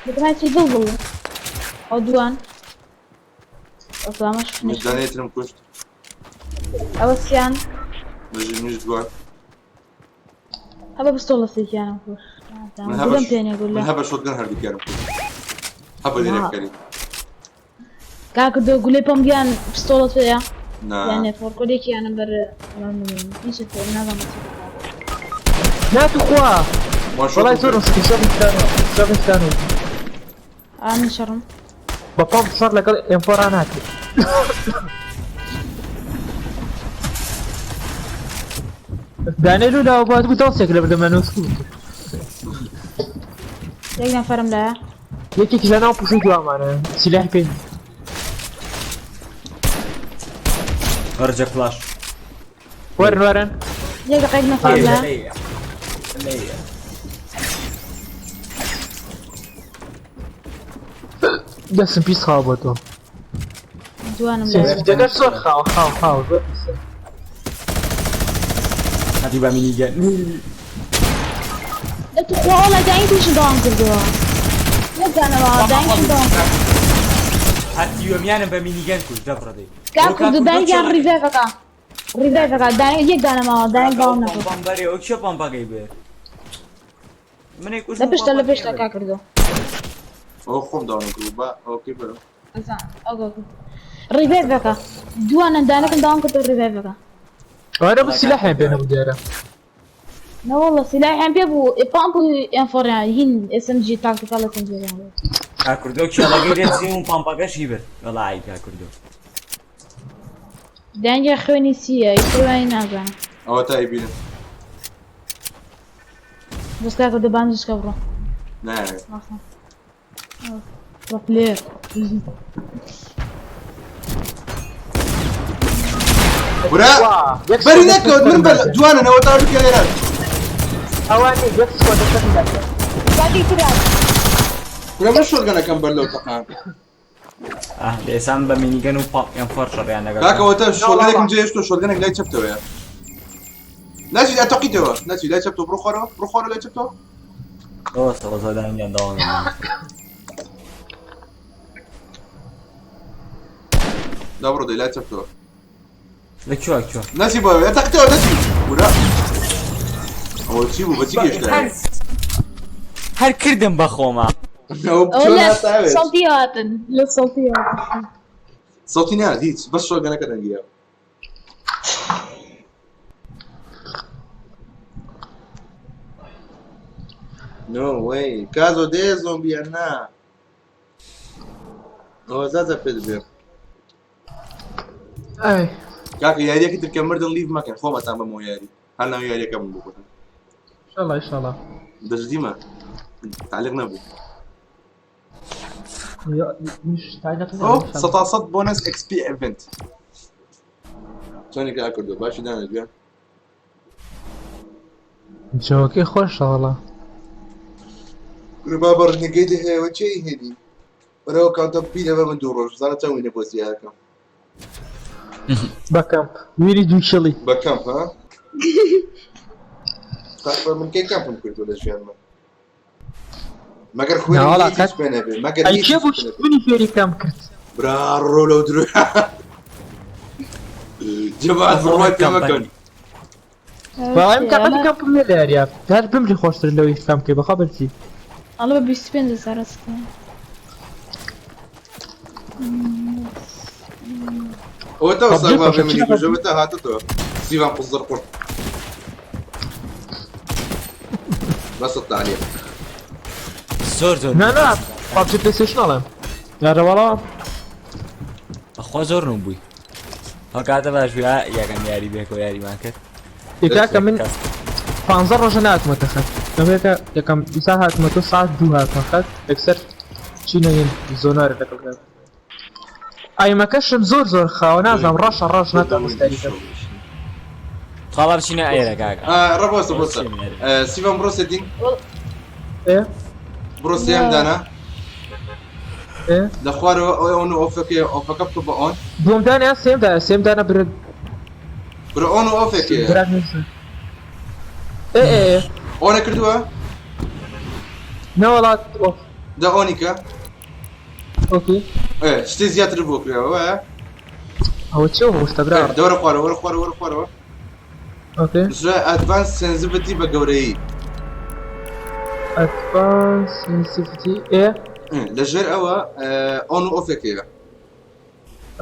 بەتەمای چی بڵبڵ. ئەو دوان. ئەسلامەش منیش دانەیەترم کوشت. ئەوە سیان. منیش منیش دووان. هەبە پستۆڵە سێکیانم کوشت. من هەبە گولەم پێ نیە گولە. من هەبە shotgun هەردووکیانم کوشت. هەبە لێرە بکەری. کاکە دۆ گولەی پەمپیان پستۆڵەت پێیە؟ نا. یان فۆرکۆلێکیانم بەر هیچ پێ نازانم چی بکات. نا توخوا وان وەڵای شۆتم زۆرم کرد. شتی شەڕی شکانەوە شەڕی شکانەوە. ئا من شەڕم. بە پەمپ شەڕ لەگەڵ M4 ناکرێت. دانێ لولا بات بوو دەڵسێک لە بەردەم نووسکو یەک نەفەرم لایە. یەکێکی لە ناو پوشوی دوامانە سیلاحی پێ نییە. وەرجە فلاش. وەرن وەرن. یەک دقیق نەفەرم لایە. لەیە لەیە. دەستم پیس خاو بۆ تۆ. دوانم لایە. دەگەر زۆر خاوە خاو خاو زۆر پیسە. هەتی بە minigun. لە توخوا وەڵا داین تووشم داوام کردووە. نەزانەوە داینشم داوام کرد. هەتیوەمیانم بە minigun کوشت دەبڕدەی. کاک کوردو دانیان revive ەکە. revive ەکە دانێ یەک دانە ماوە دانێک باوەڕ نەکرد. پەمپم بەرێ ئەو کێ پەمپەکەی بێ؟ منێک کوشت لە پشتە لە پشتە کاک کوردو. ئەوە خۆم داوام کرد با ئەوکەی بەرم. ئەزان ئەوکە revive ەکە. دوانە دانەکەم داوام کردو revive ەکە. ئەوانە بوو سیلاحیان پێ نەبوو دیارە. نەوەڵڵا سیلاحیان پێ بوو پامپ و M4 یان هین SMG tactical SMG یان بوو. کاک کوردۆ کێڵەکەی لێ دزیم و پەمپەکەشی برد. وەڵا ئای کاک کوردۆ. دەنگی خوێنی چییە ئیتر وای نازانم. ئەوە تا ئەیبینم. بەس کاک کوردۆ باندیش کە بڕۆ. نایەوێت. بڕۆ پلێر. برا یەک بەری squad نەکەوت من بەر دوانەوە تا بکە لێرە. ئەوان نیە یەک squad لەسەر لایە. کاکی ترات. برا من shotgun ەکەم بەر لەو تەقان. ئاه لە ئێسان بە minigun و پەمپ M4 شەڕیان لەگەڵ کاکە ئەوەتا shotgun ێکم جێهێشتووە shotgun ێک لای چەپتەوەیە. ناچی ئەتەقیتەوە ناچی لای چەپتەوە بڕۆ خوارەوە بڕۆ خوارەوە لای چەپتەوە. ڕاستە بەزۆ دانیان داوام. دا بڕۆ دەی لای چەپتەوە. لە کوێ کوێ؟ ناچی بۆ ئەتەقیتەوە ناچی. برا ئەوە چی بوو بە چی گەشتایە؟ هەر کردم بە خۆما. ئەوە ئەوە چۆن لە هاتاوێت؟ سەڵتی هاتن لە سەڵتی هاتن. سەوتی نهات هیچ بەس shotgun ەکە دەنگیرا. No way. کازۆ دێ زۆمبیان نا. ئەوە زازە پێت بێ. ئەی کاکە یاریەکی تر کە مردن leave مەکەن خۆمەتان بەمەوە یاری. هەر ناو یاریەکە بم بکوتن. ئینشەڵا ئینشەڵا. دەجدیمە. تعلیق نەبوو. منیش تعلیق نەبوو، ئەو ئینشەڵا. سەتا سەد bonus XP event. چۆنی کە کردو باشی دانێت گوێ. جەوەکەی خۆشە وەڵا. کورە بابە ڕنەکەی دەهەیەوە چێ هێنی؟ بەرەوە کاتە پیرە بە من دوو ڕۆژ زانە چەند وینە بۆ زیادەکەم. بە کەمپ ویری دوو کیڵی. بە کەمپ ها؟ تاقبە من کەی کەمپم کردو لە ژیانمە؟ مەگەر خوێنی ناوەڵا هیچ کات پێ نەبێ مەگەر ئەی هیچ کێ بوو پێ نەبێ. منی فێری کەمپ کرد؟ برا ڕۆ لەو درۆ جەماعەت بڕوای پێ مەکەن. وەڵای من تاقەتی کەمپم نییە لە یاریە هەر بمری خۆشتر لەوەی کەمپ کەی بەخوا بەرچی. ئەڵێ بە 25 هەزار ئەسکەم. ئەوە تا پەبجی ساغ خۆشە بابێ چی منی لە کوژە تا هاتەتەوە سیوان قوزەر قوڕ بەسە تعلیق. زۆر زۆر نا نا پەبجی پلەیستەیشن ئەڵێم یارە وەڵا. بەخوا زۆر نوم بووی. ئەو کاتە باش بوو یەکەم یاری بێکەوە یاریمان کرد. کاکە من 15 ڕۆژە ناتمەتە خەت. دەمێکە یەکەم ئیسا هاتمەتە ساعت دوو هاتمە خەت یەکسەر چینەین زۆنارە لەگەڵ کاک. ئایمەکەشم زۆر زۆر خاوە نازانم ڕەشە ڕەش ناتوانم دەستکاری کەم. خاڵا بچینە ئێرە کاکە. ڕە بۆسە بۆسە. سیڤان بڕۆ setting. ئێ بڕۆ سێم دانا. ئێ لە خوارەوە ئەو on و off ەکەیە off ەکە بکە بە on. دووەم دانە یان سێم دانە؟ سێم دانە برد. برا on و off ێکەیە. برات نووسە. ئێ ئێ ئێ. on ە کردووە؟ نەوەڵا off. دە on ی کە. okay. ئێ شتێ زیاتر بۆ کراوە وایە؟ ئەوە چێ ڕووشتە برا؟ دەورە خوارەوە، وەرە خوارەوە، وەرە خوارەوە. okay. نووسرا advanced sensitivity بە گەورەیی. advanced sensitivity ئێ. لەژێر ئەوە on و off ێک هەیە.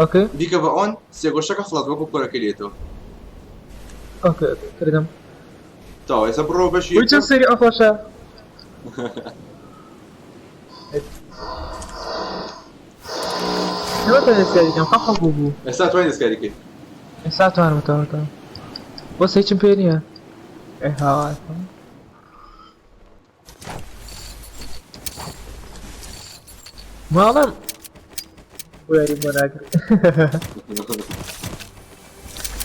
okay. بیکە بە on، سێگۆشەکە خڵات وەکو کۆرەکەی لێتەوە. okay okay کردم. تەواو، ئێستا بڕۆ بەشی وی چەند سەیری ئەو خۆشە. نەوەتە دەستکاریکەم خەم خەم بوو بوو. ئێستا توانی دەستکاریکەی. ئێستا توانم تەواو تەواو. بۆ هیچم پێ نییە. ئێ هاوار. ماڵم ویاری بۆ ناگرێ.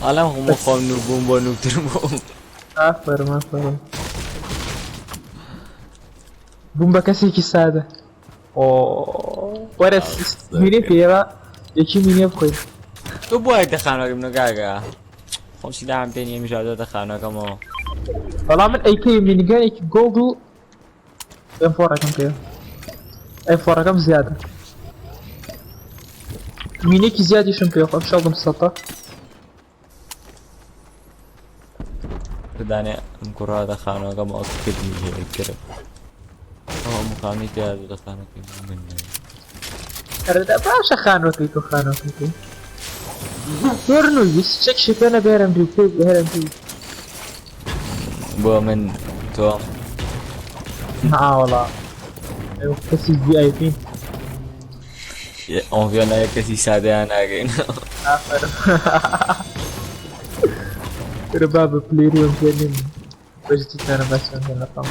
ئەڵام خۆم خۆم نوو بووم بۆ نووتر بووم. ئافەرم ئافەرم. بووم بە کەسێکی سادە. ئۆ وەرە مینێ پێوە یەکی مینێ بخۆین. تۆ بۆ یەک دەخانەکەم نەگاگە خۆم سیلاحم پێ نییە میشادە دەخانەکەمەوە. وەڵا من ئەیکەی minigun ێکی gold و M4 ەکەم پێ. M4 ەکەم زیادە. مینێکی زیادیشم پێ خۆم شەڵم سەتە. دانێ ئەم کوڕا دەخانەکەم ئەو کردنی هەیە کرد. ئەو مقامی تیا دەخانەکەی من. ئەرە باشە خانوەکەی تۆ خانوەکەی تۆ. زۆر نووی چەکشی پێ نەبێرم دوو پێ هەرم دوو. بۆ من تۆ. نا وەڵا. ئەو کەسی VIP. ئۆنڤیۆ نایە کەسی سادەیان ناگەین. ئافەرم. ترە بابە player ی ئەم پێ نیم. بەجدیتانە باسیان لە قەڵ.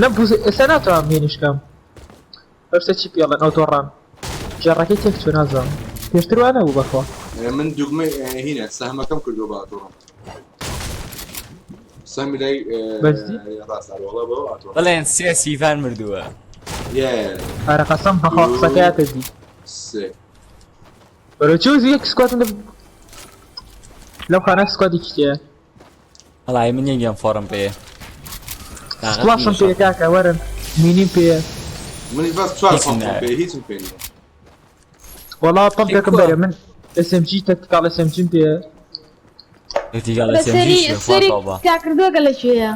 نەم بوو ئێستا ناتوانم هێنیشکەم. بەرسە چی پێڵێن ئەوتۆڕان. جێڕەکەی تێک چوو نازانم. پێشتر وانە بوو بەخوا. من دوگمەی هینە سەهمەکەم کردووە بە ئاتۆڕم. سەهمی لای بەجدی؟ ڕاستە وەڵا بۆ ئاتۆڕم. بەڵێن سێ سیڤان مردووە. یە. ئەرە قەسەم بەخوا قسەکەیاتە دی. سێ. بەرەو چۆ یەک squad م لەو خانە squad ێکی تێیە. وەڵای من یەکیان فۆڕم پێیە. splash م پێیە کاکە وەرن. مینیم پێیە. منیش بەس چوار هیچم pump م ناوێ. پێ، هیچم پێ نییە. وەڵا pump ێکم بەرێ من SMG tactical SMG م پێیە. tactical بە SMG سەری چیە؟ سەری خوا تەوبە. تاکردووەکە لە کوێیە؟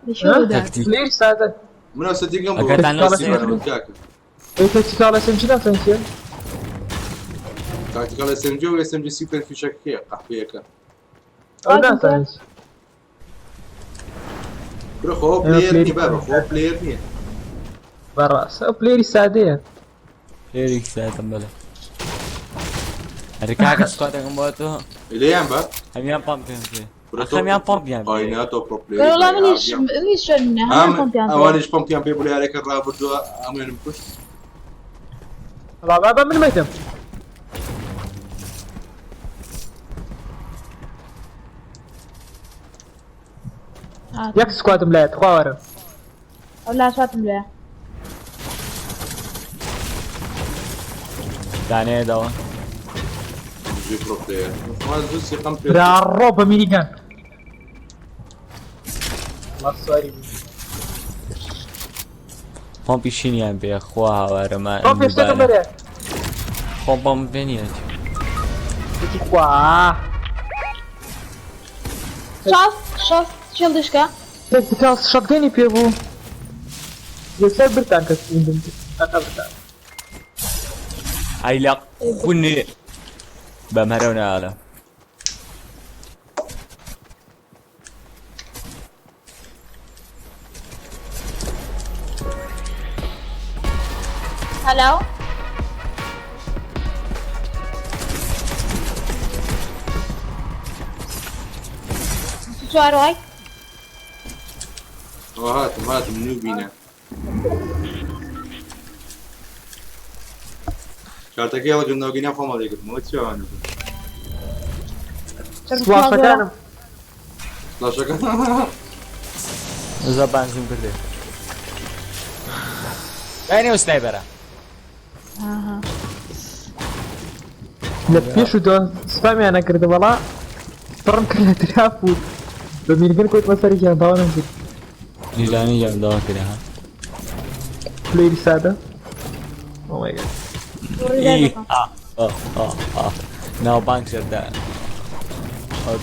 لە کوێ ها؟ بوودا؟ تەکتیک. player سادە. من ئەو setting ەم بۆ ئەگەرتان لەو سیڤانەوە سەر- کاکە. ئەی tactical SMG ناتوانین چیە؟ tactical SMG و SMG سوپەر فیشەکەیە قەحپەیەکە. ئەو ناتوانین. برە خۆ ئێمە player player ی نییە بابە، خۆ player نییە. بەڕاست ئەو player ی سادەیە. player ێکی سادەم بەڵێ. ئەرێ کاکە squad ێکم بۆ تۆ. لێیان بە؟ هەمیان pump یان پێ. برە تۆ هەمیان pump یان پێ. ئای نا تۆ pro player ی وەڵا بە، منیش ئاگیان. منیش شوێن منە هەمیان ئەم pump یان پێ. ئەوانیش pump یان پێ بوو لە یارێکە ڕابردووە ئەمێنم کوشت. وەڵا بابە من مەتم. یەک squad م لایە تخوا وەرن. ئەو لا squad م لایە. دانەیە داوە. جی pro player. خوا زوو سیقەم پێ. برا ڕۆ بە minigun. وەڵا سواری بوو. pump ی شینیان پێ خوا هاوارەمان. pump شتێکم بەرێ. خۆم pump پێ نییە. یەکی خوا. شەست شەست چێڵ دشکە. tactical shotgun ی پێ بوو. یەکسەر برتان کە سویندم. ئەقە برتان. ئەی لە خونێ. بەم هەرەو ناڵە. هەلو؟ چوار وای؟ ئەوە هاتم هاتم نوو بینە. کارتەکەی هەڵگرنەوە گینا خۆم هەڵیگرتمەوە چی ئەوانە بوو؟ splash ەکانم. splash ەکان. زۆر بانزیم کردێ. داینێ و sniper ە. لە پێش و دۆ سپامیانە کردە وەڵا پڕم کرد لە تراف و بە minigun کەوتمە سەرێکیان داوانم کرد. نیژانی گیان داوا کرد ها. player ی سادە. Oh my God. ئی، ئا، ناوبانگ شەرتە.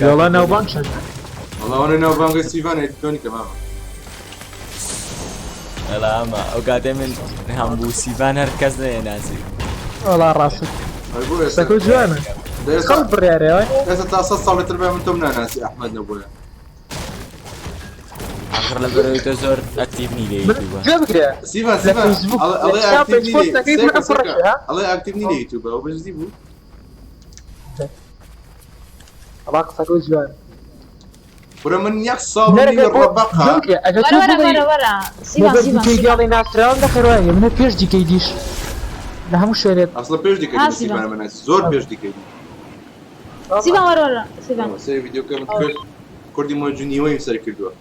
وەڵا ناوبانگ شەرتە. وەڵا ئەوەنە ناوبانگە سیڤان ئەیتۆنی کە مامە. وەڵا ئەمە ئەو کاتێ من هەم بوو سیڤان هەر کەس نەیەناسی. وەڵا ڕاستە. قسەکە جوانە. خەڵک بڕیارە. ئێستا تا 100 ساڵی تر بێ من تۆم ناناسی ئەحمەد نەبووە. ئاخر لە بەرەوەی تۆ زۆر active نی لە یوتیوب. گوێ بگرە. سیڤان لە سیڤان فەیسبوک ئەڵێ لە active نی لێ پۆستەکەی من سێکە سێکە ئەپڕەشێ ها. ئەڵێ active نی لە یوتیوب ئەو بەجدی بوو. وەڵا قسەکە جوانە. کورە من یەک ساڵ و نەرەکە نیوە بۆ ڕەبەقە گوێ بگرە ئەگەر وەرە تۆ وەرە بڵێی وەرە وەرە سیڤان لەبەر سیڤان دیکەی سیڤان دیاڵی ناسراوم نەخێر وایە منە پێش دیکەی دیش لە هەموو شوێنێک ئەسڵە پێش دیکەی ها دی سیڤان سیڤانە مناسی زۆر پێش دیکەی دی. سیڤان وەرە وەرە سیڤان سەیری ڤیدیۆکەم کرد کوردی مۆجو نیوەیم سەر کردووە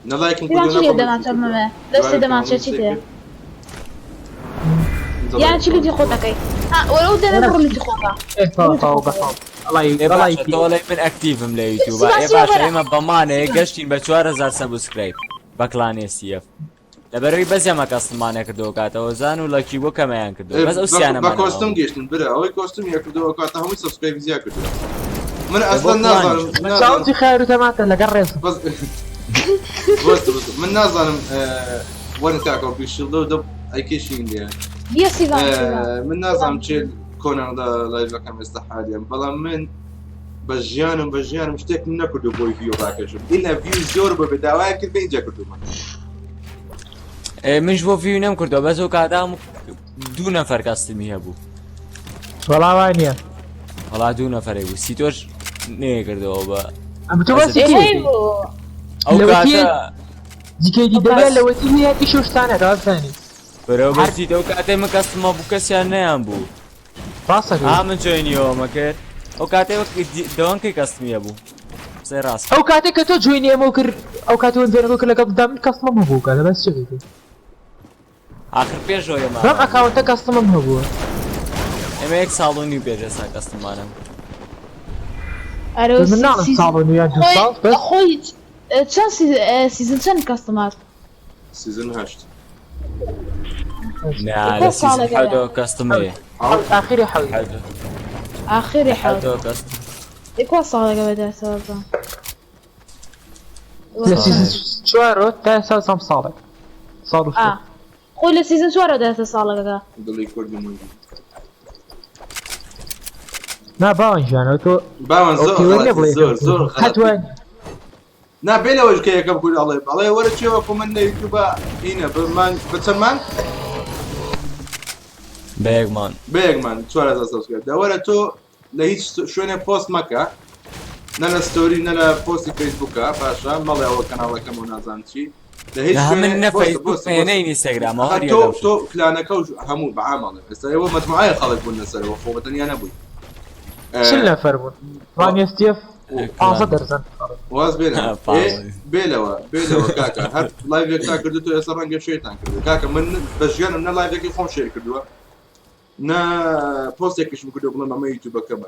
نە لایکم سیڤان کردووە چی نە لێ کۆمێنتم دەمانچە کردووە مەمێ دەستی دوای دەمانچە کەمەڵم چی سەیر تێ کرد ئینجا یان لایکم چی لوتی کۆمێنتم خۆت کردووە. دەکەی ها وەرە ئەو دەمێ بڕۆ لوتی خۆکە ئێ بڕۆ تەواو لوتی تەواو خۆکە بەخوا ئەڵای ئێ ئەڵای باشە تۆ ئەڵێی من active م لە یوتیوب سیڤان ئێ سیڤان باشە وەرە ئێمە بەمانەیە گەشتین بە 4000 subscribe بە clan STF لەبەرەوەی بەس ئێمە custom مان نەکردەوە کاتەوە زان و لەکی بۆ کەمەیان کردەوە ئێ بەس ئەو بە سیانەمان costume هەبوو. گەشتن برا ئەوەی costume ی کردەوە کاتە هەمووی subscribe زیاد کردووە من ئێ بۆ ئەسڵەن نازانم clan یش نازانم چاوتی خیر و تەماتە لەگەڵ ڕێزم. بەس بەس بەس من نازانم وەرن کاکەوە بیشیڵدە و دە ئەیکێشین لێ. بیە سیڤان سیڤان من نازانم چێ کۆنان لە live ەکەم ئێستا حالیان بەڵام من بە ژیانم بە ژیانم شتێکم نەکردو بۆی view ڕاکێشم ئیلا view زۆر بۆ بێ داوایان کرد بێ ئینجا کردومە. ئێ منش بۆ view نەم کردەوە بەس ئەو کاتە هەموو دوو نەفەر custom ی هەبوو. وەڵا وا نییە. وەڵا دوو نەفەرێ بوو سیتۆش نەیەکردەوە بە ئەم تۆ باسی ئێ کێ هەی دەکەی؟ بوو ئەو لەوەتی کاتە دیکەی دی بەس دەبێ لەوەتی هەیە ئیش و شتانە ڕاستانی. بەرەو هەر بەس دیت ئەو کاتەی من custom ە بوو کەسیان نەیان بوو. ڕاستەکەی. ئا من join یەوەمە کرد ئەو کاتەی وەک دەوەن کەی custom ی هەبوو قسەی ڕاست. ئەو کاتێک کە تۆ join ی ئێمە کرد ئەو کاتە وەنجەرەکە کرد لەگەڵ دا من custom م هەبوو کاتە بەس چێ بێت. ئاخر پێشەوە بەم ئێمە account ە custom م هەبووە. ئێمە یەک ساڵ و نیو پێش ئێستا custom مانە. ئەرە من ناڵم ساڵ و نیو یان دوو خۆی ساڵ بەس خۆی چەند season چەند custom ات؟ season هەشت. نا کۆ لە season ساڵێکە حەوتەوە custom ەیە. حەوت ئاخری حەوت. حەوت ئاخری حەوت حەوتەوە custom. کۆ ساڵێکە بەدەستەوە بزان. لە season چوارەوە تا ئێستا چەند ساڵێک ساڵ و شتێک. خۆی لە season چوارەوە دەستە ساڵەکەکە. دڵی کوردی مۆجی. نا باوان ژیانەوە تۆ باوان ئەو زۆر پێوەر نییە غەڵەتی بڵێ زۆر یەکەم زۆر کورد. قەت غەڵەتی. وای نییە. نا بێ لەوەش کە یەکەم کورد ئەڵێ ئەڵێ وەرە چێ وەکو من لە یوتیوبە هینە بە مانگ بە چەند مانگ؟ بە یەک مانگ. بە یەک مانگ 4000 subscribe دا وەرە تۆ لە هیچ شوێنێ پۆست مەکە نە لە story نە لە پۆستی فەیسبووکە باشە مەڵێ ئەوە کەناڵەکەم و نازانم چی لە هیچ نا من شوێنێ نە پۆستە فەیسبوک پۆستە هەیە نە پۆستە ئینستاگرام هەر تۆ یەکەم شت. تۆ clan ەکە و هەموو بەعامەڵێ ئێستا ئێوە مەجموعەیە خەڵک بوون لەسەرەوە خۆ بە تەنیا نەبووی. چل نەفەر بوون clan STF 15 دەرزەن. واز بێنە بێلەوە بێلەوە کاکە هەر live ێکتان کردو تۆ ئێستا ڕەنگە share تان کردو کاکە من بە ژیانم نە live ێکی خۆم share کردووە نە پۆستێکیشم کردو بڵێم ئەمە یوتیوبەکەمە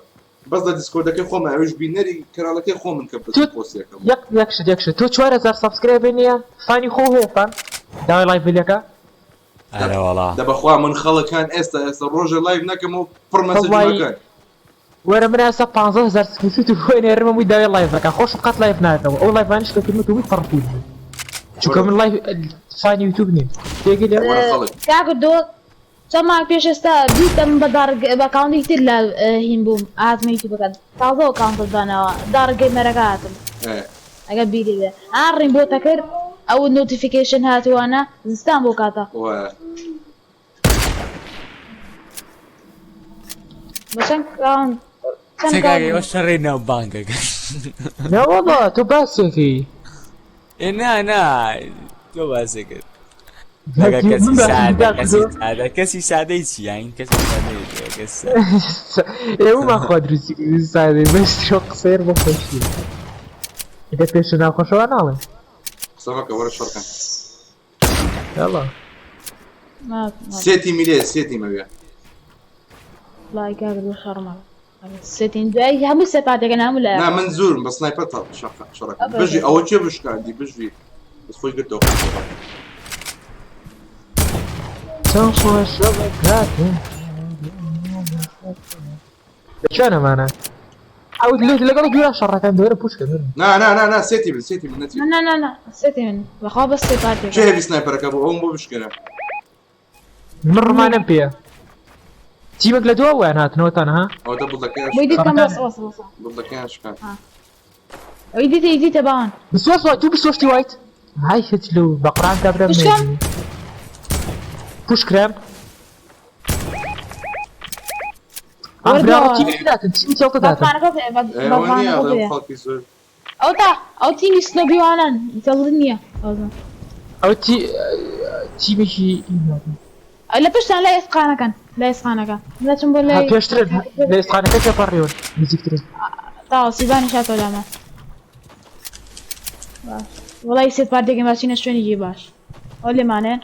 بەس لە دیسکۆردەکەی خۆم ئەویش بینەری کەناڵەکەی خۆمن کە بەس پۆستێکەم. یەک یەک شت یەک شت تۆ 4000 subscriber نییە fan ی خۆ هەیە fan داوای live لەکە؟ ئەرە وەڵا. دە بەخوا من خەڵکان ئێستا ئێستا ڕۆژێ live نەکەم و پڕ message مەکەن. وەرە من ئێستا 15000 screenshot و بۆ نێرم هەمووی داوای live ئەکا خۆشم قەت live ناکەم ئەو live انەش کە کردمە هەمووی پڕ پوول بوو چونکە من live fan ی یوتیوب نیم تێگەی لێم؟ وەرە خەڵک. کاکە دۆ چەند مانگ پێش ئێستا دیتم بە دارگ بە account ی تر لە هین بووم هاتمە یوتیوبەکە تازە account ت داناوە دارگ گەیمەرەکە هاتم ئەگەر بیری بێ ئا ڕیمبۆتە کرد ئەو notification هاتووانە زستان بۆ کاتە. وایە. بە چەند account چەند چ کاکە account ئێوە شەڕی ناو بانکەکەن. نەوەڵا تۆ باسێکی. ئێ نا نا تۆ باسی کرد. لەگە کەسی من باسم سادە دا کەسی کردووە. سادە کەسی سادەی چی یانی کەسی سادەی چیە کەسی سادە. ئێوەمان خوا دروستی کردی سادەی بەس تۆ قسەیەر بۆ خۆشی. ئەگەر پێش ناخۆشەوە ناڵێ. قسە مەکە وەرە شەڕکەن. یاڵا. سێ تیمی لێ سێ تیمەوێ. وڵای کاکە دڵ شەڕمە. سێتین دوای هەموو سێ پاتەکە هەموو لایە. نا من زورم بە sniper شەڕەکەم. بژی ئەوە کێ بشکاندی بژی بەس خۆی گرتەوە. چەند خۆشە بە کاتێ. لە نەمانە ئەو لەگەڵ دوورا شەڕەکان دەوەرە پوشکە نا نا نا نا سێتی بن سێتی بن نەچی. نا نا نا سێتی من بەخوا بەس سێ پارتێک. کێ هەبی سنایپەرەکە بۆ ئەوم بۆ بشکێنە. من ڕمانم پێیە. تیمێک لە دوا ویان هاتنەوەتان ها؟ ئەوە دە بڵدەکەیان بۆی دیتکەم شەڕەکان بەس بەس بەس. بڵدەکەیان شکان. ئەوی دیتە دیتە باوان. بسوەش وای تو بسوەشتی وایت هاي هچلو بە قورعان کابرا پوشکەم؟ مێژی پوش کرام وەردەوە. برا تیمی داتن تیمی تێڵتە داتن بەتمانەکە پێ ئێوە نییە بەتمانەکە ئەڵێم پێ. خەڵکی زۆر. ئەو تا ئەو تیمی سلۆبیوانان تێڵ نییە. ئەوزە. ئەو تی تیمێکی لە پشتان لای ئێسقانەکەن لای ئێسقانەکە دەچم بۆ ها لای پێشترن لە ئێسقانەکە تێپەڕیون نزیکترن تاوە سیبانی شاتەوە لامان باش وڵی سێ پارتێکم باشینە شوێنێکی باش ئەو لێمانێن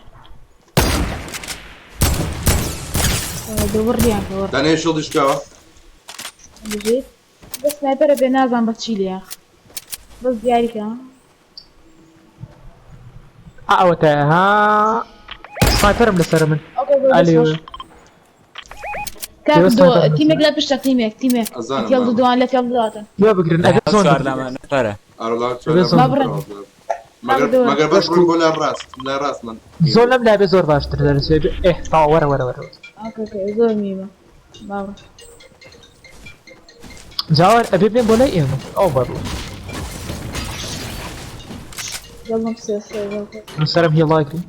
دووڕیان کە وەڕ دانەیە شڵدی شکاوە. بژیت بەس سنایپەرە پێ نازان بە چی لێ بەس دیاریکە ئەوە تا ها سنایپەرم لەسەر من ئۆکەی بۆ ئەلێ دەست خۆش. کاک بەس دۆ سنایپەرم لەسەر. تیمێک لە پشتە تیمێک تیمێک ئەزانم، تێڵ ئەزانم. دووان لە تێڵ دواتن یا بگرن ئەگەر زۆن چوار بگرن. لەمە نەفەرە. ئارەڵا بێ زۆن. بابڕن. مەگەر بابڕن. مەگەر بەس بڕۆن بۆ لای ڕاست لای ڕاست من. زۆر لەم لابێ زۆر باشتر دەرەچێت ئێ تاوە وەرە وەرە وەرە ئۆکەی ئۆکەی زۆر میمە باوە جاوەر ئەبێ بێن بۆ لای ئێمە ئەو بەڕوو دڵم سێ سێ من سەرم هێڵاگری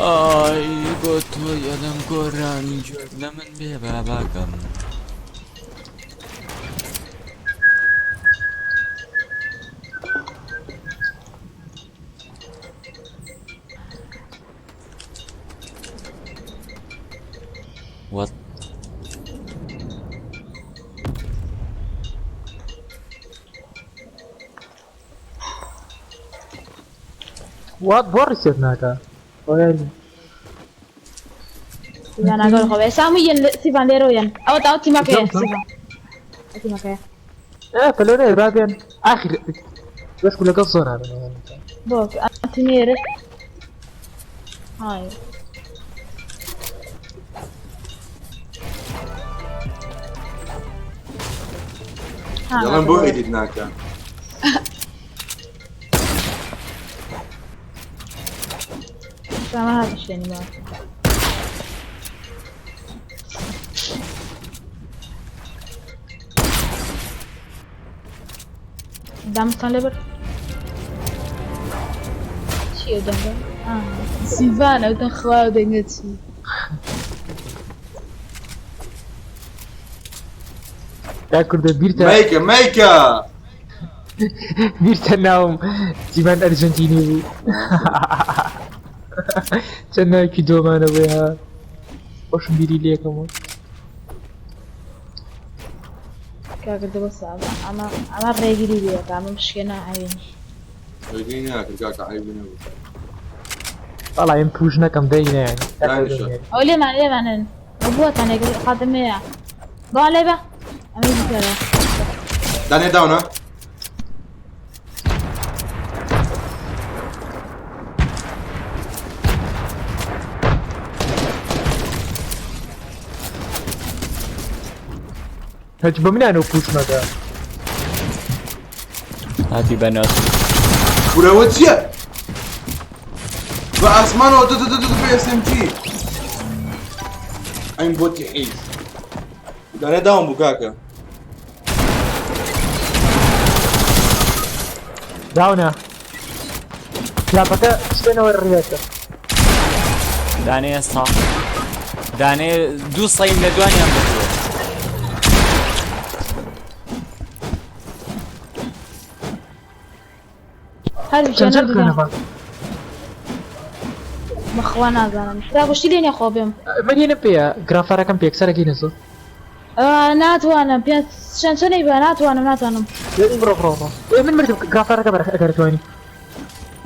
ئای بۆ تۆی ئەلم گۆرانی گوێت لە من بێ باباکەم. What? وات بۆ ڕیسێت ناکا ئۆیانی. سیڤان ئاگەر خۆ ئێستا هەموو یەن سیڤان لێرەوە یەن ئەوە تا ئەو تیمەکەیە زۆر. سیڤان ئەو تیمەکەیە ئێ پەلۆنێ با بێن ئاخر بەشکو لەگەڵ زۆر هابن بۆ ئەم تیمێرە های ها، دەڵێم بۆ ئێدیت ناکە. سامە هاتە شوێنی باش دامستان لێ برد چی ئەو دەنگە؟ ئاه، سیڤان ئەو دەنگ خوا ئەو دەنگە چی؟ تا کوردە بیرتە مەیکە مەیکە. بیرتە ناوم تیمان ئەرجنتینی بوو چەند ناوێکی دۆمانە بووی ها خۆشم بیری لێکەمەوە کاکە دە بەسە ئەمە ئەمە ڕێگری لێکە ئەمە بشکێنە عەوینی ڕێگەی ناکرد کاکە عەیبی نەبوو. وەڵا ئێم پوش نەکەم دەی نایەن دانیشە. ئەو لێمان لێمانن ئەو بووەتان لێ قادمەیە با لێ بە ئەمەی بکەرە دانێ داونە. هەچ بە منانەوە پوش مەکە هاتی بەنەوە. کورەوە چییە؟ بە ئاسمانەوە دە دە دە دە بە SMG. ئەم بۆتی حیز. دانێ داون بوو کاکە. داونە کلاپەکە شوێنەوە ڕێتە دانێ ئێستا دانێ دوو سەیم لە دوانیان بردووە. هەردووکیان چەند چەند هەردووکیان خوێنە با بەخوا نازانم تا گوشتی لێ نیە خۆ بێم من هێنم پێیە گرافارەکەم پێکسەرەکەی نەزۆ ناتوانم پێ چەند چەندەی بە ناتوانم ناتوانم بڕۆ بڕۆ بڕۆ ئێ من مردم گرافارەکە بەرە ئەگەر توانی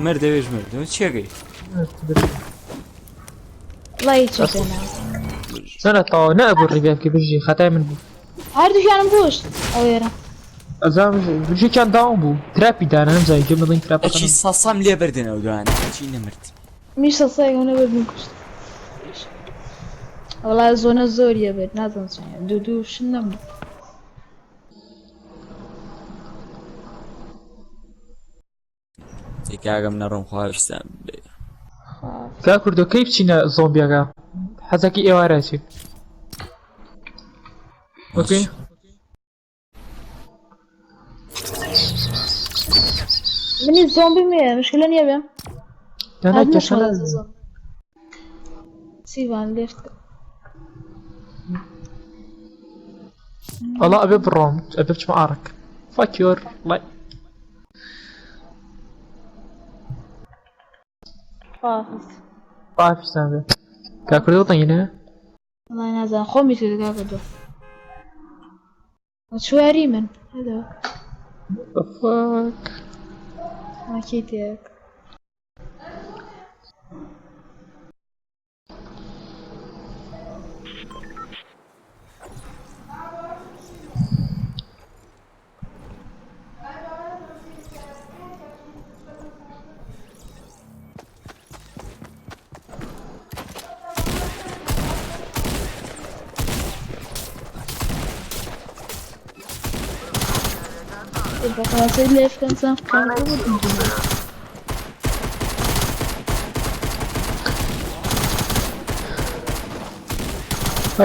مردەوێش مردم چیەکەی؟ وڵی چی پێ نا چۆنە تەواو نەبوو ڕیڤێم کە بژی خەتای من بوو هەردووکیانم کوشت ئەو ئێرە ئەزام بژێکیان داون بوو تراپی دانا نەمزانی گوێم بڵین ئەچی تراپەکە سەسەم لێ بردن ئەو دوانە ئەچی نەمرد. میش سەسایەکم نەبردم کوشت. وەڵا zone ە زۆریە بێت نازانم چۆنە دوو دوو شت نەبوو. چی کاکەم نەڕۆم خواویستان بێ. کا کوردۆ کەی بچینە زۆمبیەکە حەزەکی ئێوارە چی okay منی زۆمبی مێ مشکلە نییە بێم نا کێشە سیوان left وەڵا ئەبێ بڕۆم ئەبێ بچمە ARK fuck your life. خواحافظ. خواحافظتان بێ کا کوردۆ دەنگی نایە وەڵا نازانم خۆمی کرد کاکە دۆ چواری من هەدەوە The fuck ماکیتێک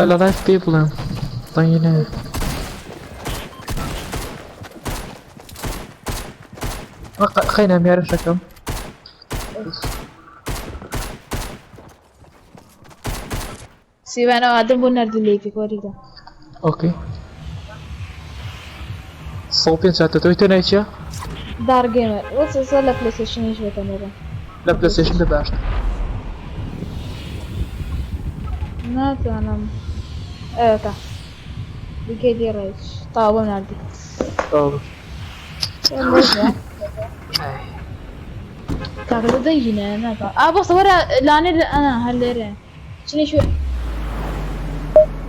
لە live پێی بڵێم دەنگی نایە خەینە میارەشەکەم سیوانەوە ئادەم بۆ نەردی لێکی وەریگە okay 105 هاتە تۆی تۆ ناوی چییە؟ Dark Gamer وەس ئێستا لە PlayStation یش بەتەمەرە لە PlayStation بێ باشتر ناتوانم ئەوەکە دیکەی دی ڕێج تاوا بۆم ناردی تەواو. کاکە لە دەنگی نایە ناکا ئا بۆسە وەرە لانێ لە ئەنا هەر لێرەیە چنی شوێ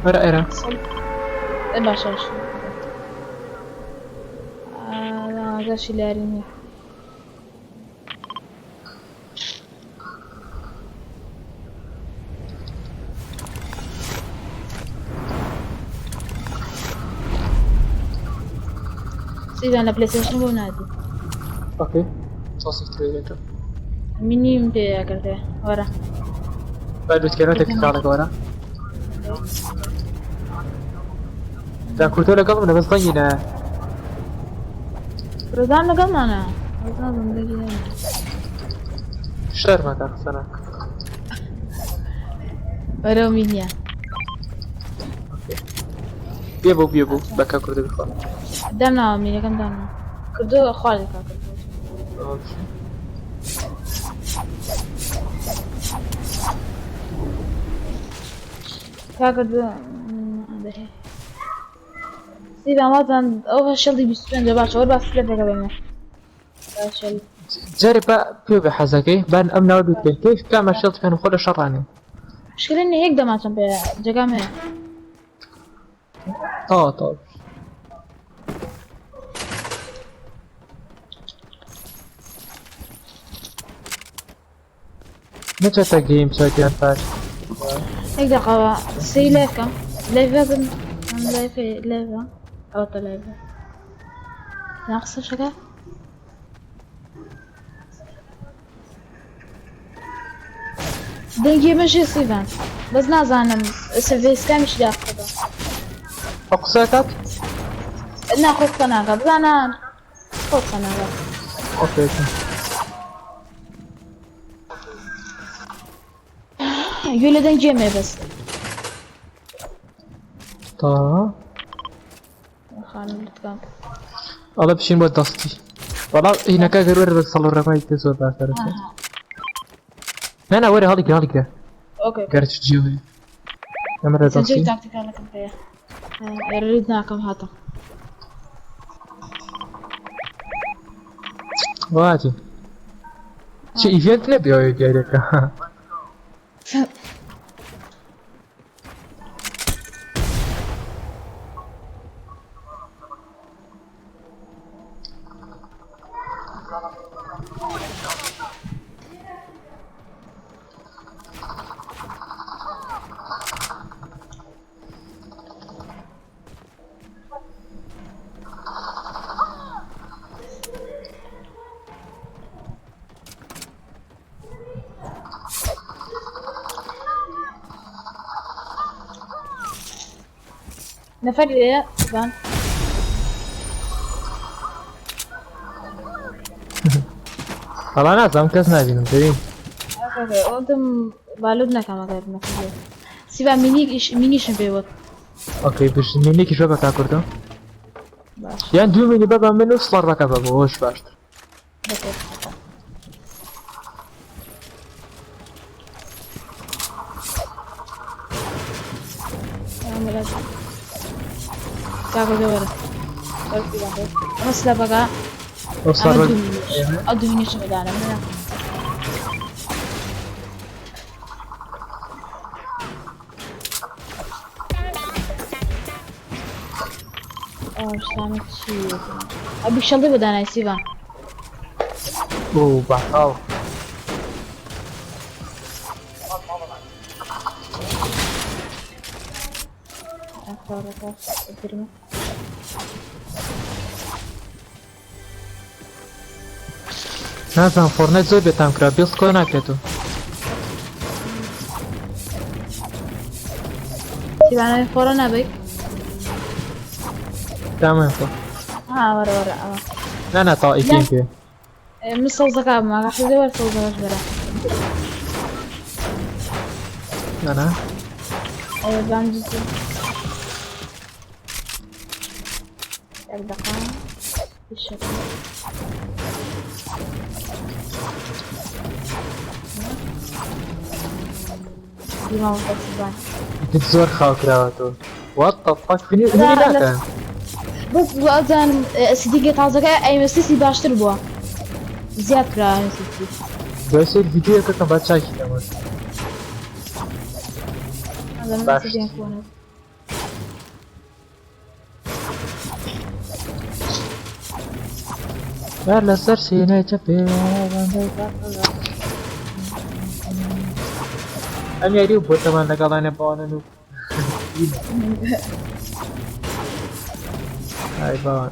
وەرە ئێرە ئێ باشە باشە ئاگاشی لاری نییە سیڤان لە PlayStation بۆ نادی okay تۆسێک ترێتە منیم پێ ئەگەر وەرە بعد بتکەنەوە تەکنیکاڵەکە وەرە دا کورتۆ لەگەڵ منە بەس دەنگی نایە ڕزان لەگەڵمانە ڕزان زندگی نەما شەرمە تا قسە ناکە بەرەو مینیە بێ بوو بێ بوو بەکە کوردە بخوا دامناوە مینەکەم دامنا کردو خوارد کاکە کاکە سیدان وازان ئەو شەڵی 25 باشە وەر باس لە پێکە بێنێ باشە جارێ با پێ بە حەزەکەی بان ئەم ناوە دووتێن کەیف کامە شێڵ بکەن خۆ لە شەڕانێ مشکلە نییە یەک دەماچەم پێ جێگام هەیە تەواو تەواو نەچێتە گەیم چاکیان پاش یەک دەقەوە سەی live کەم live بم ئەم live live ئەوەتە live ناقسە شەکە دەنگی مەژێ سیڤان بەس نازانم سڤێسکامیش داخەکە ئەو قسەکات نا خۆ قسە ناکە بزانە خۆ قسە ناکە okay گوێ لە دەنگی ئێمەیە بەس تا خانم لتکام ئەڵێ بچین بۆ دەستی وەڵا هینەکە گەر وەرە بە سەڵ و ڕێمای تێ زۆر باشترە نا نا وەرە هەڵیگرە هەڵیگرە okay گەر چ جێوەیە ئەمە لە سەجێک دەستی تاکتیکالەکەم پێیە ئێرە ناکەم هاتم واتی چ event نەبێ ئەوەی دیارەکە نەفەری لێیە سیڤان. وەڵا نازانم کەس نابینم دەبین. وتم بالوت نەکەم ئەگەر نەفەری. سیڤان مینیش مینیشم پێ وت. ئۆکەی بژ مینێکیش بە بەکا کوردۆ. باش. یان دوو مینی بە بە من و سڵاڕەکە بە بۆ ئەوش باشتر. دەکەیت. ئەمە سلەبەکە ئەو دومینیشم دانە شتانە چی ئەبی شەڵی بە دانای سیڤان ئۆ بەتاڵ نازانم فۆرنایت زۆر بێتام کرا بێڵ کۆ ناکرێتەوە. سیبانەوەی فۆرە نابی؟ تامان فۆ ها وەرە وەرە ئەوە نا نا تا ئیکیم پێ من سەوزەکە بماگە حەزێ وەر سەوزەکەش بەرە نا نا ئەوە بام جزی یەک دەقە زۆر خاو کراوەتەوە What the fuck فینی ناکەن بەس وازانم سیدیگە تازەکە ئەیمەسیسی باشتر بووە زیاد کرا دوای سەیر ڤیدیۆیەکەکەم با چاکی کەمەوە باش. بەر لەسەر سینەی چەپێ ئەم یاری و بۆتەمان لەگەڵانە باوانن و ئای باوان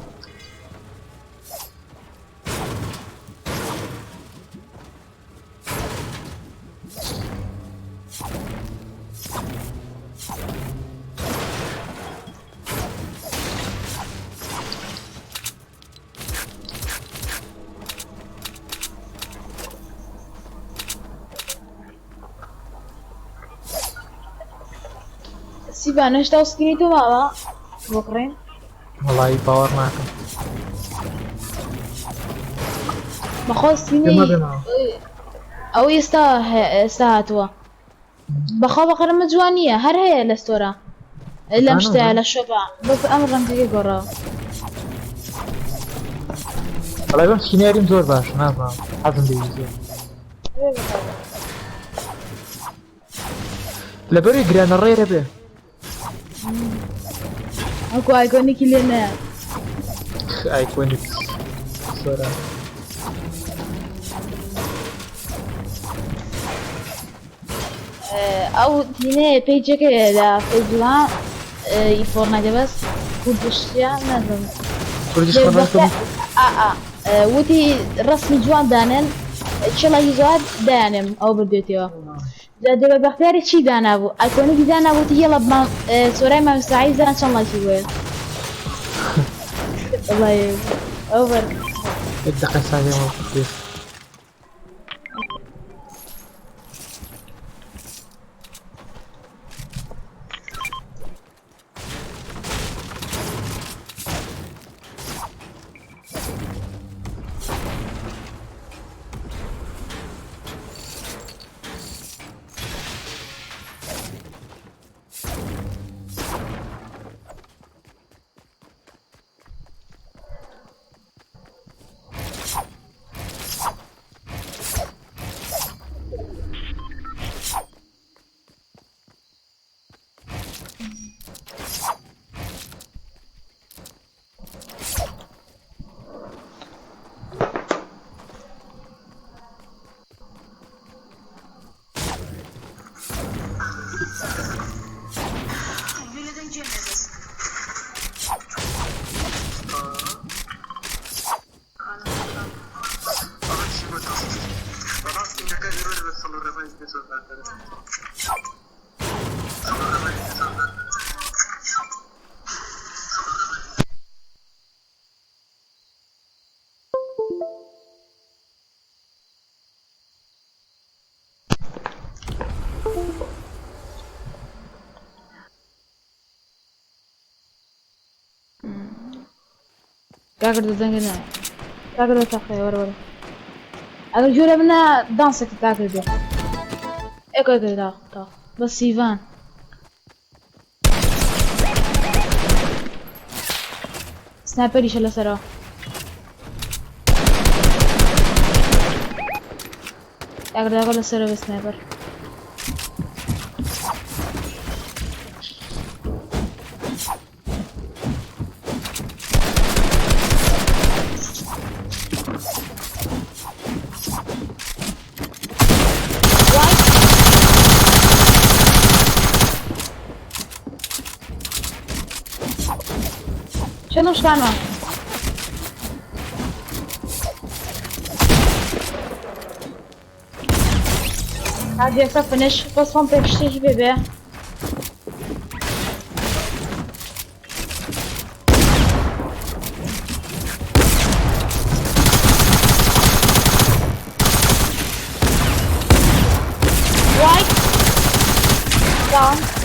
سیبان هێشتا سکینی تۆ ماوە بۆ کڕین؟ وەڵی باوەڕ ناکەم. بەخوا سکینی ئەو ئێستا ئێستا هاتووە بەخوا بەقەرمە جوان نییە هەر هەیە لە ستۆرە لەم شتەیە لە شۆپا بەس ئەم ڕەنگەکەی گۆڕاوە. وەڵای بەم سکیناریم زۆر باشە نازانم حەزم لێی زۆر. لەبەری گرانە ڕێرە بێ. ئەوکو ئایکۆنێکی لێ نایە. ئایکۆنیک سۆران. ئەو دینەیە پەیجەکەیە لە فەیسبووکا ئی فۆرنایتە بەس کوردشیە نازم کوردیش خۆ ئا وتی ڕسمی جوان دانێن چڵێکی زۆر دایانێم ئەو بردێتەوە جا دەبە بەختیاری چی دانابوو ئایکۆنێکی دانابوو وتی یەڵە سۆرای مامۆستای زان چەند ڵایکی بۆیە وەڵای ئەوەر یەک دەقە ساێ کاکە دەنگە نایە کاکە دە تەقێ وەرە وەرە ئەگەر گوێ لە منە دانسێک تا کردو ئێکۆ ئێکۆ تا تا بەس سیڤان سنایپەریشە لەسەرەوە ئەگەر داگە لەسەرەوە سنایپەر چەندم شکانوە هادی ئێستا فنش بەس خۆم پێک شتێکی پێ بێ Right. Down.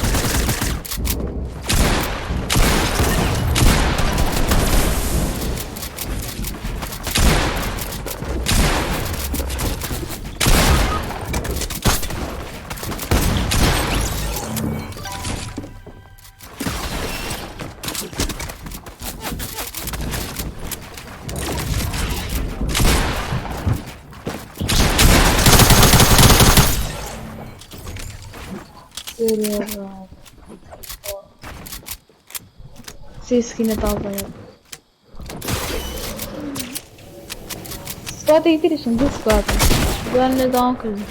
سێ سکینە تازەیە سکواتێکی تریشم دوو سکواتم دوان لە داوام کردم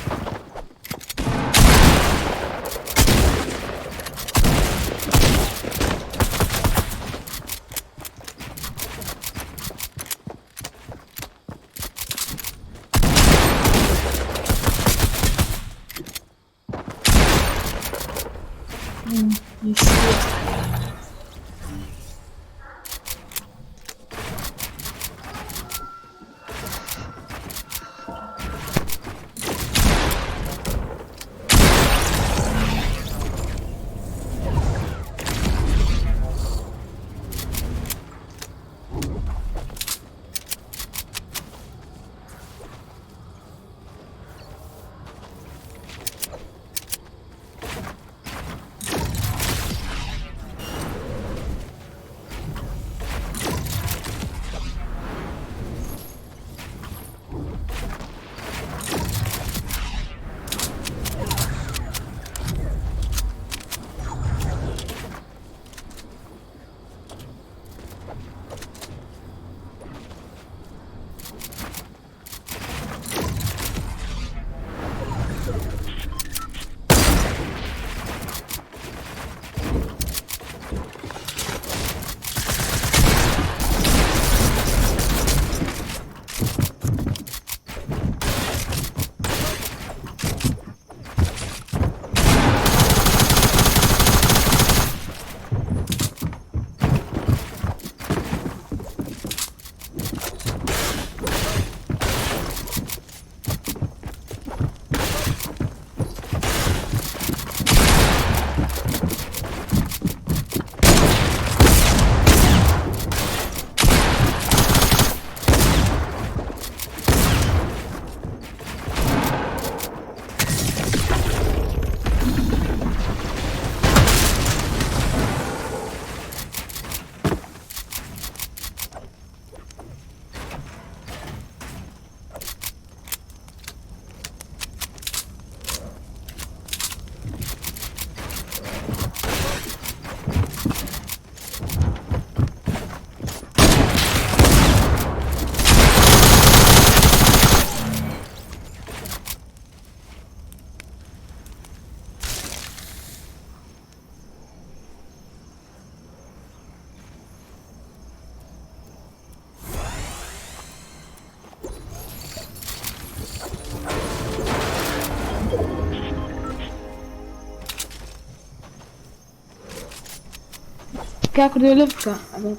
کاک کوردی لە بکە ئەگەر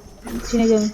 چینەگەم